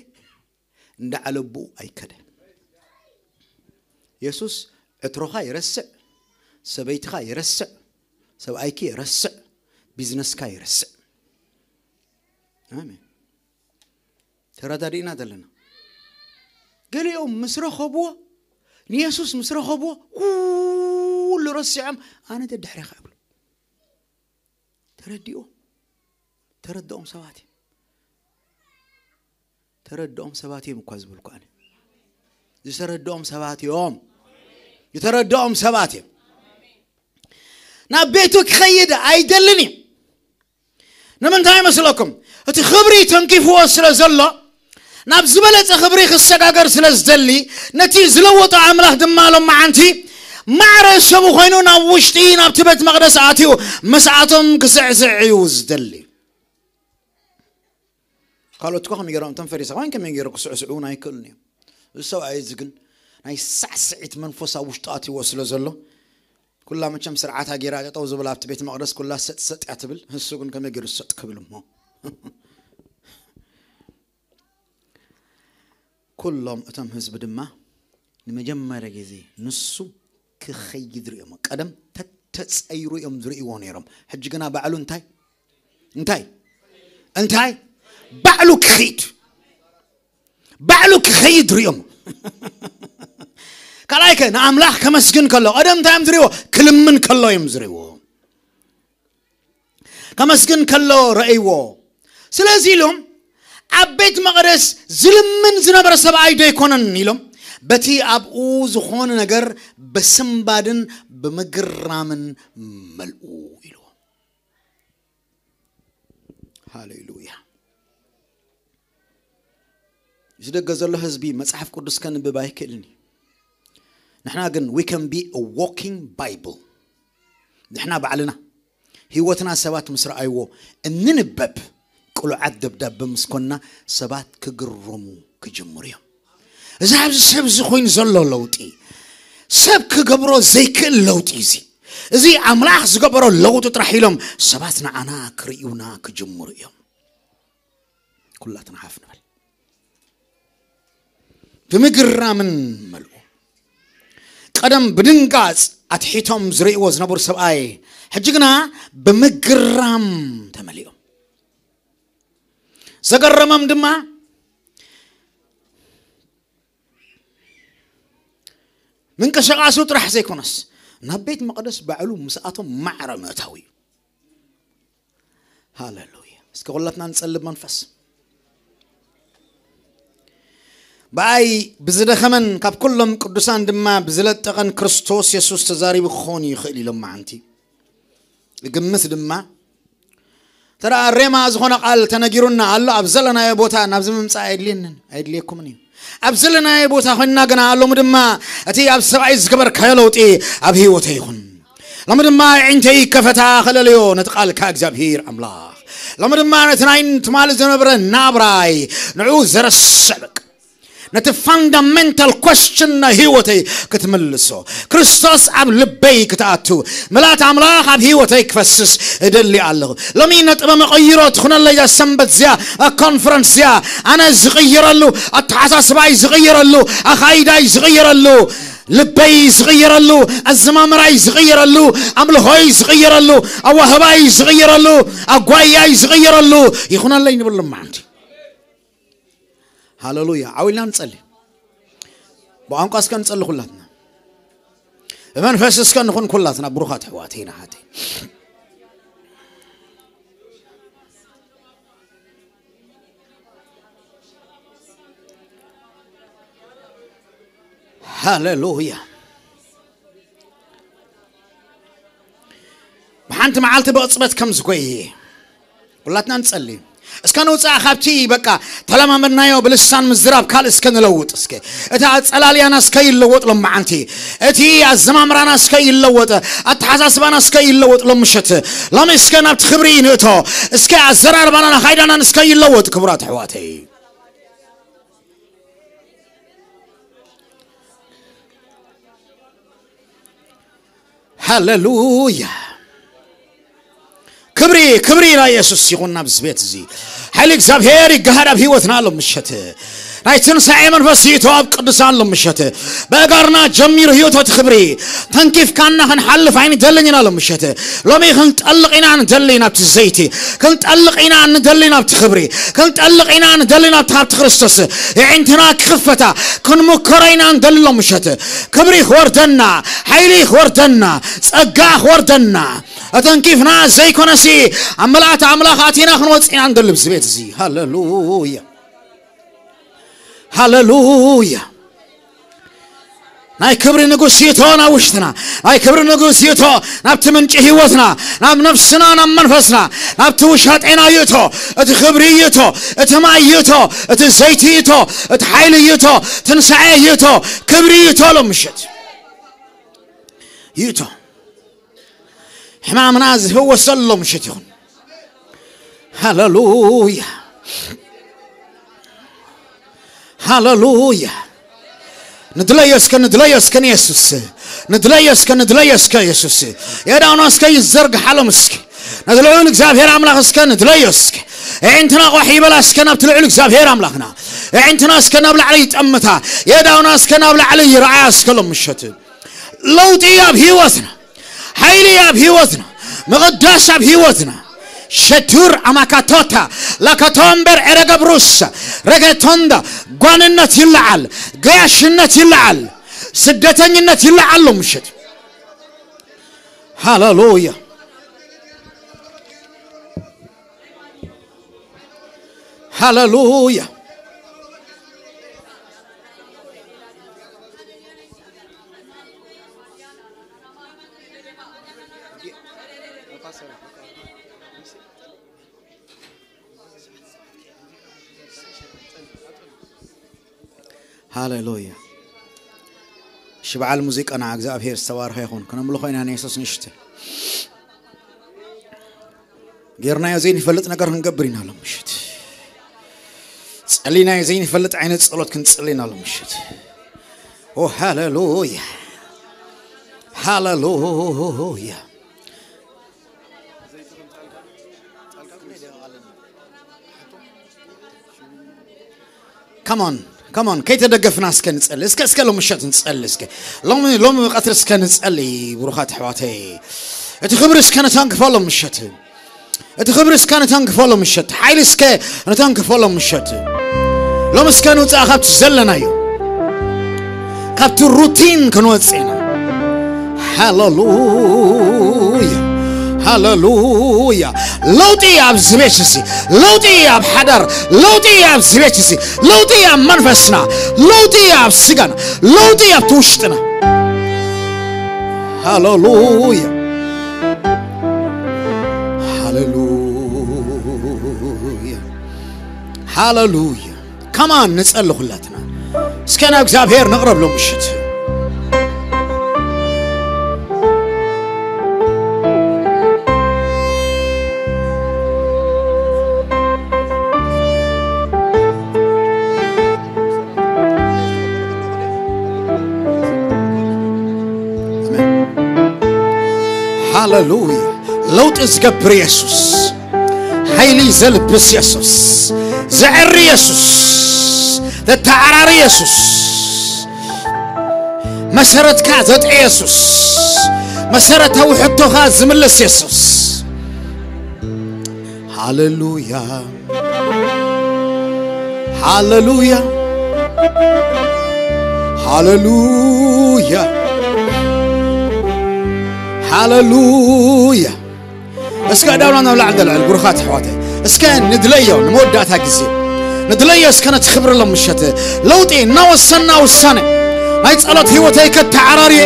እንዳ ዓለብኡ ኣይከደ የሱስ ዕትሮኻ ይረስዕ ሰበይትኻ ይረስዕ ሰብኣይኪ ይረስዕ ቢዝነስካ ይረስዕ ኣሜን ተረዳዲእና ዘለና ገሊኦም ምስ ረኸብዎ ንየሱስ ምስ ረኸብዎ ኩሉ ረሲዖም ኣነ ደድሕሬኻ ይብሉ ተረዲኦ ተረድኦም ሰባት እዮም ተረድኦም ሰባት እዮም እኳ ዝብልኩ ኣነ ዝተረድኦም ሰባት እዮም ዝተረድኦም ሰባት እዮም ናብ ቤቱ ክኸይድ ኣይደልን እዩ ንምንታይ ይመስለኩም እቲ ክብሪ ተንኪፍዎ ስለ ዘሎ ናብ ዝበለጸ ክብሪ ክሰጋገር ስለ ዝደሊ ነቲ ዝለወጦ ኣምላኽ ድማ ሎመዓንቲ ማዕረ ሰቡ ኮይኑ ናብ ውሽጢ ናብቲ ቤት መቕደስ ኣትዩ ምስኣቶም ክስዕስዕ እዩ ዝደሊ ካልኦት እኮ ከመይ ገይሮም እቶም ፈሪሳውያን ከመይ ገይሮም ክስዕስዑ እውን ኣይክእሉን እዮም እዚ ሰብኣይ እዚ ግን ናይ ሳዕስዒት መንፈስ ኣብ ውሽጡ ኣትይዎ ስለ ዘሎ ኩላ መቸም ስርዓታ ጌራ ጠጠው ዝብል ኣብቲ ቤት መቕደስ ኩላ ሰጥ ሰጥ እያ ትብል። እሱ ግን ከመይ ገይሩ ሰጥ ክብል እሞ? ኩሎም እቶም ህዝቢ ድማ ንመጀመርያ ግዜ ንሱ ክኸይድ ርእዮም። ቀደም ተተጸይሩ እዮም ዝርእይዎ ነይሮም። ሕጂ ግና ባዕሉ እንታይ እንታይ እንታይ ባዕሉ ክኸይድ፣ ባዕሉ ክኸይድ ርእዮም። ካልኣይከ ንኣምላኽ ከመስግን ከሎ፣ ቀደም እንታይ እዮም ዝርእይዎ? ክልምን ከሎ እዮም ዝርእይዎ። ከመስግን ከሎ ረእይዎ። ስለዚ ኢሎም ኣብ ቤት መቕደስ ዝልምን ዝነበረ ሰብኣይ ዶ ኣይኮነን ኢሎም፣ በቲ ኣብኡ ዝኾነ ነገር በስንባድን ብምግራምን መልኡ ኢልዎ። ሃሌሉያ። እዚ ደገ ዘሎ ህዝቢ መጽሓፍ ቅዱስ ከንብብ ኣይክእልን እዩ። ንሕና ግን we can be a walking Bible። ንሕና ባዕልና ህይወትና ሰባት ምስ ረኣይዎ እንንበብ ቅሉዓት ደብዳበ ምስ ኮንና ሰባት ክግረሙ ክጅምሩ እዮም። እዚ ኣብዚ ሰብ እዚ ኮይኑ ዘሎ ለውጢ ሰብ ክገብሮ ዘይክእል ለውጢ እዚ እዚ ኣምላኽ ዝገበሮ ለውጢ ጥራሕ ኢሎም ሰባት ንዓና ክርእዩና ክጅምሩ እዮም። ኩላትና ሓፍ ንበል። ብምግራምን መልኡ። ቀደም ብድንጋጽ ኣትሒቶም ዝርእይዎ ዝነበሩ ሰብኣይ ሕጂ ግና ብምግራም ተመሊኦም። ዘገረሞም ድማ ምንቅስቃሱ ጥራሕ ዘይኮነስ ናብ ቤት መቕደስ ባዕሉ ምስኣቶም ማዕረ ምእታው እዩ። ሃሌሉያ። እስከ ኩላትና ንጸልብ። መንፈስ ብኣይ ብዝደኸመን ካብ ኩሎም ቅዱሳን ድማ ብዝለጠቐን ክርስቶስ የሱስ ተዛሪቡ ክኸውን ይኽእል ኢሎም መዓንቲ እግምት ድማ ተራ ሬማ ዝኾነ ቃል ተነጊሩና ኣሎ። ኣብ ዘለናዮ ቦታ ናብዚ ምምጻእ ኣይድልየንን ኣይድልየኩምን እዩ። ኣብ ዘለናዮ ቦታ ኮይንና ግና ሎሚ ድማ እቲ ኣብ ሰብኣይ ዝገበርካዮ ለውጢ ኣብ ህይወተይ ይኹን። ሎሚ ድማ ኣዒንተይ ይከፈታ፣ ከለልዮ ነቲ ቃልካ እግዚኣብሔር ኣምላኽ። ሎሚ ድማ ነቲ ናይ ትማሊ ዝነበረ ናብራይ ንዕኡ ዘረስዕ በቃ ነቲ ፋንዳሜንታል ኮስችን ናይ ህይወተይ ክትምልሶ፣ ክርስቶስ ኣብ ልበይ ክትኣቱ፣ ምልኣት ኣምላኽ ኣብ ህይወተይ ክፈስስ እደሊ ኣለኹ። ሎሚ ነጥበ መቐይሮ ትኹነለይ እዛ ሰንበት እዚኣ፣ ኮንፈረንስ እዚኣ፣ ኣነ ዝቕይረሉ፣ ኣተሓሳስባይ ዝቕይረሉ፣ ኣኻይዳይ ዝቕይረሉ፣ ልበይ ዝቕይረሉ፣ ኣዘማምራይ ዝቕይረሉ፣ ኣምልኾይ ዝቕይረሉ፣ ኣዋህባይ ዝቕይረሉ፣ ኣጓያይ ዝቕይረሉ ይኹነለይ ንብል ሎማዓንቲ። ሃሌሉያ። ዓው ኢልና ንጸሊ። ብቋንቋ እስከ ንጸሊ ኩላትና። ብመንፈስ እስከ ንኹን ኩላትና ብሩኻት ኣሕዋተይን ኣሓተይን። ሃሌሉያ። ብሓንቲ መዓልቲ ብቕጽበት ከም ዝጎየ ኩላትና ንጸሊ። እስከ ንውጻእ ካብቲ በቃ ተለማመድናዮ ብልሳን ምዝራብ ካልእ እስከ ንለውጥ እስከ። እቲ ኣጸላልያና እስከ ይለወጥ ሎም መዓንቲ። እቲ ኣዘማምራና እስከ ይለወጥ። ኣተሓሳስባና እስከ ይለወጥ ሎም ምሸት። ሎሚ እስከ ናብቲ ክብሪ ንእቶ። እስከ ኣዘራርባናን ኣኻይዳናን እስከ ይለወጥ ክቡራት ኣሕዋተይ። ሃሌሉያ። ክብሪ ክብሪ ናይ የሱስ ይኹን ናብዚ ቤት እዚ። ሓይሊ እግዚኣብሔር ይገሃድ ኣብ ህይወትና ኣሎ ምሸት። ናይ ትንሳኤ መንፈስ ይእቶ ኣብ ቅዱሳን ኣሎ ምሸት። በእጋርና ጀሚሩ ህይወት እቲ ክብሪ ተንኪፍካና ክንሓልፍ ኣይንደልን ኢና ኣሎ ምሸት። ሎሚ ክንጠልቕ ኢና ንደሊ ናብቲ ዘይቲ። ክንጠልቕ ኢና ንደሊ ናብቲ ክብሪ። ክንጠልቕ ኢና ንደሊ ናብቲ ሃብቲ ክርስቶስ። የዒንትና ክኽፈታ ክንምከሮ ኢና ንደሊ ኣሎ ምሸት። ክብሪ ክወርደና፣ ሓይሊ ክወርደና፣ ጸጋ ክወርደና። ኣተንኪፍና ዘይኮነሲ ኣብ ምልኣት ኣምላኽ ኣቲና ክንወጽእ ኢና ንደሊ ኣብዚ ቤት እዚ። ሃሌሉያ። ሃሌሉያ። ናይ ክብሪ ንጉስ ይእቶ ናብ ውሽጥና። ናይ ክብሪ ንጉስ ይእቶ ናብቲ ምንጪ ህይወትና፣ ናብ ነፍስና፣ ናብ መንፈስና፣ ናብቲ ውሻጤና ይእቶ። እቲ ክብሪ ይእቶ፣ እቲ ማይ ይእቶ፣ እቲ ዘይቲ ይእቶ፣ እቲ ሓይሊ ይእቶ፣ ትንሳኤ ይእቶ፣ ክብሪ ይእቶ። ሎም ምሸት ይእቶ። ሕማምና ዝህወሰሎም ምሸት ይኹን። ሃሌሉያ። ሃሌሉያ። ንድለዮ እስከ፣ ንድለዮ እስከ ንየሱስ። ንድለዮ እስከ፣ ንድለዮ እስከ የሱስ። የዳውና እስከ ይዘርግሓሎም እስከ። ነቲ ልዑል እግዚኣብሔር ኣምላኽ እስከ ንድለዮ እስከ። ኣዒንትና ቋሕ ይበላ እስከ ናብቲ ልዑል እግዚኣብሔር ኣምላኽና። ኣዒንትና እስከ ናብ ላዕሊ ይጠምታ። የዳውና እስከ ናብ ላዕሊ ይረኣያ እስከ ሎም ምሸት። ለውጢ ኣብ ህይወትና። ሓይሊ ኣብ ህይወትና። ምቕዳስ ኣብ ህይወትና። ሸቱር ኣማካቶታ ላካቶምበር ኤረገብሩስ ረገቶንዳ ጓንነት ይለዓል። ገያሽነት ይለዓል። ስደተኝነት ይለዓል ሎም ምሸት። ሃሌሉያ። ሃሌሉያ። ሃሌሉያ። እሺ፣ በዓል ሙዚቃና እግዚኣብሔር ዝተባረኸ ይኹን። ክነምልኾ ኢና ንየሱስ ንእሽተ። ጌርናዮ ዘይንፈልጥ ነገር ክንገብር ኢና ሎም ምሸት። ጸሊናዮ ዘይንፈልጥ ዓይነት ጸሎት ክንጽሊ ኢና ሎም ምሸት። ኦ፣ ሃሌሉያ። ሃሌሉያ። ከሞን፣ ከሞን፣ ከይተደገፍና እስከ ንጸሊ። እስከ፣ እስከ ሎም ምሸት ንጸሊ እስከ። ሎም፣ ሎም ቀትሪ እስከ ንጸሊ፣ ብሩኻት ኣሕዋተይ። እቲ ክብሪ እስከ ነተንክፎ ሎም ምሸት። እቲ ክብሪ እስከ ነተንክፎ ሎም ምሸት። ሓይሊ እስከ ነተንክፎ ሎም ምሸት። ሎም እስከ ንውጻእ ካብቲ ዘለናዮ። ካብቲ ሩቲን ክንወጽእ ኢና። ሃሌሉያ። ሃሌሉያ። ለውጢ ኣብዚ ቤት እዚ። ለውጢ ኣብ ሓዳር። ለውጢ ኣብዚ ቤት እዚ። ለውጢ ኣብ መንፈስና። ለውጢ ኣብ ስጋና። ለውጢ ኣብቲ ውሽጥና። ሃሌሉያ። ሃሌሉያ። ሃሌሉያ። ከማን ንጸሊ ኩላትና። እስከ ናብ እግዚኣብሔር ንቕረብ ሎም ምሽት። ኣሜን። ሃሌሉያ። ለውጢ ዝገብር የሱስ፣ ሓይሊ ዘልብስ የሱስ፣ ዘዕሪ የሱስ፣ ዘተዓራሪ የሱስ፣ መሰረትካ ዘጥዒ የሱስ፣ መሰረታዊ ሕቶኻ ዝምልስ የሱስ። ሃሌሉያ። ሃሌሉያ። ሃሌሉያ። ሃሌሉያ። እስከ ኣእዳውና ናብ ላዕሊ ንልዕል፣ ብሩኻት ኣሕዋተይ። እስከ ንድለዮ፣ ንመወዳእታ ግዜ ንድለዮ። እስከ ነቲ ክብሪ ሎም ምሸት ለውጢ እናወሰና ውሳነ፣ ናይ ጸሎት ህይወተይ ከተዓራርየ፣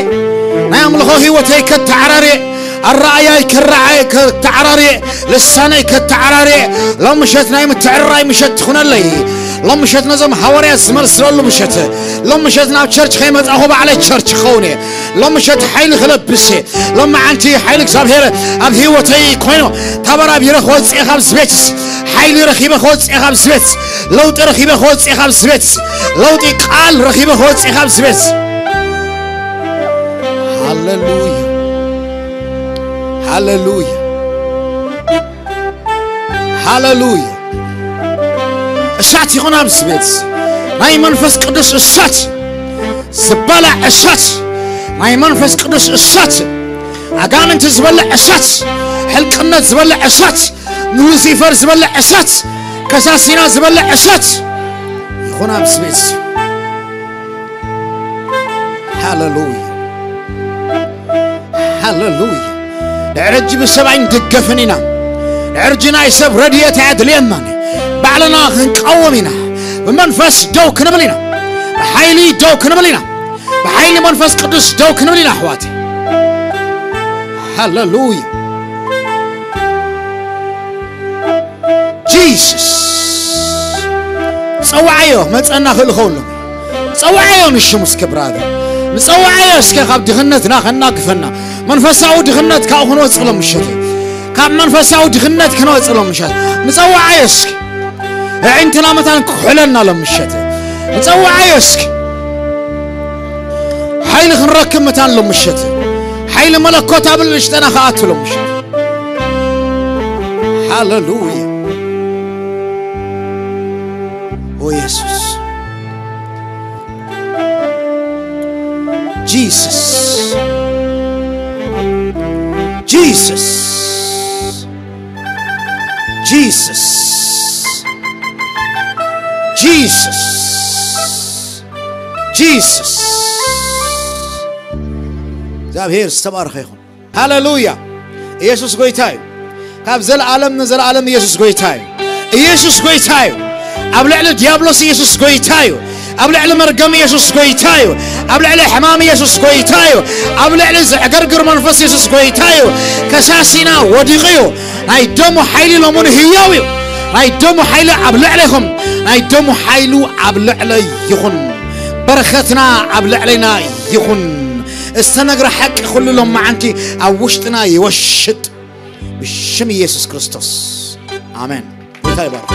ናይ ኣምልኾ ህይወተይ ከተዓራርየ፣ ኣረኣያይ ከረዓየ ከተዓራርየ፣ ልሳነይ ከተዓራርየ። ሎም ምሸት ናይ ምትዕርራይ ምሸት ትኹነለይ። ሎም ምሸት ነዞም ሃዋርያት ዝመስለሉ ምሸት። ሎም ምሸት ናብ ቸርች ከይመጻኹ ባዕለይ ቸርች ክኸውን እየ። ሎም ምሸት ሓይሊ ክለብስ እየ። ሎም መዓልቲ ሓይሊ እግዚኣብሔር ኣብ ህይወተይ ኮይኑ፣ ታበራቢረ ክወጽእ እየ ካብዚ ቤት። ሓይሊ ረኺበ ክወጽእ እየ ካብዚ ቤት። ለውጢ ረኺበ ክወጽእ እየ ካብዚ ቤት። ለውጢ ቃል ረኺበ ክወጽእ እየ ካብዚ ቤት። ሃሌሉያ። ሃሌሉያ። ሃሌሉያ። እሳት ይኹን ኣብዚ ቤት። ናይ መንፈስ ቅዱስ እሳት፣ ዝበላዕ እሳት፣ ናይ መንፈስ ቅዱስ እሳት፣ ኣጋንንቲ ዝበልዕ እሳት፣ ሕልቅነት ዝበልዕ እሳት፣ ንሉሲፈር ዝበልዕ እሳት፣ ከሳሲና ዝበልዕ እሳት ይኹን ኣብዚ ቤት። ሃሌሉያ። ሃሌሉያ። ድሕሪ ሕጂ ብሰብ ኣይንድገፍን ኢና። ድሕሪ ሕጂ ናይ ሰብ ረድኤት ኣየድልየናን። ባዕልና ክንቃወም ኢና። ብመንፈስ ደው ክንብል ኢና። ብሓይሊ ደው ክንብል ኢና። ብሓይሊ መንፈስ ቅዱስ ደው ክንብል ኢና ኣሕዋት። ሃሌሉያ። ጂሱስ። ጸዋዓዮ፣ መጸና ክእል ከውሎ። ጸዋዓዮ ንሽሙ እስከ ብራዘር። ንጸዋዓዮ እስከ ካብ ድኽነትና ከናግፈና። መንፈሳዊ ድኽነት ካብኡ ክንወጽእ ሎም ምሸት። ካብ መንፈሳዊ ድኽነት ክንወጽእ ሎም ምሸት። ንጸዋዓዮ እስከ። ኣዒንትና መታን ክሕለና ሎም ምሸት። ንጸዋዓዮ እስከ። ሓይሊ ክንረክብ ክምታን ሎም ምሸት ሓይሊ መለኮት ኣብ ልሽጠና ከኣትሎም ምሸት። ሃሌሉያ። ኦ የሱስ፣ ጂሰስ፣ ጂሰስ፣ ጂሰስ፣ ጂሰስ፣ ጂሰስ። እግዚኣብሔር ዝተባረኸ ይኹን። ሃሌሉያ። ኢየሱስ ጎይታ እዩ። ካብ ዘለዓለም ንዘለዓለም ኢየሱስ ጎይታ እዩ። ኢየሱስ ጎይታ እዩ። ኣብ ልዕሊ ዲያብሎስ ኢየሱስ ጎይታ እዩ። ኣብ ልዕሊ መርገም ኢየሱስ ጎይታ እዩ። ኣብ ልዕሊ ሕማም ኢየሱስ ጎይታ እዩ። ኣብ ልዕሊ ዘዕገርግር መንፈስ ኢየሱስ ጎይታ እዩ። ከሳሲና ወዲቑ እዩ። ናይ ደሙ ሓይሊ ሎሙን ህያው እዩ። ናይ ደሙ ሓይሊ ኣብ ልዕሌኹም፣ ናይ ደሙ ሓይሉ ኣብ ልዕለይ ይኹን። በረኸትና ኣብ ልዕሌና ይኹን። ዝተነግረ ሓቂ ኩሉ ሎም መዓንቲ ኣብ ውሽጥና ይወሽጥ። ብሽም ኢየሱስ ክርስቶስ ኣሜን። ጌታ ይባርክ።